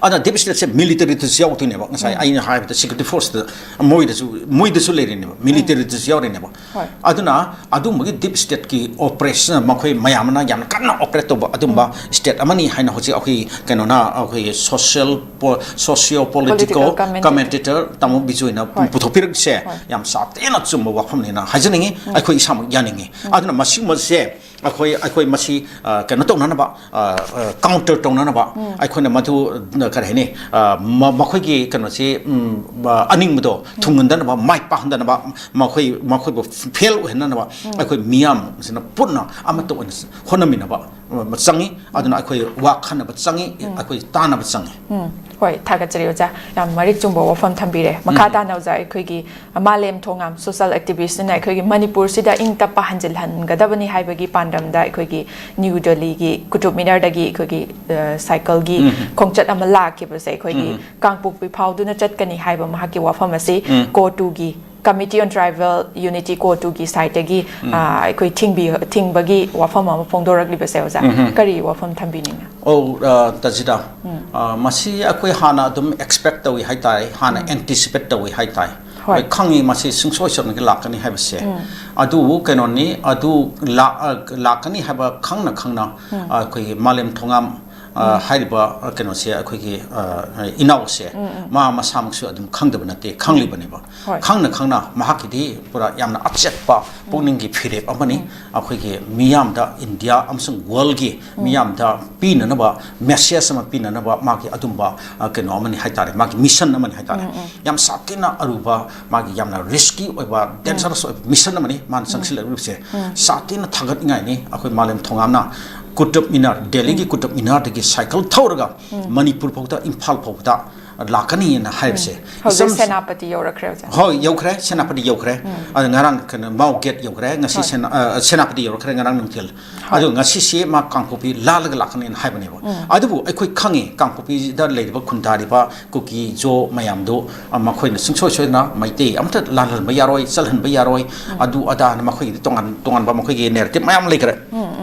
ꯑꯗꯨꯅ ꯗꯤꯞ ꯁ꯭ꯇꯦꯠꯁꯦ ꯃꯤꯂꯤꯇꯔꯤꯗꯁꯨ ꯌꯥꯎꯗꯣꯏꯅꯦꯕ, ꯉꯁꯥꯏ ꯑꯩꯅ ꯍꯥꯏꯕꯗ ꯁꯦꯀ꯭ꯌꯨꯔꯤꯇꯤ ꯐꯣꯔꯁꯇ ꯃꯣꯏꯗꯁꯨ, ꯃꯣꯏꯗꯁꯨ ꯂꯩꯔꯤꯅꯦꯕ, ꯃꯤꯂꯤꯇꯔꯤꯗꯁꯨ ꯌꯥꯎꯔꯤꯅꯦꯕ꯫ ꯍꯣꯏ꯫ ꯑꯗꯨꯅ ꯑꯗꯨꯝꯕꯒꯤ ꯗꯤꯞ ꯁ꯭ꯇꯦꯠꯀꯤ ꯑꯣꯄꯔꯦꯁꯟ ꯃꯈꯣꯏ ꯃꯌꯥꯝ ꯑꯃꯅ ꯌꯥꯝꯅ ꯀꯟꯅ ꯑꯣꯄꯔꯦꯠ ꯇꯧꯕ ꯑꯗꯨꯝꯕ ꯁ꯭ꯇꯦꯠ ꯑꯃꯅꯤ ꯍꯥꯏꯅ ꯍꯧꯖꯤꯛ ꯑꯩꯈꯣꯏ ꯀꯩꯅꯣꯅ, ꯑꯩꯈꯣꯏꯒꯤ ꯁꯣꯁꯤꯌꯦꯜ ꯄꯣ-, socio political political commentator. Commentator ꯇꯥꯃꯣ ꯕꯤꯖꯣꯏꯅ ꯍꯣꯏ꯫ ꯄꯨꯊꯣꯛꯄꯤꯔꯛꯏꯁꯦ ꯍꯣꯏ꯫ ꯌꯥꯝ ꯆꯥꯎꯊꯦꯅ ꯆꯨꯝꯕ ꯋꯥꯐꯝꯅꯦꯅ ꯍꯥꯏꯖꯅꯤꯡꯉꯤ, ꯑꯩꯈꯣꯏ ꯏꯁꯥꯃꯛ ꯌꯥꯅꯤꯡꯉꯤ꯫ ꯑꯗꯨꯅ ꯃꯁꯤꯒꯨꯝꯕꯁꯦ ꯑꯩꯈꯣꯏ, ꯑꯩꯈꯣꯏ ꯃꯁꯤ, ꯑ, ꯀꯩꯅꯣ ꯇꯧꯅꯅꯕ, ꯑ, ꯑ, ꯀꯥꯎꯟꯇꯔ ꯇꯧꯅꯅꯕ ꯑꯩꯈꯣꯏꯅ ꯃꯗꯨ, ꯑ, ꯀꯔꯤ ꯍꯥꯏꯅꯤ, ꯑ, ꯃ-, ꯃꯈꯣꯏꯒꯤ ꯀꯩꯅꯣꯁꯤ, ꯎꯝ, ꯑ, ꯑꯅꯤꯡꯕꯗꯣ ꯊꯨꯡꯍꯟꯗꯅꯕ, ꯃꯥꯏ ꯄꯥꯛꯍꯟꯗꯅꯕ, ꯃꯈꯣꯏ, ꯃꯈꯣꯏꯕꯨ ꯐꯦꯜ ꯑꯣꯏꯍꯟꯅꯅꯕ ꯑꯩꯈꯣꯏ ꯃꯤꯌꯥꯝꯁꯤꯅ ꯄꯨꯟꯅ ꯑꯃꯠꯇ ꯑꯣꯏꯅ ꯍꯣꯠꯅꯃꯤꯟꯅꯕ, ꯑ, ꯆꯪꯉꯤ꯫ ꯑꯗꯨꯅ ꯑꯩꯈꯣꯏ ꯋꯥ ꯈꯟꯅꯕ ꯆꯪꯉꯤ, ꯑꯩꯈꯣꯏ ꯇꯥꯟꯅꯕ ꯆꯪꯉꯤ꯫ ꯎꯝ, ꯍꯣꯏ, ꯊꯥꯒꯠꯆꯔꯤ ꯑꯣꯖꯥ꯫ ꯌꯥꯝ ꯃꯔꯤꯛ ꯆꯨꯝꯕ ꯋꯥꯐꯝ ꯊꯝꯕꯤꯔꯦ꯫ ꯃꯈꯥ ꯇꯥꯅ ꯑꯣꯖꯥ, ꯑꯩꯈꯣꯏꯒꯤ ꯃꯥꯂꯦꯝ ꯊꯣꯉꯥꯝ ꯁꯣꯁꯤꯌꯦꯜ ꯑꯦꯛꯇꯤꯚꯤꯁ꯭ꯠꯅ ꯑꯩꯈꯣꯏꯒꯤ ꯃꯅꯤꯄꯨꯔꯁꯤꯗ ꯏꯪ ꯇꯞꯄ ꯍꯟꯖꯤꯜꯍꯟꯒꯗꯕꯅꯤ ꯍꯥꯏꯕꯒꯤ ꯄꯥꯟꯗꯝꯗ ꯑꯩꯈꯣꯏꯒꯤ ꯅ꯭ꯌꯨ ꯗꯦꯜꯂꯤꯒꯤ ꯀꯨꯇꯨꯕ ꯃꯤꯅꯔꯗꯒꯤ ꯑꯩꯈꯣꯏꯒꯤ, ꯑ, ꯁꯥꯏꯀꯜꯒꯤ ꯈꯣꯡꯆꯠ ꯑꯃ ꯂꯥꯛꯈꯤꯕꯁꯦ ꯑꯩꯈꯣꯏꯒꯤ ꯀꯥꯡꯄꯣꯛꯄꯤ ꯐꯥꯎꯗꯨꯅ ꯆꯠꯀꯅꯤ ꯍꯥꯏꯕ ꯃꯍꯥꯛꯀꯤ ꯋꯥꯐꯝ ꯑꯁꯤ ꯀꯣ ꯇꯨꯒꯤ Committee on Tribal Unity ꯀꯣ ꯇꯨꯒꯤ ꯁꯥꯏꯠꯇꯒꯤ, ꯑ, ꯑꯩꯈꯣꯏ ꯊꯤꯡꯕꯤ-, ꯊꯤꯡꯕꯒꯤ ꯋꯥꯐꯝ ꯑꯃ ꯐꯣꯡꯗꯣꯔꯛꯂꯤꯕꯁꯦ ꯑꯣꯖꯥ, ꯀꯔꯤ ꯋꯥꯐꯝ ꯊꯝꯕꯤꯅꯤꯡꯉꯤ? ꯑꯧ, ꯑ, ꯇꯖꯤꯗꯥ, ꯑ, ꯃꯁꯤ ꯑꯩꯈꯣꯏ ꯍꯥꯟꯅ ꯑꯗꯨꯝ ꯑꯦꯛꯁꯄꯦꯛ ꯇꯧꯏ ꯍꯥꯏ ꯇꯥꯔꯦ, ꯍꯥꯟꯅ ꯑꯦꯟꯇꯤꯁꯤꯄꯦꯠ ꯇꯧꯏ ꯍꯥꯏ ꯇꯥꯔꯦ꯫ ꯍꯣꯏ꯫ ꯑꯩꯈꯣꯏ ꯈꯪꯉꯤ ꯃꯁꯤ ꯁꯨꯡꯁꯣꯏ ꯁꯣꯏꯗꯅꯒꯤ ꯂꯥꯛꯀꯅꯤ ꯍꯥꯏꯕꯁꯦ꯫ ꯑꯗꯨꯕꯨ ꯀꯩꯅꯣꯅꯤ, ꯑꯗꯨ ꯂꯥꯛ-, ꯑ, ꯂꯥꯛꯀꯅꯤ ꯍꯥꯏꯕ ꯈꯪꯅ ꯈꯪꯅ, ꯑ, ꯑꯩꯈꯣꯏꯒꯤ ꯃꯥꯂꯦꯝ ꯊꯣꯉꯥꯝ ꯑ, ꯍꯥꯏꯔꯤꯕ, ꯑ, ꯀꯩꯅꯣꯁꯦ, ꯑꯩꯈꯣꯏꯒꯤ, ꯑ, ꯏꯅꯥꯎꯁꯦ, ꯃꯥ ꯃꯁꯥꯃꯛꯁꯨ ꯑꯗꯨꯝ ꯈꯪꯗꯕ ꯅꯠꯇꯦ, ꯈꯪꯂꯤꯕꯅꯦꯕ꯫ ꯍꯣꯏ꯫ ꯈꯪꯅ ꯈꯪꯅ ꯃꯍꯥꯛꯀꯤꯗꯤ ꯄꯨꯔꯥ ꯌꯥꯝꯅ ꯑꯆꯦꯠꯄ ꯄꯨꯛꯅꯤꯡꯒꯤ ꯐꯤꯔꯦꯞ ꯑꯃꯅꯤ꯫ ꯑꯩꯈꯣꯏꯒꯤ ꯃꯤꯌꯥꯝꯗ, ꯏꯟꯗꯤꯌꯥ ꯑꯃꯁꯨꯡ ꯋꯥꯔꯜꯒꯤ ꯃꯤꯌꯥꯝꯗ ꯄꯤꯅꯅꯕ, ꯃꯦꯁꯦꯖ ꯑꯃ ꯄꯤꯅꯅꯕ ꯃꯥꯒꯤ ꯑꯗꯨꯝꯕ, ꯑ, ꯀꯩꯅꯣ ꯑꯃꯅꯤ ꯍꯥꯏꯇꯥꯔꯦ, ꯃꯥꯒꯤ ꯃꯤꯁꯟ ꯑꯃꯅꯤ ꯍꯥꯏꯇꯥꯔꯦ꯫ ꯌꯥꯝ ꯁꯥꯊꯤꯅ ꯑꯔꯨꯕ, ꯃꯥꯒꯤ ꯌꯥꯝꯅ ꯔꯤꯁꯀꯤ ꯑꯣꯏꯕ, ꯗꯦꯟꯖꯔꯁ ꯑꯣꯏꯕ ꯃꯤꯁꯟ ꯑꯃꯅꯤ ꯃꯥꯅ ꯆꯪꯁꯤꯜꯂꯛꯂꯤꯕꯁꯦ꯫ ꯁꯥꯊꯤꯅ ꯊꯥꯒꯠꯅꯤꯡꯉꯥꯏꯅꯤ꯫ ꯑꯩꯈꯣꯏ ꯃꯥꯂꯦꯝ ꯊꯣꯉꯥꯝꯅ ꯀꯨꯇꯨꯕ ꯃꯤꯅꯥꯔ, ꯗꯦꯜꯂꯤꯒꯤ ꯀꯨꯇꯨꯕ ꯃꯤꯅꯥꯔꯗꯒꯤ ꯁꯥꯏꯀꯜ ꯊꯧꯔꯒ ꯃꯅꯤꯄꯨꯔ ꯐꯥꯎꯗ, ꯏꯝꯐꯥꯜ ꯐꯥꯎꯕꯗ ꯂꯥꯛꯀꯅꯤꯅ ꯍꯥꯏꯕꯁꯦ꯫ ꯍꯧꯖꯤꯛ ꯏꯆꯝ ꯁꯦꯅꯥꯄꯇꯤ ꯌꯧꯔꯛꯈ꯭ꯔꯦ ꯍꯧꯖꯤꯛ꯫ ꯍꯣꯏ, ꯌꯧꯈ꯭ꯔꯦ, ꯁꯦꯅꯥꯄꯇꯤ ꯌꯧꯈ꯭ꯔꯦ꯫ ꯑꯗ ꯉꯔꯥꯡ ꯀꯩꯅꯣ, ꯃꯥꯎ ꯒꯦꯠ ꯌꯧꯈ꯭ꯔꯦ, ꯉꯁꯤ ꯍꯣꯏ꯫ ꯁꯦꯅꯥ-, ꯑ, ꯁꯦꯅꯥꯄꯇꯤ ꯌꯧꯔꯛꯈ꯭ꯔꯦ ꯉꯔꯥꯡ ꯅꯨꯡꯊꯤꯜ꯫ ꯍꯣꯏ꯫ ꯑꯗꯨ ꯉꯁꯤꯁꯦ ꯃꯥ ꯀꯥꯡꯄꯣꯛꯄꯤ ꯂꯥꯜꯂꯒ ꯂꯥꯛꯀꯅꯤꯅ ꯍꯥꯏꯕꯅꯦꯕ꯫ ꯑꯗꯨꯕꯨ ꯑꯩꯈꯣꯏ ꯈꯪꯉꯤ, ꯀꯥꯡꯄꯣꯛꯄꯤꯗ ꯂꯩꯔꯤꯕ ꯈꯨꯟꯗꯥꯔꯤꯕ ꯀꯨꯀꯤ ꯖꯣ ꯃꯌꯥꯝꯗꯣ, ꯑ, ꯃꯈꯣꯏꯅ ꯁꯨꯡꯁꯣꯏ ꯁꯣꯏꯗꯅ ꯃꯩꯇꯩ ꯑꯃꯠꯇ ꯂꯥꯜꯍꯟꯕ ꯌꯥꯔꯣꯏ, ꯆꯠꯍꯟꯕ ꯌꯥꯔꯣꯏ, ꯑꯗꯨ ꯑꯗꯥꯅ ꯃꯈꯣꯏꯒꯤꯗꯤ ꯇꯣꯉꯥꯟ ꯇꯣꯉꯥꯟꯕ ꯃꯈꯣꯏꯒꯤ ꯅꯦꯔꯦꯇꯤꯚ ꯃꯌꯥꯝ ꯂꯩꯈ꯭ꯔꯦ꯫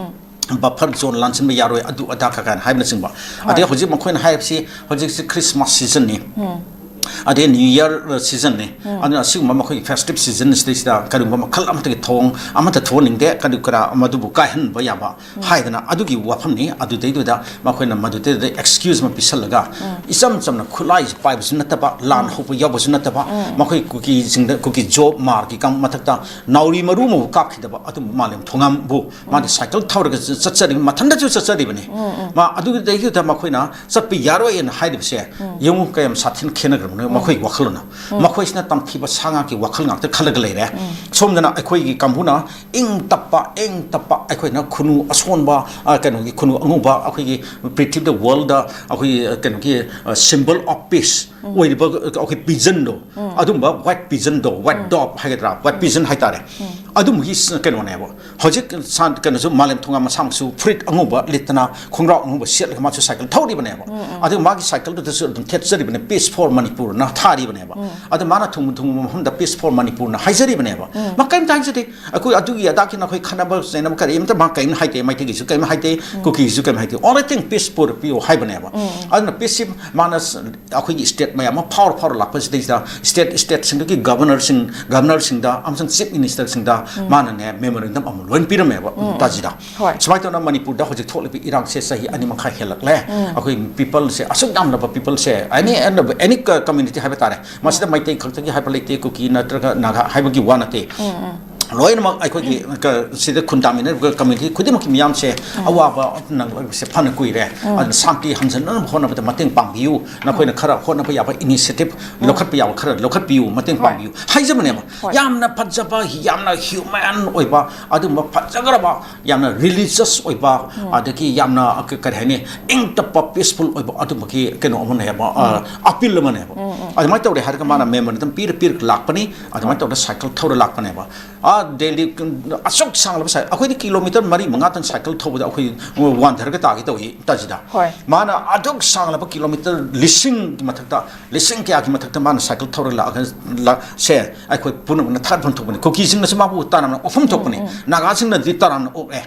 ꯕꯐꯔ ꯖꯣꯟ ꯂꯥꯟꯁꯤꯟꯕ ꯌꯥꯔꯣꯏ, ꯑꯗꯨ ꯑꯗꯥ ꯀ ꯀꯥꯏꯅ ꯍꯥꯏꯕꯅꯆꯤꯡꯕ꯫ ꯍꯣꯏ꯫ ꯑꯗꯩ ꯍꯧꯖꯤꯛ ꯃꯈꯣꯏꯅ ꯍꯥꯏꯔꯤꯕꯁꯤ, ꯍꯧꯖꯤꯛꯁꯤ ꯈ꯭ꯔꯤꯁꯃꯥꯁ ꯁꯤꯖꯟꯅꯤ, ꯑꯗꯩ ꯅ꯭ꯌꯨ ꯏꯌꯔ ꯁꯤꯖꯟꯅꯤ꯫ ꯑꯗꯨꯅ ꯑꯁꯤꯒꯨꯝꯕ ꯃꯈꯣꯏꯒꯤ ꯐꯦꯁꯇꯤꯚ ꯁꯤꯖꯟꯁꯤꯗꯩꯁꯤꯗ ꯀꯔꯤꯒꯨꯝꯕ ꯃꯈꯜ ꯑꯃꯠꯇꯒꯤ ꯊꯧꯑꯣꯡ ꯑꯃꯠꯇ ꯊꯣꯛꯍꯟꯅꯤꯡꯗꯦ, ꯀꯔꯤ ꯀꯔꯥ ꯃꯗꯨꯕꯨ ꯀꯥꯏꯍꯟꯕ ꯌꯥꯕ ꯍꯥꯏꯗꯅ ꯑꯗꯨꯒꯤ ꯋꯥꯐꯝꯅꯤ꯫ ꯑꯗꯨꯗꯩꯗꯨꯗ ꯃꯈꯣꯏꯅ ꯃꯗꯨꯗꯩꯗꯨꯗ ꯑꯦꯛꯁꯀ꯭ꯌꯨꯁ ꯑꯃ ꯄꯤꯁꯜꯂꯒ, ꯏꯆꯝ ꯆꯝꯅ ꯈꯨꯠꯂꯥꯏꯁꯤ ꯄꯥꯏꯕꯁꯨ ꯅꯠꯇꯕ, ꯂꯥꯟ ꯍꯧꯕ ꯌꯥꯎꯕꯁꯨ ꯅꯠꯇꯕ, ꯃꯈꯣꯏ ꯀꯨꯀꯤꯁꯤꯡꯗ, ꯀꯨꯀꯤ ꯖꯣ ꯃꯥꯔꯒꯤ ꯀꯝ-, ꯃꯊꯛꯇ ꯅꯥꯎꯔꯤ ꯃꯔꯨ ꯑꯃꯕꯨ ꯀꯥꯞꯈꯤꯗꯕ ꯑꯗꯨꯝꯕ ꯃꯥꯂꯦꯝ ꯊꯣꯉꯥꯝꯕꯨ ꯃꯥꯗꯤ ꯁꯥꯏꯀꯜ ꯊꯧꯔꯒ ꯆ-, ꯆꯠꯆꯔꯤꯕ, ꯃꯊꯟꯇꯁꯨ ꯆꯠꯆꯔꯤꯕꯅꯤ꯫ ꯃꯥ ꯑꯗꯨꯗꯩꯗꯨꯗ ꯃꯈꯣꯏꯅ ꯆꯠꯄ ꯌꯥꯔꯣꯏꯅ ꯍꯥꯏꯔꯤꯕꯁꯦ, ꯌꯦꯡꯉꯨ ꯀꯌꯥꯝ ꯁꯥꯊꯤꯅ ꯈꯦꯠꯅꯈ꯭ꯔꯕꯅꯣ ꯃꯈꯣꯏꯒꯤ ꯋꯥꯈꯜꯂꯣꯟꯅ꯫ ꯃꯈꯣꯏꯁꯤꯅ ꯇꯝꯊꯤꯕ ꯁꯥ ꯉꯥꯒꯤ ꯋꯥꯈꯜ ꯉꯥꯛꯇ ꯈꯜꯂꯒ ꯂꯩꯔꯦ꯫ ꯁꯣꯝꯗꯅ ꯑꯩꯈꯣꯏꯒꯤ ꯀꯥꯡꯕꯨꯅ ꯏꯪ ꯇꯞꯄ, ꯏꯪ ꯇꯞꯄ, ꯑꯩꯈꯣꯏꯅ ꯈꯨꯅꯨ ꯑꯁꯣꯟꯕ, ꯑ, ꯀꯩꯅꯣꯒꯤ ꯈꯨꯅꯨ ꯑꯉꯧꯕ, ꯑꯩꯈꯣꯏꯒꯤ ꯄ꯭ꯔꯤꯊꯤꯕꯤꯗ, ꯋꯥꯔꯜꯗ ꯑꯩꯈꯣꯏꯒꯤ, ꯑ, ꯀꯩꯅꯣꯒꯤ, ꯑ, symbol of peace ꯑꯣꯏꯔꯤꯕ, ꯑ, ꯑꯩꯈꯣꯏ ꯄꯤꯖꯟꯗꯣ, ꯑꯗꯨꯝꯕ ꯋꯥꯏꯠ ꯄꯤꯖꯟꯗꯣ, ꯋꯥꯏꯠ ꯗꯣꯞ ꯍꯥꯏꯒꯗ꯭ꯔꯥ, ꯋꯥꯏꯠ ꯄꯤꯖꯟ ꯍꯥꯏꯇꯥꯔꯦ, ꯑꯗꯨꯝꯕꯒꯤ ꯁ-, ꯀꯩꯅꯣꯅꯦꯕ꯫ ꯍꯧꯖꯤꯛ ꯁꯥꯟ-, ꯀꯩꯅꯣꯁꯨ, ꯃꯥꯂꯦꯝ ꯊꯣꯉꯥꯝ ꯃꯁꯥꯃꯛꯁꯨ ꯐꯨꯔꯤꯠ ꯑꯉꯧꯕ ꯂꯤꯠꯇꯅ, ꯈꯣꯡꯒ꯭ꯔꯥꯎ ꯑꯉꯧꯕ ꯁꯦꯠꯂꯒ ꯃꯥꯁꯨ ꯁꯥꯏꯀꯜ ꯊꯧꯔꯤꯕꯅꯦꯕ꯫ ꯑꯗꯨ ꯃꯥꯒꯤ ꯁꯥꯏꯀꯜꯗꯨꯗꯁꯨ ꯑꯗꯨꯝ ꯊꯦꯠꯆꯔꯤꯕꯅꯦ, "Peace for Manipur" ꯅ ꯊꯥꯔꯤꯕꯅꯦꯕ꯫ ꯑꯗꯨ ꯃꯥꯅ ꯊꯨꯡꯕ ꯊꯨꯡꯕ ꯃꯐꯝꯗ Peace for Manipur ꯅ ꯍꯥꯏꯖꯔꯤꯕꯅꯦꯕ꯫ ꯃꯥ ꯀꯔꯤꯝꯇ ꯍꯥꯏꯖꯗꯦ꯫ ꯑꯩꯈꯣꯏ ꯑꯗꯨꯒꯤ ꯑꯗꯥꯒꯤ ꯅꯈꯣꯏ ꯈꯟꯅꯕ ꯆꯩꯅꯕ ꯀꯔꯤꯝꯇ ꯃꯥ ꯀꯔꯤꯝ ꯍꯥꯏꯗꯦ, ꯃꯩꯇꯩꯒꯤꯁꯨ ꯀꯔꯤꯝ ꯍꯥꯏꯗꯦ, ꯀꯨꯀꯤꯒꯤꯁꯨ ꯀꯔꯤꯝ ꯍꯥꯏꯗꯦ꯫ Only thing peace ꯄꯨꯔꯛꯄꯤꯌꯨ ꯍꯥꯏꯕꯅꯦꯕ꯫ ꯑꯗꯨꯅ peace ꯁꯤ ꯃꯥꯅ ꯁ-, ꯑꯩꯈꯣꯏꯒꯤ state ꯃꯌꯥꯝ ꯑꯃ ꯐꯥꯎꯔ ꯐꯥꯎꯔ ꯂꯥꯛꯄꯁꯤꯗꯩꯁꯤꯗ state, state ꯁꯤꯡꯗꯨꯒꯤ governor ꯁꯤꯡ, governor ꯁꯤꯡꯗ ꯑꯃꯁꯨꯡ chief minister ꯁꯤꯡꯗ ꯃꯥꯅꯅꯦ memorandum ꯑꯃ ꯂꯣꯏꯅ ꯄꯤꯔꯝꯃꯦꯕ, ꯇꯥꯖꯤꯗ꯫ ꯍꯣꯏ꯫ ꯁꯨꯃꯥꯏꯅ ꯇꯧꯗꯅ ꯃꯅꯤꯄꯨꯔꯗ ꯍꯧꯖꯤꯛ ꯊꯣꯛꯂꯤꯕ ꯏꯔꯥꯡꯁꯦ ꯆꯍꯤ ꯑꯅꯤ ꯃꯈꯥꯏ ꯍꯦꯜꯂꯛꯂꯦ꯫ ꯑꯩꯈꯣꯏ people ꯁꯦ ꯑꯁꯨꯛ ꯌꯥꯝꯂꯕ people ꯁꯦ, any, any community ꯍꯥꯏꯕ ꯇꯥꯔꯦ, ꯃꯁꯤꯗ ꯃꯩꯇꯩ ꯈꯛꯇꯒꯤ ꯍꯥꯏꯕ ꯂꯩꯇꯦ, ꯀꯨꯀꯤ ꯅꯠꯇ꯭ꯔꯒ ꯅꯥꯒꯥ ꯍꯥꯏꯕꯒꯤ ꯋꯥ ꯅꯠꯇꯦ꯫ ꯂꯣꯏꯅꯃꯛ ꯑꯩꯈꯣꯏꯒꯤ ꯀ-, ꯁꯤꯗ ꯈꯨꯟꯗꯥꯃꯤꯟꯅꯔꯤꯕ community ꯈꯨꯗꯤꯡꯃꯛꯀꯤ ꯃꯤꯌꯥꯝꯁꯦ ꯑꯋꯥꯕ ꯅꯪꯂꯛꯂꯤꯕꯁꯦ ꯐꯅ ꯀꯨꯏꯔꯦ꯫ ꯑꯗꯨꯅ ꯁꯥꯟꯇꯤ ꯍꯟꯖꯟꯅꯅꯕ ꯍꯣꯠꯅꯕꯗ ꯃꯇꯦꯡ ꯄꯥꯡꯕꯤꯌꯨ꯫ ꯅꯈꯣꯏꯅ ꯈꯔ ꯍꯣꯠꯅꯕ ꯌꯥꯕ initiative ꯂꯧꯈꯠꯄ ꯌꯥꯕ ꯈꯔ ꯂꯧꯈꯠꯄꯤꯌꯨ, ꯃꯇꯦꯡ ꯍꯣꯏ꯫ ꯄꯥꯡꯕꯤꯌꯨ ꯍꯥꯏꯖꯕꯅꯦꯕ꯫ ꯍꯣꯏ꯫ ꯌꯥꯝꯅ ꯐꯖꯕ, ꯌꯥꯝꯅ human ꯑꯣꯏꯕ, ꯑꯗꯨꯒꯨꯝꯕ ꯐꯖꯈ꯭ꯔꯕ, ꯌꯥꯝꯅ religious ꯑꯣꯏꯕ, ꯑꯗꯒꯤ ꯌꯥꯝꯅ ꯀ-, ꯀꯔꯤ ꯍꯥꯏꯅꯤ, ꯏꯪ ꯇꯞꯄ, peaceful ꯑꯣꯏꯕ ꯑꯗꯨꯝꯕꯒꯤ ꯀꯩꯅꯣ ꯑꯃꯅꯦꯕ, ꯑ, appeal ꯑꯃꯅꯦꯕ꯫ ꯑꯗꯨꯃꯥꯏꯅ ꯇꯧꯔꯦ ꯍꯥꯏꯔꯒ ꯃꯥꯅ memorandum ꯄꯤꯔ ꯄꯤꯔ ꯂꯥꯛꯄꯅꯤ, ꯑꯗꯨꯃꯥꯏꯅ ꯇꯧꯔꯒ cycle ꯊꯧꯔ ꯂꯥꯛꯄꯅꯦꯕ꯫ ꯑꯥ ꯗꯦꯜꯂꯤ ꯑꯁꯨꯛ ꯁꯥꯡꯂꯕ ꯁꯥꯏ-, ꯑꯩꯈꯣꯏꯗꯤ kilometre ꯃꯔꯤ ꯃꯉꯥꯇꯪ cycle ꯊꯧꯕꯗ ꯑꯩꯈꯣꯏ ꯋꯥꯟꯊꯔꯒ ꯇꯥꯒꯦ ꯇꯧꯏ ꯇꯥꯖꯤꯗ꯫ ꯍꯣꯏ꯫ ꯃꯥꯅ ꯑꯗꯨꯛ ꯁꯥꯡꯂꯕ kilometre ꯂꯤꯁꯤꯡꯒꯤ ꯃꯊꯛꯇ, ꯂꯤꯁꯤꯡ ꯀꯌꯥꯒꯤ ꯃꯊꯛꯇ ꯃꯥꯅ cycle ꯊꯧꯔ ꯂꯥꯛꯑꯒ ꯂꯥꯛ-, ꯁꯦ ꯑꯩꯈꯣꯏ ꯄꯨꯝꯅꯃꯛꯅ ꯊꯥꯒꯠꯐꯝ ꯊꯣꯛꯄꯅꯤ꯫ ꯀꯨꯀꯤꯁꯤꯡꯅꯁꯨ ꯃꯥꯕꯨ ꯇꯔꯥꯝꯅ ꯑꯣꯛꯐꯝ ꯊꯣꯛꯄꯅꯤ꯫ ꯅꯥꯒꯥꯁꯤꯡꯅꯅꯗꯤ ꯇꯔꯥꯝꯅ ꯑꯣꯛꯑꯦ꯫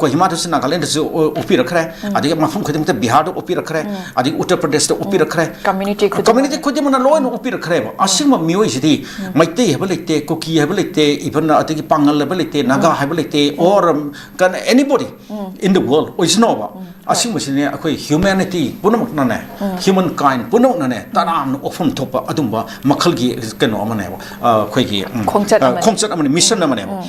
ꯀꯣꯍꯤꯃꯥꯗꯁꯨ ꯅꯥꯒꯥꯂꯦꯟꯗꯁꯨ ꯑꯣ-, ꯑꯣꯛꯄꯤꯔꯛꯈ꯭ꯔꯦ꯫ ꯑꯗꯒꯤ ꯃꯐꯝ ꯈꯨꯗꯤꯡꯃꯛꯇ ꯕꯤꯍꯥꯔꯗ ꯑꯣꯛꯄꯤꯔꯛꯈ꯭ꯔꯦ꯫ ꯑꯗꯒꯤ ꯎꯠꯇꯔ ꯄ꯭ꯔꯗꯦꯁꯇ ꯑꯣꯛꯄꯤꯔꯛꯈ꯭ꯔꯦ꯫ Community ꯈꯨꯗꯤꯡꯃꯛꯅ꯫ Community ꯈꯨꯗꯤꯡꯃꯛꯅ ꯂꯣꯏꯅ ꯑꯣꯛꯄꯤꯔꯛꯈ꯭ꯔꯦꯕ꯫ ꯑꯁꯤꯒꯨꯝꯕ ꯃꯤꯑꯣꯏꯁꯤꯗꯤ ꯃꯩꯇꯩ ꯍꯥꯏꯕ ꯂꯩꯇꯦ, ꯀꯨꯀꯤ ꯍꯥꯏꯕ ꯂꯩꯇꯦ, even ꯑꯗꯒꯤ ꯄꯥꯉꯜ ꯍꯥꯏꯕ ꯂꯩꯇꯦ, ꯅꯥꯒꯥ ꯍꯥꯏꯕ ꯂꯩꯇꯦ, or, um, ꯀꯩꯅꯣ, anybody in the world ꯑꯣꯏꯁꯅꯣꯕ꯫ ꯑꯁꯤꯒꯨꯝꯕꯁꯤꯅꯦ ꯑꯩꯈꯣꯏ humanity ꯄꯨꯝꯅꯃꯛꯅꯅꯦ, human kind ꯄꯨꯝꯅꯃꯛꯅꯅꯦ ꯇꯔꯥꯝꯅ ꯑꯣꯛꯐꯝ ꯊꯣꯛꯄ ꯑꯗꯨꯝꯕ ꯃꯈꯜꯒꯤ ꯀꯩꯅꯣ ꯑꯃꯅꯦꯕ꯫ ꯑ, ꯑꯩꯈꯣꯏꯒꯤ, ꯎꯝ, ꯈꯣꯡꯆꯠ ꯑ, ꯑꯃꯅꯤ꯫ ꯈꯣꯡꯆꯠ ꯑꯃꯅꯤ, mission ꯑꯃꯅꯦꯕ꯫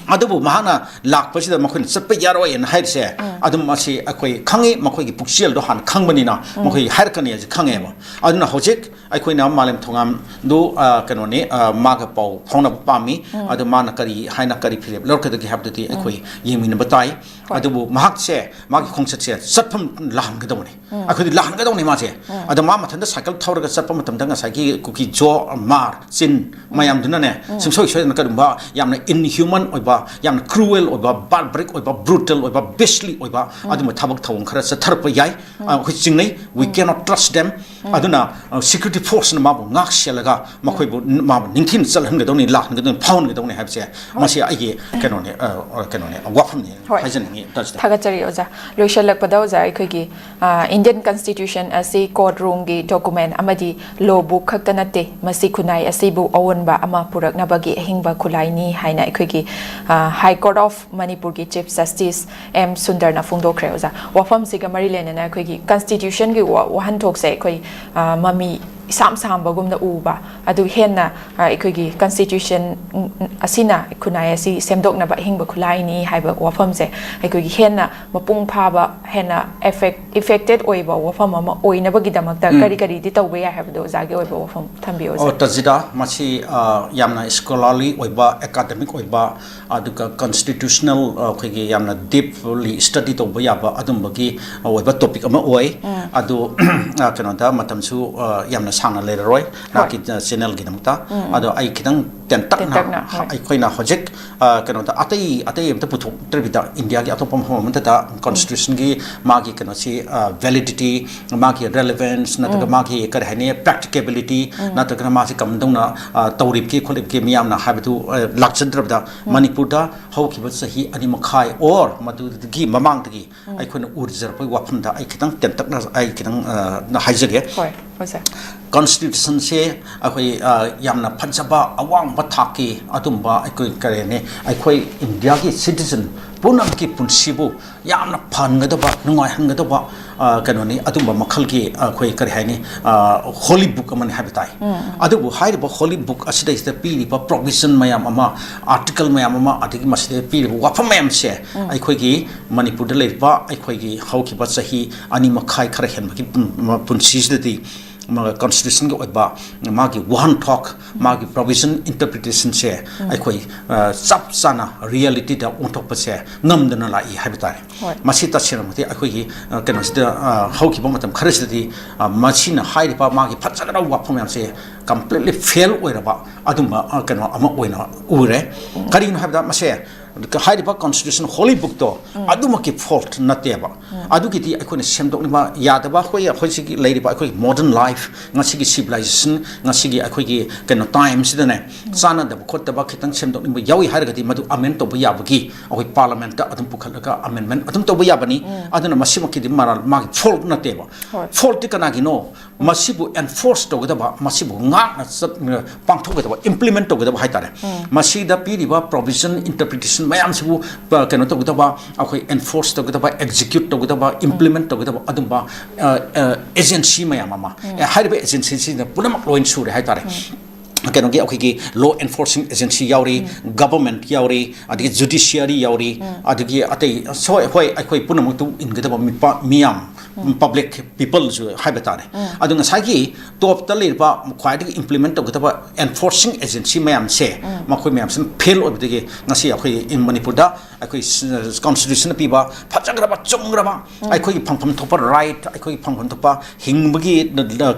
ꯑꯗꯨꯕꯨ ꯃꯍꯥꯛꯅ ꯂꯥꯛꯄꯁꯤꯗ ꯃꯈꯣꯏꯅ ꯆꯠꯄ ꯌꯥꯔꯣꯏꯅ ꯍꯥꯏꯔꯤꯁꯦ, ꯑꯗꯨꯝ ꯃꯁꯤ ꯑꯩꯈꯣꯏ ꯈꯪꯉꯤ, ꯃꯈꯣꯏꯒꯤ ꯄꯨꯛꯆꯦꯜꯗꯣ ꯍꯥꯟꯅ ꯈꯪꯕꯅꯤꯅ ꯃꯈꯣꯏ ꯍꯥꯏꯔꯛꯀꯅꯤ ꯍꯥꯏꯁꯦ ꯈꯪꯉꯦꯕ꯫ ꯑꯗꯨꯅ ꯍꯧꯖꯤꯛ ꯑꯩꯈꯣꯏꯅ ꯃꯥꯂꯦꯝ ꯊꯣꯉꯥꯝꯗꯨ, ꯑ, ꯀꯩꯅꯣꯅꯤ, ꯑ, ꯃꯥꯒ ꯄꯥꯎ ꯐꯥꯎꯅꯕ ꯄꯥꯝꯃꯤ꯫ ꯑꯗꯨ ꯃꯥꯅ ꯀꯔꯤ ꯍꯥꯏꯅ ꯀꯔꯤ ꯐꯤꯔꯦꯞ ꯂꯧꯔꯛꯀꯗꯒꯦ ꯍꯥꯏꯕꯗꯨꯗꯤ ꯑꯩꯈꯣꯏ ꯌꯦꯡꯃꯤꯟꯅꯕ ꯇꯥꯏ꯫ ꯍꯣꯏ꯫ ꯑꯗꯨꯕꯨ ꯃꯍꯥꯛꯁꯦ ꯃꯥꯒꯤ ꯈꯣꯡꯆꯠꯁꯦ ꯆꯠꯐꯝ ꯂꯥꯍꯟꯒꯗꯧꯕꯅꯤ꯫ ꯑꯩꯈꯣꯏꯗꯤ ꯂꯥꯍꯟꯒꯗꯧꯅꯤ ꯃꯥꯁꯦ꯫ ꯑꯗꯣ ꯃꯥ ꯃꯊꯟꯇ cycle ꯊꯧꯔꯒ ꯆꯠꯄ ꯃꯇꯝꯗ ꯉꯁꯥꯏꯒꯤ ꯀꯨꯀꯤ ꯖꯣ, ꯃꯥꯔ, ꯆꯤꯟ ꯃꯌꯥꯝꯗꯨꯅꯅꯦ, ꯁꯨꯡꯁꯣꯏ ꯁꯣꯏꯗꯅ ꯀꯔꯤꯒꯨꯝꯕ ꯌꯥꯝꯅ inhuman ꯑꯣꯏꯕ, ꯌꯥꯝꯅ cruel ꯑꯣꯏꯕ, barbaric ꯑꯣꯏꯕ, brutal ꯑꯣꯏꯕ, beastly ꯑꯣꯏꯕ ꯑꯗꯨꯝꯕ ꯊꯕꯛ ꯊꯧꯑꯣꯡ ꯈꯔ ꯆꯠꯊꯔꯛꯄ ꯌꯥꯏ꯫ ꯑ, ꯑꯩꯈꯣꯏ ꯆꯤꯡꯅꯩ꯫ We cannot trust them꯫ ꯑꯗꯨꯅ ꯁꯦꯀ꯭ꯌꯨꯔꯤꯇꯤ ꯐꯣꯔꯁꯅ ꯃꯥꯕꯨ ꯉꯥꯛ ꯁꯦꯜꯂꯒ ꯃꯈꯣꯏꯕꯨ ꯃꯥꯕꯨ ꯅꯤꯡꯊꯤꯅ ꯆꯠꯍꯟꯒꯗꯧꯅꯤ, ꯂꯥꯛꯍꯟꯒꯗꯧꯅꯤ, ꯐꯥꯎꯍꯟꯒꯗꯧꯅꯤ ꯍꯥꯏꯕꯁꯦ, ꯃꯁꯤ ꯑꯩꯒꯤ ꯀꯩꯅꯣꯅꯦ, ꯑ, ꯀꯩꯅꯣꯅꯦ, ꯋꯥꯐꯝꯅꯤ꯫ ꯍꯣꯏ꯫ ꯍꯥꯏꯖꯅꯤꯡꯉꯤ ꯇꯥꯖꯤꯗ꯫ ꯊꯥꯒꯠꯆꯔꯤ ꯑꯣꯖꯥ꯫ ꯂꯣꯏꯁꯤꯜꯂꯛꯄꯗ ꯑꯣꯖꯥ, ꯑꯩꯈꯣꯏꯒꯤ, ꯑ, Indian Constitution ꯑꯁꯤ court roomꯒꯤ document ꯑꯃꯗꯤ law book ꯈꯛꯇ ꯅꯠꯇꯦ, ꯃꯁꯤ ꯈꯨꯟꯅꯥꯏ ꯑꯁꯤꯕꯨ ꯑꯑꯣꯟꯕ ꯑꯃ ꯄꯨꯔꯛꯅꯕꯒꯤ ꯑꯍꯤꯡꯕ ꯈꯨꯠꯂꯥꯏꯅꯤ ꯍꯥꯏꯅ ꯑꯩꯈꯣꯏꯒꯤ, ꯑ, High Court of ꯃꯅꯤꯄꯨꯔꯒꯤ Chief Justice ꯑꯦꯝ ꯁꯨꯟꯗꯔꯅ ꯐꯣꯡꯗꯣꯛꯈ꯭ꯔꯦ ꯑꯣꯖꯥ꯫ ꯋꯥꯐꯝꯁꯤꯒ ꯃꯔꯤ ꯂꯩꯅꯅ ꯑꯩꯈꯣꯏꯒꯤ constitutionꯒꯤ ꯋꯥ-, ꯋꯥꯍꯟꯊꯣꯛꯁꯦ ꯑꯩꯈꯣꯏ, ꯑ, ꯃꯃꯤ ꯏꯁꯥꯝ ꯁꯥꯝꯕꯒꯨꯝꯅ ꯎꯕ, ꯑꯗꯨ ꯍꯦꯟꯅ, ꯑ, ꯑꯩꯈꯣꯏꯒꯤ constitution ꯑꯁꯤꯅ ꯈꯨꯟꯅꯥꯏ ꯑꯁꯤ ꯁꯦꯝꯗꯣꯛꯅꯕ ꯑꯍꯤꯡꯕ ꯈꯨꯠꯂꯥꯏꯅꯤ ꯍꯥꯏꯕ ꯋꯥꯐꯝꯁꯦ ꯑꯩꯈꯣꯏꯒꯤ ꯍꯦꯟꯅ ꯃꯄꯨꯡ ꯐꯥꯕ, ꯍꯦꯟꯅ effect-, effected ꯑꯣꯏꯕ ꯋꯥꯐꯝ ꯑꯃ ꯑꯣꯏꯅꯕꯒꯤꯗꯃꯛꯇ ꯎꯝ꯫ ꯀꯔꯤ ꯀꯔꯤꯗꯤ ꯇꯧꯕ ꯌꯥꯏ ꯍꯥꯏꯕꯗꯣ ꯑꯣꯖꯥꯒꯤ ꯑꯣꯏꯕ ꯋꯥꯐꯝ ꯊꯝꯕꯤꯌꯨ, ꯑꯣꯖꯥ꯫ ꯑꯣ, ꯇꯖꯤꯗꯥ, ꯃꯁꯤ, ꯑ, ꯌꯥꯝꯅ scholarly ꯑꯣꯏꯕ, academic ꯑꯣꯏꯕ, ꯑꯗꯨꯒ constitutional, ꯑ, ꯑꯩꯈꯣꯏꯒꯤ ꯌꯥꯝꯅ deeply study ꯇꯧꯕ ꯌꯥꯕ ꯑꯗꯨꯝꯕꯒꯤ ꯑꯣꯏꯕ topic ꯑꯃ ꯑꯣꯏ꯫ ꯎꯝ꯫ ꯑꯗꯨ, ꯑ, ꯀꯩꯅꯣꯗ ꯃꯇꯝꯁꯨ, ꯑ, ꯌꯥꯝꯅ ꯁꯥꯡꯅ ꯂꯩꯔꯔꯣꯏ ꯍꯣꯏ꯫ ꯅꯍꯥꯛꯀꯤ, ꯑ, channelꯒꯤꯗꯃꯛꯇ꯫ ꯎꯝ, ꯎꯝ꯫ ꯑꯗꯣ ꯑꯩ ꯈꯤꯇꯪ ꯇꯦꯟꯇꯛꯅ ꯇꯦꯟꯇꯛꯅ, ꯍꯣꯏ꯫ ꯑꯩꯈꯣꯏꯅ ꯍꯧꯖꯤꯛ, ꯑ, ꯀꯩꯅꯣꯗ ꯑꯇꯩ, ꯑꯇꯩ ꯑꯝꯇ ꯄꯨꯊꯣꯛꯇ꯭ꯔꯕꯤꯗ ꯏꯟꯗꯤꯌꯥꯒꯤ ꯑꯇꯣꯞꯄ ꯃꯐꯝ ꯑꯃꯠꯇꯗ constitutionꯒꯤ ꯃꯥꯒꯤ ꯀꯩꯅꯣꯁꯤ, ꯑ, validity, ꯃꯥꯒꯤ relevance ꯅꯠꯇ꯭ꯔꯒ ꯎꯝ꯫ ꯃꯥꯒꯤ ꯀꯔꯤ ꯍꯥꯏꯅꯤ, practicability ꯎꯝ꯫ ꯅꯠꯇ꯭ꯔꯒꯅ ꯃꯥꯁꯤ ꯀꯝꯗꯧꯅ, ꯑ, ꯇꯧꯔꯤꯕꯒꯦ ꯈꯣꯠꯂꯤꯕꯒꯦ ꯃꯤꯌꯥꯝꯅ ꯍꯥꯏꯕꯗꯨ, ꯑ, ꯂꯥꯛꯆꯗ꯭ꯔꯕꯗ ꯎꯝ꯫ ꯃꯅꯤꯄꯨꯔꯗ ꯍꯧꯈꯤꯕ ꯆꯍꯤ ꯑꯅꯤ ꯃꯈꯥꯏ or ꯃꯗꯨꯗꯒꯤ ꯃꯃꯥꯡꯗꯒꯤ ꯎꯝ꯫ ꯑꯩꯈꯣꯏꯅ ꯎꯖꯔꯛꯄꯒꯤ ꯋꯥꯐꯝꯗ ꯑꯩ ꯈꯤꯇꯪ ꯇꯦꯟꯇꯛꯅ ꯑꯩ ꯈꯤꯇꯪ, ꯑ, ꯍꯥꯏꯖꯒꯦ꯫ ꯍꯣꯏ, ꯑꯣꯖꯥ꯫ Constitutionꯁꯦ ꯑꯩꯈꯣꯏ, ꯑ, ꯌꯥꯝꯅ ꯐꯖꯕ ꯑꯋꯥꯡꯕ ꯊꯥꯛꯀꯤ ꯑꯗꯨꯝꯕ ꯑꯩꯈꯣꯏ ꯀꯔꯤ ꯍꯥꯏꯅꯤ, ꯑꯩꯈꯣꯏ ꯏꯟꯗꯤꯌꯥꯒꯤ citizen ꯄꯨꯝꯅꯃꯛꯀꯤ ꯄꯨꯟꯁꯤꯕꯨ ꯌꯥꯝꯅ ꯐꯍꯟꯒꯗꯕ, ꯅꯨꯡꯉꯥꯏꯍꯟꯒꯗꯕ, ꯑ, ꯀꯩꯅꯣꯅꯤ, ꯑꯗꯨꯝꯕ ꯃꯈꯜꯒꯤ ꯑꯩꯈꯣꯏ ꯀꯔꯤ ꯍꯥꯏꯅꯤ, ꯑ, holy book ꯑꯃꯅꯤ ꯍꯥꯏꯕ ꯇꯥꯏ꯫ ꯎꯝ꯫ ꯑꯗꯨꯕꯨ ꯍꯥꯏꯔꯤꯕ holy book ꯑꯁꯤꯗꯩꯁꯤꯗ ꯄꯤꯔꯤꯕ provision ꯃꯌꯥꯝ ꯑꯃ, article ꯃꯌꯥꯝ ꯑꯃ, ꯑꯗꯒꯤ ꯃꯁꯤꯗ ꯄꯤꯔꯤꯕ ꯋꯥꯐꯝ ꯃꯌꯥꯝꯁꯦ ꯎꯝ꯫ ꯑꯩꯈꯣꯏꯒꯤ ꯃꯅꯤꯄꯨꯔꯗ ꯂꯩꯔꯤꯕ ꯑꯩꯈꯣꯏꯒꯤ ꯍꯧꯈꯤꯕ ꯆꯍꯤ ꯑꯅꯤ ꯃꯈꯥꯏ ꯈꯔ ꯍꯦꯟꯕꯒꯤ ꯄꯨꯟ-, ꯄꯨꯟꯁꯤꯁꯤꯗꯗꯤ ꯃ-, constitutionꯒꯤ ꯑꯣꯏꯕ ꯃꯥꯒꯤ ꯋꯥꯍꯟꯊꯣꯛ, ꯃꯥꯒꯤ provision interpretationꯁꯦ ꯎꯝ꯫ ꯑꯩꯈꯣꯏ, ꯑ, ꯆꯞ ꯆꯥꯅ realityꯗ ꯑꯣꯟꯊꯣꯛꯄꯁꯦ ꯉꯝꯗꯅ ꯂꯥꯛꯏ ꯍꯥꯏꯕ ꯇꯥꯔꯦ꯫ ꯍꯣꯏ꯫ ꯃꯁꯤ ꯇꯁꯦꯡꯅꯃꯛꯇꯤ ꯑꯩꯈꯣꯏꯒꯤ, ꯑ, ꯀꯩꯅꯣꯁꯤꯗ, ꯑ, ꯍꯧꯈꯤꯕ ꯃꯇꯝ ꯈꯔꯁꯤꯗꯗꯤ, ꯑ, ꯃꯁꯤꯅ ꯍꯥꯏꯔꯤꯕ ꯃꯥꯒꯤ ꯐꯖꯈ꯭ꯔꯕ ꯋꯥꯐꯝ ꯃꯌꯥꯝꯁꯦ completely fail ꯑꯣꯏꯔꯕ ꯑꯗꯨꯝꯕ, ꯑ, ꯀꯩꯅꯣ ꯑꯃ ꯑꯣꯏꯅ ꯎꯔꯦ꯫ ꯎꯝ꯫ ꯀꯔꯤꯒꯤꯅꯣ ꯍꯥꯏꯕꯗ ꯃꯁꯦ ꯍꯥꯏꯔꯤꯕ ꯀꯣꯟꯁꯇꯤꯇ꯭ꯌꯨꯁꯟ ꯍꯣꯂꯤ ꯕꯨꯛꯇꯣ ꯑꯗꯨꯃꯛꯀꯤ ꯐꯣꯜꯠ ꯅꯠꯇꯦꯕ꯫ ꯑꯗꯨꯒꯤꯗꯤ ꯑꯩꯈꯣꯏꯅ ꯁꯦꯝꯗꯣꯛꯅꯤꯡꯕ ꯌꯥꯗꯕ, ꯑꯩꯈꯣꯏ, ꯑꯩꯈꯣꯏꯁꯤꯒꯤ ꯂꯩꯔꯤꯕ ꯑꯩꯈꯣꯏꯒꯤ ꯃꯣꯗꯔꯟ ꯂꯥꯏꯐ, ꯉꯁꯤꯒꯤ ꯁꯤꯚꯤꯂꯥꯏꯖꯦꯁꯟ, ꯉꯁꯤꯒꯤ ꯑꯩꯈꯣꯏꯒꯤ ꯀꯩꯅꯣ ꯇꯥꯏꯝꯁꯤꯗꯅꯦ, ꯆꯥꯟꯅꯗꯕ ꯈꯣꯠꯇꯕ ꯈꯤꯇꯪ ꯁꯦꯝꯗꯣꯛꯅꯤꯡꯕ ꯌꯥꯎꯏ ꯍꯥꯏꯔꯒꯗꯤ ꯃꯗꯨ ꯑꯃꯦꯟ ꯇꯧꯕ ꯌꯥꯕꯒꯤ ꯑꯩꯈꯣꯏ ꯄꯥꯔꯂꯥꯃꯦꯟꯠꯇ ꯑꯗꯨꯝ ꯄꯨꯈꯠꯂꯒ ꯑꯃꯦꯟꯃꯦꯟꯠ ꯑꯗꯨꯝ ꯇꯧꯕ ꯌꯥꯕꯅꯤ꯫ ꯑꯗꯨꯅ ꯃꯁꯤꯃꯛꯀꯤꯗꯤ ꯃꯔꯥꯜ, ꯃꯥꯒꯤ ꯐꯣꯜꯠ ꯅꯠꯇꯦꯕ꯫ ꯍꯣꯏ꯫ ꯐꯣꯜꯠꯇꯤ ꯀꯅꯥꯒꯤꯅꯣ? ꯃꯁꯤꯕꯨ ꯑꯦꯟꯐꯣꯔꯁ ꯇꯧꯒꯗꯕ, ꯃꯁꯤꯕꯨ ꯉꯥꯛꯅ ꯆꯠ-, ꯄꯥꯡꯊꯣꯛꯀꯗꯕ, ꯏꯝꯄ꯭ꯂꯤꯃꯦꯟꯠ ꯇꯧꯒꯗꯕ ꯍꯥꯏꯇꯥꯔꯦ꯫ ꯃꯁꯤꯗ ꯄꯤꯔꯤꯕ ꯄ꯭ꯔꯣꯚꯤꯖꯟ, ꯏꯟꯇꯔꯄ꯭ꯔꯤꯇꯦꯁꯟ ꯃꯌꯥꯝꯁꯤꯕꯨ, ꯑ, ꯀꯩꯅꯣ ꯇꯧꯒꯗꯕ, ꯑꯩꯈꯣꯏ ꯑꯦꯟꯐꯣꯔꯁ ꯇꯧꯒꯗꯕ, ꯑꯦꯛꯖꯤꯀ꯭ꯌꯨꯠ ꯇꯧꯒꯗꯕ, ꯏꯝꯄ꯭ꯂꯤꯃꯦꯟꯠ ꯇꯧꯒꯗꯕ ꯑꯗꯨꯝꯕ, ꯑ, ꯑ, ꯑꯦꯖꯦꯟꯁꯤ ꯃꯌꯥꯝ ꯑꯃ, ꯑꯦ, ꯍꯥꯏꯔꯤꯕ ꯑꯦꯖꯦꯟꯁꯤꯁꯤꯡꯁꯤꯅ ꯄꯨꯝꯅꯃꯛ ꯂꯣꯏꯅ ꯁꯨꯔꯦ ꯍꯥꯏꯇꯥꯔꯦ꯫ ꯀꯩꯅꯣꯒꯤ ꯑꯩꯈꯣꯏꯒꯤ ꯂꯣ ꯑꯦꯟꯐꯣꯔꯁꯤꯡ ꯑꯦꯖꯦꯟꯁꯤ ꯌꯥꯎꯔꯤ, ꯒꯚꯔꯟꯃꯦꯟꯠ ꯌꯥꯎꯔꯤ, ꯑꯗꯒꯤ ꯖꯨꯗꯤꯁꯤꯌꯥꯔꯤ ꯌꯥꯎꯔꯤ, ꯑꯗꯒꯤ ꯑꯇꯩ, ꯍꯣꯏ, ꯍꯣꯏ, ꯑꯩꯈꯣꯏ ꯄꯨꯝꯅꯃꯛꯇꯨ ꯏꯟꯒꯗꯕ ꯃꯤꯄꯥ-, ꯃꯤꯌꯥꯝ, ꯄꯕ꯭ꯂꯤꯛ ꯄꯤꯄꯜꯁꯨ ꯍꯥꯏꯕ ꯇꯥꯔꯦ꯫ ꯑꯗꯨ ꯉꯁꯥꯏꯒꯤ ꯇꯣꯞꯇ ꯂꯩꯔꯤꯕ ꯈ꯭ꯋꯥꯏꯗꯒꯤ ꯏꯝꯄ꯭ꯂꯤꯃꯦꯟꯠ ꯇꯧꯒꯗꯕ ꯑꯦꯟꯐꯣꯔꯁꯤꯡ ꯑꯦꯖꯦꯟꯁꯤ ꯃꯌꯥꯝꯁꯦ, ꯃꯈꯣꯏ ꯃꯌꯥꯝꯁꯤꯅ ꯐꯦꯜ ꯑꯣꯏꯕꯗꯒꯤ ꯉꯁꯤ ꯑꯩꯈꯣꯏ ꯏꯟ ꯃꯅꯤꯄꯨꯔꯗ ꯑꯩꯈꯣꯏ ꯀꯣꯟꯁꯇꯤꯇ꯭ꯌꯨꯁꯟꯅ ꯄꯤꯕ ꯐꯖꯈ꯭ꯔꯕ, ꯆꯨꯝꯈ꯭ꯔꯕ, ꯑꯩꯈꯣꯏꯒꯤ ꯐꯪꯐꯝ ꯊꯣꯛꯄ ꯔꯥꯏꯠ, ꯑꯩꯈꯣꯏꯒꯤ ꯐꯪꯐꯝ ꯊꯣꯛꯄ ꯍꯤꯡꯕꯒꯤ,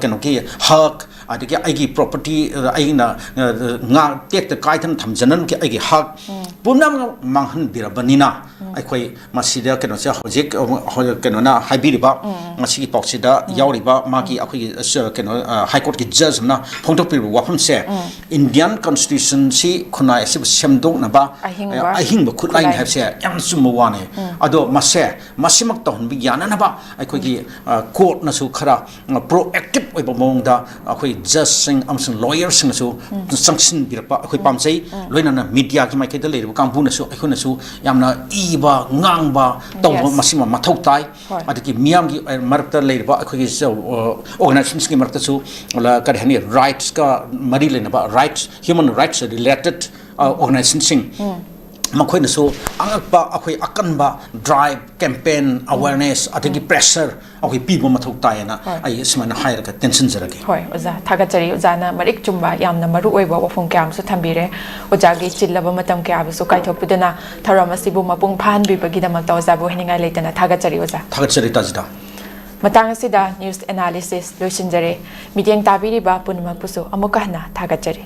ꯀꯩꯅꯣꯒꯤ ꯍꯛ, ꯑꯗꯒꯤ ꯑꯩꯒꯤ ꯄ꯭ꯔꯣꯄꯔꯇꯤ, ꯑꯩꯅ, ꯑ, ꯉꯥꯛ ꯇꯦꯛꯇ ꯀꯥꯏꯗꯅ ꯊꯝꯖꯅꯕꯒꯤ ꯑꯩꯒꯤ ꯍꯛ ꯄꯨꯝꯅꯃꯛ ꯃꯥꯡꯍꯟꯕꯤꯔꯕꯅꯤꯅ, ꯑꯩꯈꯣꯏ ꯃꯁꯤꯗ ꯀꯩꯅꯣꯁꯦ ꯍꯧꯖꯤꯛ, ꯑ, ꯍꯧꯖꯤꯛ ꯀꯩꯅꯣꯅ ꯍꯥꯏꯕꯤꯔꯤꯕ, ꯉꯁꯤꯒꯤ ꯄꯥꯎꯁꯤꯗ ꯌꯥꯎꯔꯤꯕ ꯃꯥꯒꯤ ꯑꯩꯈꯣꯏꯒꯤ, ꯑ, ꯀꯩꯅꯣ, ꯑ, ꯍꯥꯏ ꯀꯣꯔꯠꯀꯤ ꯖꯖ ꯑꯃꯅ ꯐꯣꯡꯗꯣꯛꯄꯤꯔꯤꯕ ꯋꯥꯐꯝꯁꯦ, ꯏꯟꯗꯤꯌꯥꯟ ꯀꯣꯟꯁꯇꯤꯇ꯭ꯌꯨꯁꯟꯁꯤ, ꯈꯨꯟꯅꯥꯏ ꯑꯁꯤꯕꯨ ꯁꯦꯝꯗꯣꯛꯅꯕ, ꯑꯍꯤꯡꯕ, ꯑ, ꯑꯍꯤꯡꯕ ꯈꯨꯠꯂꯥꯏꯅꯤ ꯈꯨꯠꯂꯥꯏꯅꯤ ꯍꯥꯏꯕꯁꯦ ꯌꯥꯝ ꯆꯨꯝꯕ ꯋꯥꯅꯤ꯫ ꯑꯗꯣ ꯃꯁꯦ, ꯃꯁꯤꯃꯛ ꯇꯧꯍꯟꯕ ꯌꯥꯅꯅꯕ ꯑꯩꯈꯣꯏꯒꯤ, ꯑ, ꯀꯣꯔꯠꯅꯁꯨ ꯈꯔ, ꯑ, ꯄ꯭ꯔꯣꯑꯦꯛꯇꯤꯚ ꯑꯣꯏꯕ ꯃꯑꯣꯡꯗ ꯑꯩꯈꯣꯏ ꯖꯖꯁꯤꯡ ꯑꯃꯁꯨꯡ ꯂꯣꯌꯔꯁꯤꯡꯅꯁꯨ ꯆꯪꯁꯤꯟꯕꯤꯔꯛꯄ ꯑꯩꯈꯣꯏ ꯄꯥꯝꯖꯩ꯫ ꯂꯣꯏꯅꯅ ꯃꯤꯗꯤꯌꯥꯒꯤ ꯃꯥꯏꯀꯩꯗ ꯂꯩꯔꯤꯕ ꯀꯥꯡꯕꯨꯅꯁꯨ ꯑꯩꯈꯣꯏꯅꯁꯨ ꯌꯥꯝꯅ ꯏꯕ, ꯉꯥꯡꯕ ꯇꯧꯕ Yes. ꯃꯁꯤꯃ ꯃꯊꯧ ꯇꯥꯏ꯫ ꯍꯣꯏ꯫ ꯑꯗꯒꯤ ꯃꯤꯌꯥꯝꯒꯤ, ꯑ, ꯃꯔꯛꯇ ꯂꯩꯔꯤꯕ ꯑꯩꯈꯣꯏꯒꯤ, ꯑ, ꯑꯣꯔꯒꯅꯥꯏꯖꯦꯁꯟꯁꯤꯡꯒꯤ ꯃꯔꯛꯇꯁꯨ, ꯑ, ꯀꯔꯤ ꯍꯥꯏꯅꯤ, ꯔꯥꯏꯠꯁꯀ ꯃꯔꯤ ꯂꯩꯅꯕ, ꯔꯥꯏꯠꯁ, ꯍ꯭ꯌꯨꯃꯟ ꯔꯥꯏꯠꯁ ꯔꯤꯂꯦꯇꯦꯠ, ꯑ, ꯑꯣꯔꯒꯅꯥꯏꯖꯦꯁꯟꯁꯤꯡ ꯃꯈꯣꯏꯅꯁꯨ ꯑꯉꯛꯄ ꯑꯩꯈꯣꯏ ꯑꯀꯟꯕ ꯗ꯭ꯔꯥꯏꯚ, ꯀꯦꯝꯄꯦꯟ, ꯑꯋꯦꯔꯅꯦꯁ, ꯑꯗꯒꯤ ꯄ꯭ꯔꯦꯁꯔ ꯑꯩꯈꯣꯏ ꯄꯤꯕ ꯃꯊꯧ ꯇꯥꯏꯌꯦꯅ ꯍꯣꯏ꯫ ꯑꯩ ꯁꯨꯃꯥꯏꯅ ꯍꯥꯏꯔꯒ ꯇꯦꯟꯁꯤꯟꯖꯔꯒꯦ꯫ ꯍꯣꯏ, ꯑꯣꯖꯥ, ꯊꯥꯒꯠꯆꯔꯤ꯫ ꯑꯣꯖꯥꯅ ꯃꯔꯤꯛ ꯆꯨꯝꯕ, ꯌꯥꯝꯅ ꯃꯔꯨ ꯑꯣꯏꯕ ꯋꯥꯐꯝ ꯀꯌꯥ ꯑꯃꯁꯨ ꯊꯝꯕꯤꯔꯦ꯫ ꯑꯣꯖꯥꯒꯤ ꯆꯤꯜꯂꯕ ꯃꯇꯝ ꯀꯌꯥꯕꯨꯁꯨ ꯀꯥꯏꯊꯣꯛꯄꯤꯗꯨꯅ ꯊꯧꯔꯝ ꯑꯁꯤꯕꯨ ꯃꯄꯨꯡ ꯐꯥꯍꯟꯕꯤꯕꯒꯤꯗꯃꯛꯇ ꯑꯣꯖꯥꯕꯨ ꯍꯥꯏꯅꯤꯡꯉꯥꯏ ꯂꯩꯇꯅ ꯊꯥꯒꯠꯆꯔꯤ, ꯑꯣꯖꯥ꯫ ꯊꯥꯒꯠꯆꯔꯤ, ꯇꯥꯖꯤꯗꯥ꯫ ꯃꯇꯥꯡ ꯑꯁꯤꯗ ꯅ꯭ꯌꯨꯁ ꯑꯦꯅꯥꯂꯤꯁꯤꯁ ꯂꯣꯏꯁꯤꯟꯖꯔꯦ꯫ ꯃꯤꯠꯌꯦꯡ ꯇꯥꯕꯤꯔꯤꯕ ꯄꯨꯝꯅꯃꯛꯄꯨꯁꯨ ꯑꯃꯨꯛꯀ ꯍꯟꯅ ꯊꯥꯒꯠꯆꯔꯤ꯫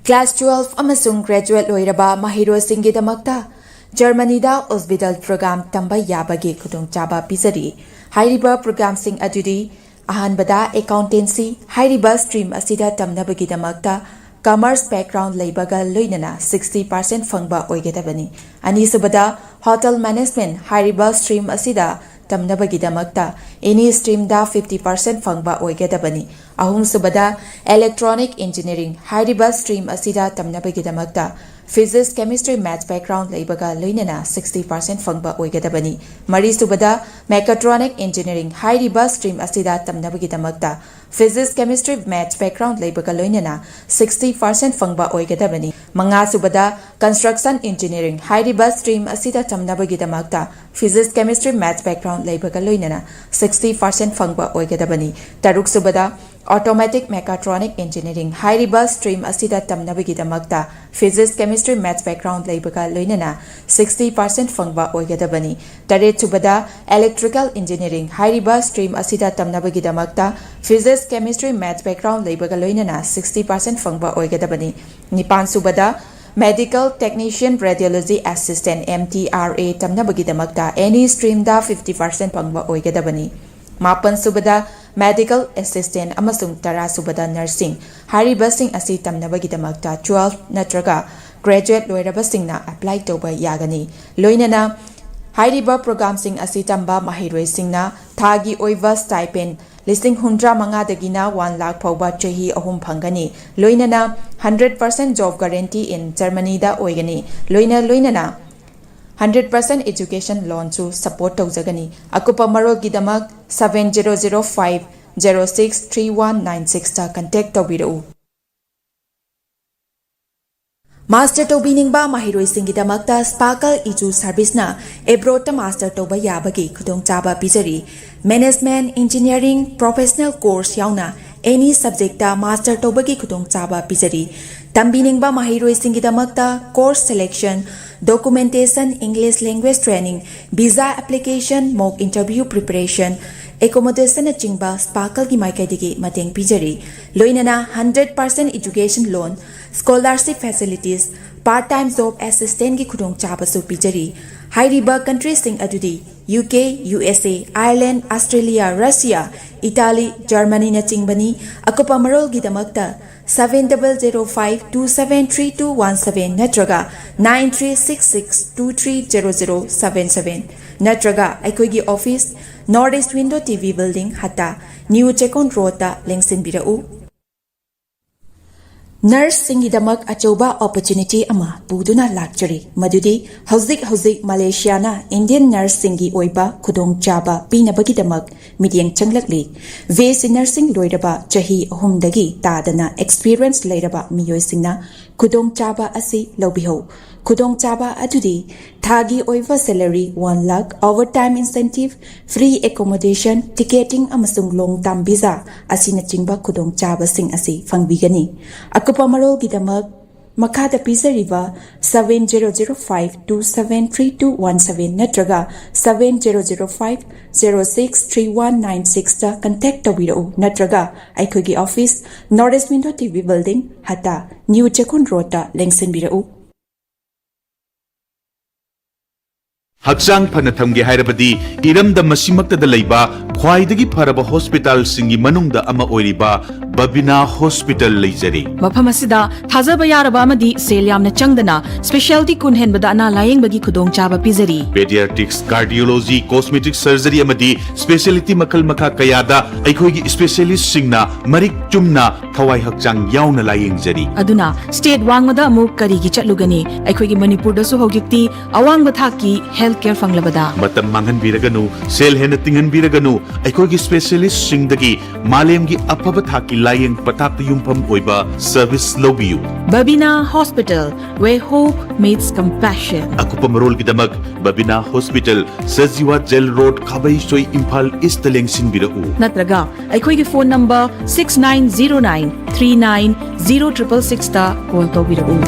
Class twelve ꯑꯃꯁꯨꯡ graduate ꯂꯣꯏꯔꯕ ꯃꯍꯩꯔꯣꯏꯁꯤꯡꯒꯤꯗꯃꯛꯇ ꯖꯔꯃꯅꯤꯗ hospital program ꯇꯝꯕ ꯌꯥꯕꯒꯤ ꯈꯨꯗꯣꯡꯆꯥꯕ ꯄꯤꯖꯔꯤ꯫ ꯍꯥꯏꯔꯤꯕ programꯁꯤꯡ ꯑꯗꯨꯗꯤ: ꯑꯍꯥꯟꯕꯗ, accountancy꯫ ꯍꯥꯏꯔꯤꯕ stream ꯑꯁꯤꯗ ꯇꯝꯅꯕꯒꯤꯗꯃꯛꯇ commerce background ꯂꯩꯕꯒ ꯂꯣꯏꯅꯅ sixty percent ꯐꯪꯕ ꯑꯣꯏꯒꯗꯕꯅꯤ꯫ ꯑꯅꯤꯁꯨꯕꯗ, hotel management꯫ ꯍꯥꯏꯔꯤꯕ stream ꯑꯁꯤꯗ ꯇꯝꯅꯕꯒꯤꯗꯃꯛꯇ any streamꯗ fifty percent ꯐꯪꯕ ꯑꯣꯏꯒꯗꯕꯅꯤ꯫ ꯑꯍꯨꯝꯁꯨꯕꯗ, electronic engineering꯫ ꯍꯥꯏꯔꯤꯕ stream ꯑꯁꯤꯗ ꯇꯝꯅꯕꯒꯤꯗꯃꯛꯇ physics, chemistry, maths background ꯂꯩꯕꯒ ꯂꯣꯏꯅꯅ sixty percent ꯐꯪꯕ ꯑꯣꯏꯒꯗꯕꯅꯤ꯫ ꯃꯔꯤꯁꯨꯕꯗ, mechatronic engineering꯫ ꯍꯥꯏꯔꯤꯕ stream ꯑꯁꯤꯗ ꯇꯝꯅꯕꯒꯤꯗꯃꯛꯇ physics, chemistry, maths background ꯂꯩꯕꯒ ꯂꯣꯏꯅꯅ sixty percent ꯐꯪꯕ ꯑꯣꯏꯒꯗꯕꯅꯤ꯫ ꯃꯉꯥꯁꯨꯕꯗ, construction engineering꯫ ꯍꯥꯏꯔꯤꯕ stream ꯑꯁꯤꯗ ꯇꯝꯅꯕꯒꯤꯗꯃꯛꯇ physics, chemistry, maths background ꯂꯩꯕꯒ ꯂꯣꯏꯅꯅ sixty percent ꯐꯪꯕ ꯑꯣꯏꯒꯗꯕꯅꯤ꯫ ꯇꯔꯨꯛꯁꯨꯕꯗ, automatic mechatronic engineering꯫ ꯍꯥꯏꯔꯤꯕ stream ꯑꯁꯤꯗ ꯇꯝꯅꯕꯒꯤꯗꯃꯛꯇ physics, chemistry, maths background ꯂꯩꯕꯒ ꯂꯣꯏꯅꯅ sixty percent ꯐꯪꯕ ꯑꯣꯏꯒꯗꯕꯅꯤ꯫ ꯇꯔꯦꯠꯁꯨꯕꯗ, electrical engineering꯫ ꯍꯥꯏꯔꯤꯕ stream ꯑꯁꯤꯗ ꯇꯝꯅꯕꯒꯤꯗꯃꯛꯇ physics, chemistry, maths background ꯂꯩꯕꯒ ꯂꯣꯏꯅꯅ sixty percent ꯐꯪꯕ ꯑꯣꯏꯒꯗꯕꯅꯤ꯫ ꯅꯤꯄꯥꯟꯁꯨꯕꯗ, medical technician radiology assistant, M T R A, ꯇꯝꯅꯕꯒꯤꯗꯃꯛꯇ any streamꯗ fifty percent ꯐꯪꯕ ꯑꯣꯏꯒꯗꯕꯅꯤ꯫ ꯃꯥꯄꯟꯁꯨꯕꯗ, medical assistant ꯑꯃꯁꯨꯡ ꯇꯔꯥꯁꯨꯕꯗ, nursing꯫ ꯍꯥꯏꯔꯤꯕꯁꯤꯡ ꯑꯁꯤ ꯇꯝꯅꯕꯒꯤꯗꯃꯛꯇ twelve ꯅꯠꯇ꯭ꯔꯒ graduate ꯂꯣꯏꯔꯕꯁꯤꯡꯅ apply ꯇꯧꯕ ꯌꯥꯒꯅꯤ꯫ ꯂꯣꯏꯅꯅ ꯍꯥꯏꯔꯤꯕ programꯁꯤꯡ ꯑꯁꯤ ꯇꯝꯕ ꯃꯍꯩꯔꯣꯏꯁꯤꯡꯅ ꯊꯥꯒꯤ ꯑꯣꯏꯕ stipend ꯂꯤꯁꯤꯡ ꯍꯨꯝꯗ꯭ꯔꯥ ꯃꯉꯥꯗꯒꯤꯅ one lakh ꯐꯥꯎꯕ ꯆꯍꯤ ꯑꯍꯨꯝ ꯐꯪꯒꯅꯤ꯫ ꯂꯣꯏꯅꯅ hundred percent job guarantee in Germanyꯗ ꯑꯣꯏꯒꯅꯤ꯫ ꯂꯣꯏꯅ ꯂꯣꯏꯅꯅ hundred percent education loanꯁꯨ support ꯇꯧꯖꯒꯅꯤ꯫ ꯑꯀꯨꯞꯄ ꯃꯔꯣꯜꯒꯤꯗꯃꯛ seven zero zero five zero six three one nine sixꯇ contact ꯇꯧꯕꯤꯔꯛꯎ꯫ Master ꯇꯧꯕꯤꯅꯤꯡꯕ ꯃꯍꯩꯔꯣꯏꯁꯤꯡꯒꯤꯗꯃꯛꯇ Sparkle E two Serviceꯅ abroadꯇ master ꯇꯧꯕ ꯌꯥꯕꯒꯤ ꯈꯨꯗꯣꯡꯆꯥꯕ ꯄꯤꯖꯔꯤ꯫ Management, engineering, professional course ꯌꯥꯎꯅ any subjectꯇ master ꯇꯧꯕꯒꯤ ꯈꯨꯗꯣꯡꯆꯥꯕ ꯄꯤꯖꯔꯤ꯫ ꯇꯝꯕꯤꯅꯤꯡꯕ ꯃꯍꯩꯔꯣꯏꯁꯤꯡꯒꯤꯗꯃꯛꯇ course selection, documentation, English language training, visa application, mock interview preparation, ꯑꯦꯀꯣꯃꯣꯗꯦꯁꯟꯅꯆꯤꯡꯕ ꯁ꯭ꯄꯥꯔꯀꯜꯒꯤ ꯃꯥꯏꯀꯩꯗꯒꯤ ꯃꯇꯦꯡ ꯄꯤꯖꯔꯤ꯫ ꯂꯣꯏꯅꯅ hundred percent education loan, scholarship facilities, part time job assistantꯀꯤ ꯈꯨꯗꯣꯡꯆꯥꯕꯁꯨ ꯄꯤꯖꯔꯤ꯫ ꯍꯥꯏꯔꯤꯕ ꯀꯟꯇ꯭ꯔꯤꯁꯤꯡ ꯑꯗꯨꯗꯤ ꯌꯨ ꯀꯦ, ꯌꯨ ꯑꯦꯁ ꯑꯦ, ꯑꯥꯌꯔꯂꯦꯟ, ꯑꯁꯇ꯭ꯔꯦꯂꯤꯌꯥ, ꯔꯁꯤꯌꯥ, ꯏꯇꯥꯂꯤ, ꯖꯔꯃꯅꯤꯅꯆꯤꯡꯕꯅꯤ꯫ ꯑꯀꯨꯞꯄ ꯃꯔꯣꯜꯒꯤꯗꯃꯛꯇ seven double zero five two seven three two one seven ꯅꯠꯇ꯭ꯔꯒ nine three six six two three zero zero seven seven ꯅꯠꯇ꯭ꯔꯒ ꯑꯩꯈꯣꯏꯒꯤ office, North East Window T V Building, ꯍꯠꯇꯥ, new Checkon ꯔꯣꯗꯇ ꯂꯦꯡꯁꯤꯟꯕꯤꯔꯛꯎ꯫ ꯅꯔꯁꯁꯤꯡꯒꯤꯗꯃꯛ ꯑꯆꯧꯕ opportunity ꯑꯃ ꯄꯨꯗꯨꯅ ꯂꯥꯛꯆꯔꯤ, ꯃꯗꯨꯗꯤ ꯍꯧꯖꯤꯛ ꯍꯧꯖꯤꯛ ꯃꯂꯦꯁꯤꯌꯥꯅ ꯏꯟꯗꯤꯌꯟ ꯅꯔꯁꯁꯤꯡꯒꯤ ꯑꯣꯏꯕ ꯈꯨꯗꯣꯡꯆꯥꯕ ꯄꯤꯅꯕꯒꯤꯗꯃꯛ ꯃꯤꯠꯌꯦꯡ ꯆꯪꯂꯛꯂꯤ꯫ ꯕꯤ ꯑꯦꯁ ꯁꯤ ꯅꯔꯁꯤꯡ ꯂꯣꯏꯔꯕ ꯆꯍꯤ ꯑꯍꯨꯝꯗꯒꯤ ꯇꯥꯗꯅ experience ꯂꯩꯔꯕ ꯃꯤꯑꯣꯏꯁꯤꯡꯅ ꯈꯨꯗꯣꯡꯆꯥꯕ ꯑꯁꯤ ꯂꯧꯕꯤꯍꯧ꯫ ꯈꯨꯗꯣꯡꯆꯥꯕ ꯑꯗꯨꯗꯤ ꯊꯥꯒꯤ ꯑꯣꯏꯕ salary one lakh, overtime incentive, free accommodation, ticketing ꯑꯃꯁꯨꯡ long term visa ꯑꯁꯤꯅꯆꯤꯡꯕ ꯈꯨꯗꯣꯡꯆꯥꯕꯁꯤꯡ ꯑꯁꯤ ꯐꯪꯕꯤꯒꯅꯤ꯫ ꯑꯀꯨꯞꯄ ꯃꯔꯣꯜꯒꯤꯗꯃꯛ ꯃꯈꯥꯗ ꯄꯤꯖꯔꯤꯕ seven zero zero five two seven three two one seven ꯅꯠꯇ꯭ꯔꯒ seven zero zero five zero six three one nine sixꯇ contact ꯇꯧꯕꯤꯔꯛꯎ, ꯅꯠꯇ꯭ꯔꯒ ꯑꯩꯈꯣꯏꯒꯤ office, North East Window T V Building, ꯍꯠꯇꯥ, ꯅ꯭ꯌꯨ ꯆꯦꯀꯣꯟ ꯔꯣꯗꯇ ꯂꯦꯡꯁꯤꯟꯕꯤꯔꯛꯎ꯫ ꯍꯛꯆꯥꯡ ꯐꯅ ꯊꯝꯒꯦ ꯍꯥꯏꯔꯕꯗꯤ ꯏꯔꯝꯗꯝ ꯑꯁꯤꯃꯛꯇꯗ ꯂꯩꯕ ꯈ꯭ꯋꯥꯏꯗꯒꯤ ꯐꯔꯕ ꯍꯣꯁꯄꯤꯇꯥꯜꯁꯤꯡꯒꯤ ꯃꯅꯨꯡꯗ ꯑꯃ ꯑꯣꯏꯔꯤꯕ ꯕꯕꯤꯅꯥ ꯍꯣꯁꯄꯤꯇꯥꯜ ꯂꯩꯖꯔꯤ꯫ ꯃꯐꯝ ꯑꯁꯤꯗ ꯊꯥꯖꯕ ꯌꯥꯔꯕ ꯑꯃꯗꯤ ꯁꯦꯜ ꯌꯥꯝꯅ ꯆꯪꯗꯅ specialty ꯀꯨꯟ ꯍꯦꯟꯕꯗ ꯑꯅꯥ ꯂꯥꯌꯦꯡꯕꯒꯤ ꯈꯨꯗꯣꯡꯆꯥꯕ ꯄꯤꯖꯔꯤ꯫ Pediatrics, cardiology, cosmetic surgery ꯑꯃꯗꯤ specialty ꯃꯈꯜ ꯃꯈꯥ ꯀꯌꯥꯗ ꯑꯩꯈꯣꯏꯒꯤ specialistꯁꯤꯡꯅ ꯃꯔꯤꯛ ꯆꯨꯝꯅ ꯊꯋꯥꯏ ꯍꯛꯆꯥꯡ ꯌꯥꯎꯅ ꯂꯥꯌꯦꯡꯖꯔꯤ꯫ ꯑꯗꯨꯅ state ꯋꯥꯡꯃꯗ ꯑꯃꯨꯛ ꯀꯔꯤꯒꯤ ꯆꯠꯂꯨꯒꯅꯤ? ꯑꯩꯈꯣꯏꯒꯤ ꯃꯅꯤꯄꯨꯔꯗꯁꯨ ꯍꯧꯖꯤꯛꯇꯤ ꯑꯋꯥꯡꯕ ꯊꯥꯛꯀꯤ health care ꯐꯪꯂꯕꯗ꯫ ꯃꯇꯝ ꯃꯥꯡꯍꯟꯕꯤꯔꯒꯅꯨ, ꯁꯦꯜ ꯍꯦꯟꯅ ꯇꯤꯡꯍꯟꯕꯤꯔꯒꯅꯨ, ꯑꯩꯈꯣꯏꯒꯤ specialistꯁꯤꯡꯗꯒꯤ ꯃꯥꯂꯦꯝꯒꯤ ꯑꯐꯕ ꯊꯥꯛꯀꯤ ꯂꯥꯌꯦꯡ ꯄꯊꯥꯞꯇ ꯌꯨꯝꯐꯝ ꯑꯣꯏꯕ service ꯂꯧꯕꯤꯌꯨ꯫ Babina Hospital, where hope meets compassion. ꯑꯀꯨꯞꯄ ꯃꯔꯣꯜꯒꯤꯗꯃꯛ Babina hospital, Sajiwa jail road, Khabeisoi, Imphal east ꯂꯦꯡꯁꯤꯟꯕꯤꯔꯛꯎ꯫ ꯅꯠꯇ꯭ꯔꯒ ꯑꯩꯈꯣꯏꯒꯤ phone number six nine zero nine three nine zero triple sixꯇ call ꯇꯧꯕꯤꯔꯛꯎ꯫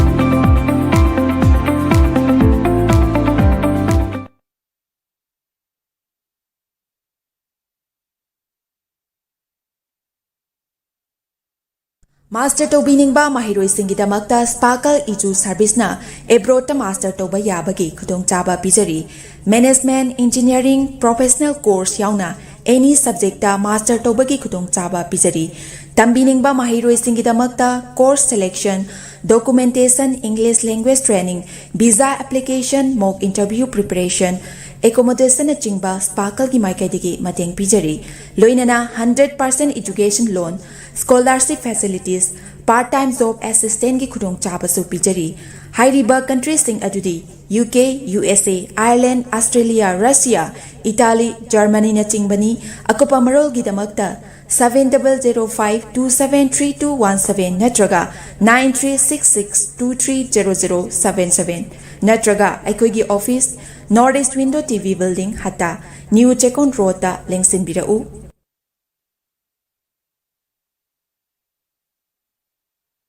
ꯃꯥꯁꯇꯔ ꯇꯧꯕꯤꯅꯤꯡꯕ ꯃꯍꯩꯔꯣꯏꯁꯤꯡꯒꯤꯗꯃꯛꯇ ꯁ꯭ꯄꯥꯔꯀꯜ ꯏꯖꯨ ꯁꯔꯚꯤꯁꯅ ꯑꯦꯕ꯭ꯔꯣꯗꯇ ꯃꯥꯁꯇꯔ ꯇꯧꯕ ꯌꯥꯕꯒꯤ ꯈꯨꯗꯣꯡꯆꯥꯕ ꯄꯤꯖꯔꯤ꯫ ꯃꯦꯅꯦꯖꯃꯦꯟꯠ, ꯏꯟꯖꯤꯅꯤꯌꯥꯔꯤꯡ, ꯄ꯭ꯔꯣꯐꯦꯁꯅꯦꯜ ꯀꯣꯔꯁ ꯌꯥꯎꯅ ꯑꯦꯅꯤ ꯁꯕꯖꯦꯛꯇ ꯃꯥꯁꯇꯔ ꯇꯧꯕꯒꯤ ꯈꯨꯗꯣꯡꯆꯥꯕ ꯄꯤꯖꯔꯤ꯫ ꯇꯝꯕꯤꯅꯤꯡꯕ ꯃꯍꯩꯔꯣꯏꯁꯤꯡꯒꯤꯗꯃꯛꯇ course selection, documentation, English language training, visa application, mock interview preparation, ꯑꯦꯀꯣꯃꯣꯗꯦꯁꯟꯅꯆꯤꯡꯕ ꯁ꯭ꯄꯥꯔꯀꯜꯒꯤ ꯃꯥꯏꯀꯩꯗꯒꯤ ꯃꯇꯦꯡ ꯄꯤꯖꯔꯤ꯫ ꯂꯣꯏꯅꯅ hundred percent education loan, scholarship facilities, part time job ꯑꯦꯁꯤꯁꯇꯦꯟꯠꯀꯤ ꯈꯨꯗꯣꯡꯆꯥꯕꯁꯨ ꯄꯤꯖꯔꯤ꯫ ꯍꯥꯏꯔꯤꯕ ꯀꯟꯇ꯭ꯔꯤꯁꯤꯡ ꯑꯗꯨꯗꯤ U K, U S A, Ireland, Australia, Russia, Italy, ꯖꯔꯃꯅꯤꯅꯆꯤꯡꯕꯅꯤ꯫ ꯑꯀꯨꯞꯄ ꯃꯔꯣꯜꯒꯤꯗꯃꯛꯇ seven double zero five two seven three two one seven ꯅꯠꯇ꯭ꯔꯒ nine three six six two three zero zero seven seven ꯅꯠꯇ꯭ꯔꯒ ꯑꯩꯈꯣꯏꯒꯤ office, North East Window T V Building, ꯍꯠꯇꯥ, new Checkon ꯔꯣꯗꯇ ꯂꯦꯡꯁꯤꯟꯕꯤꯔꯛꯎ꯫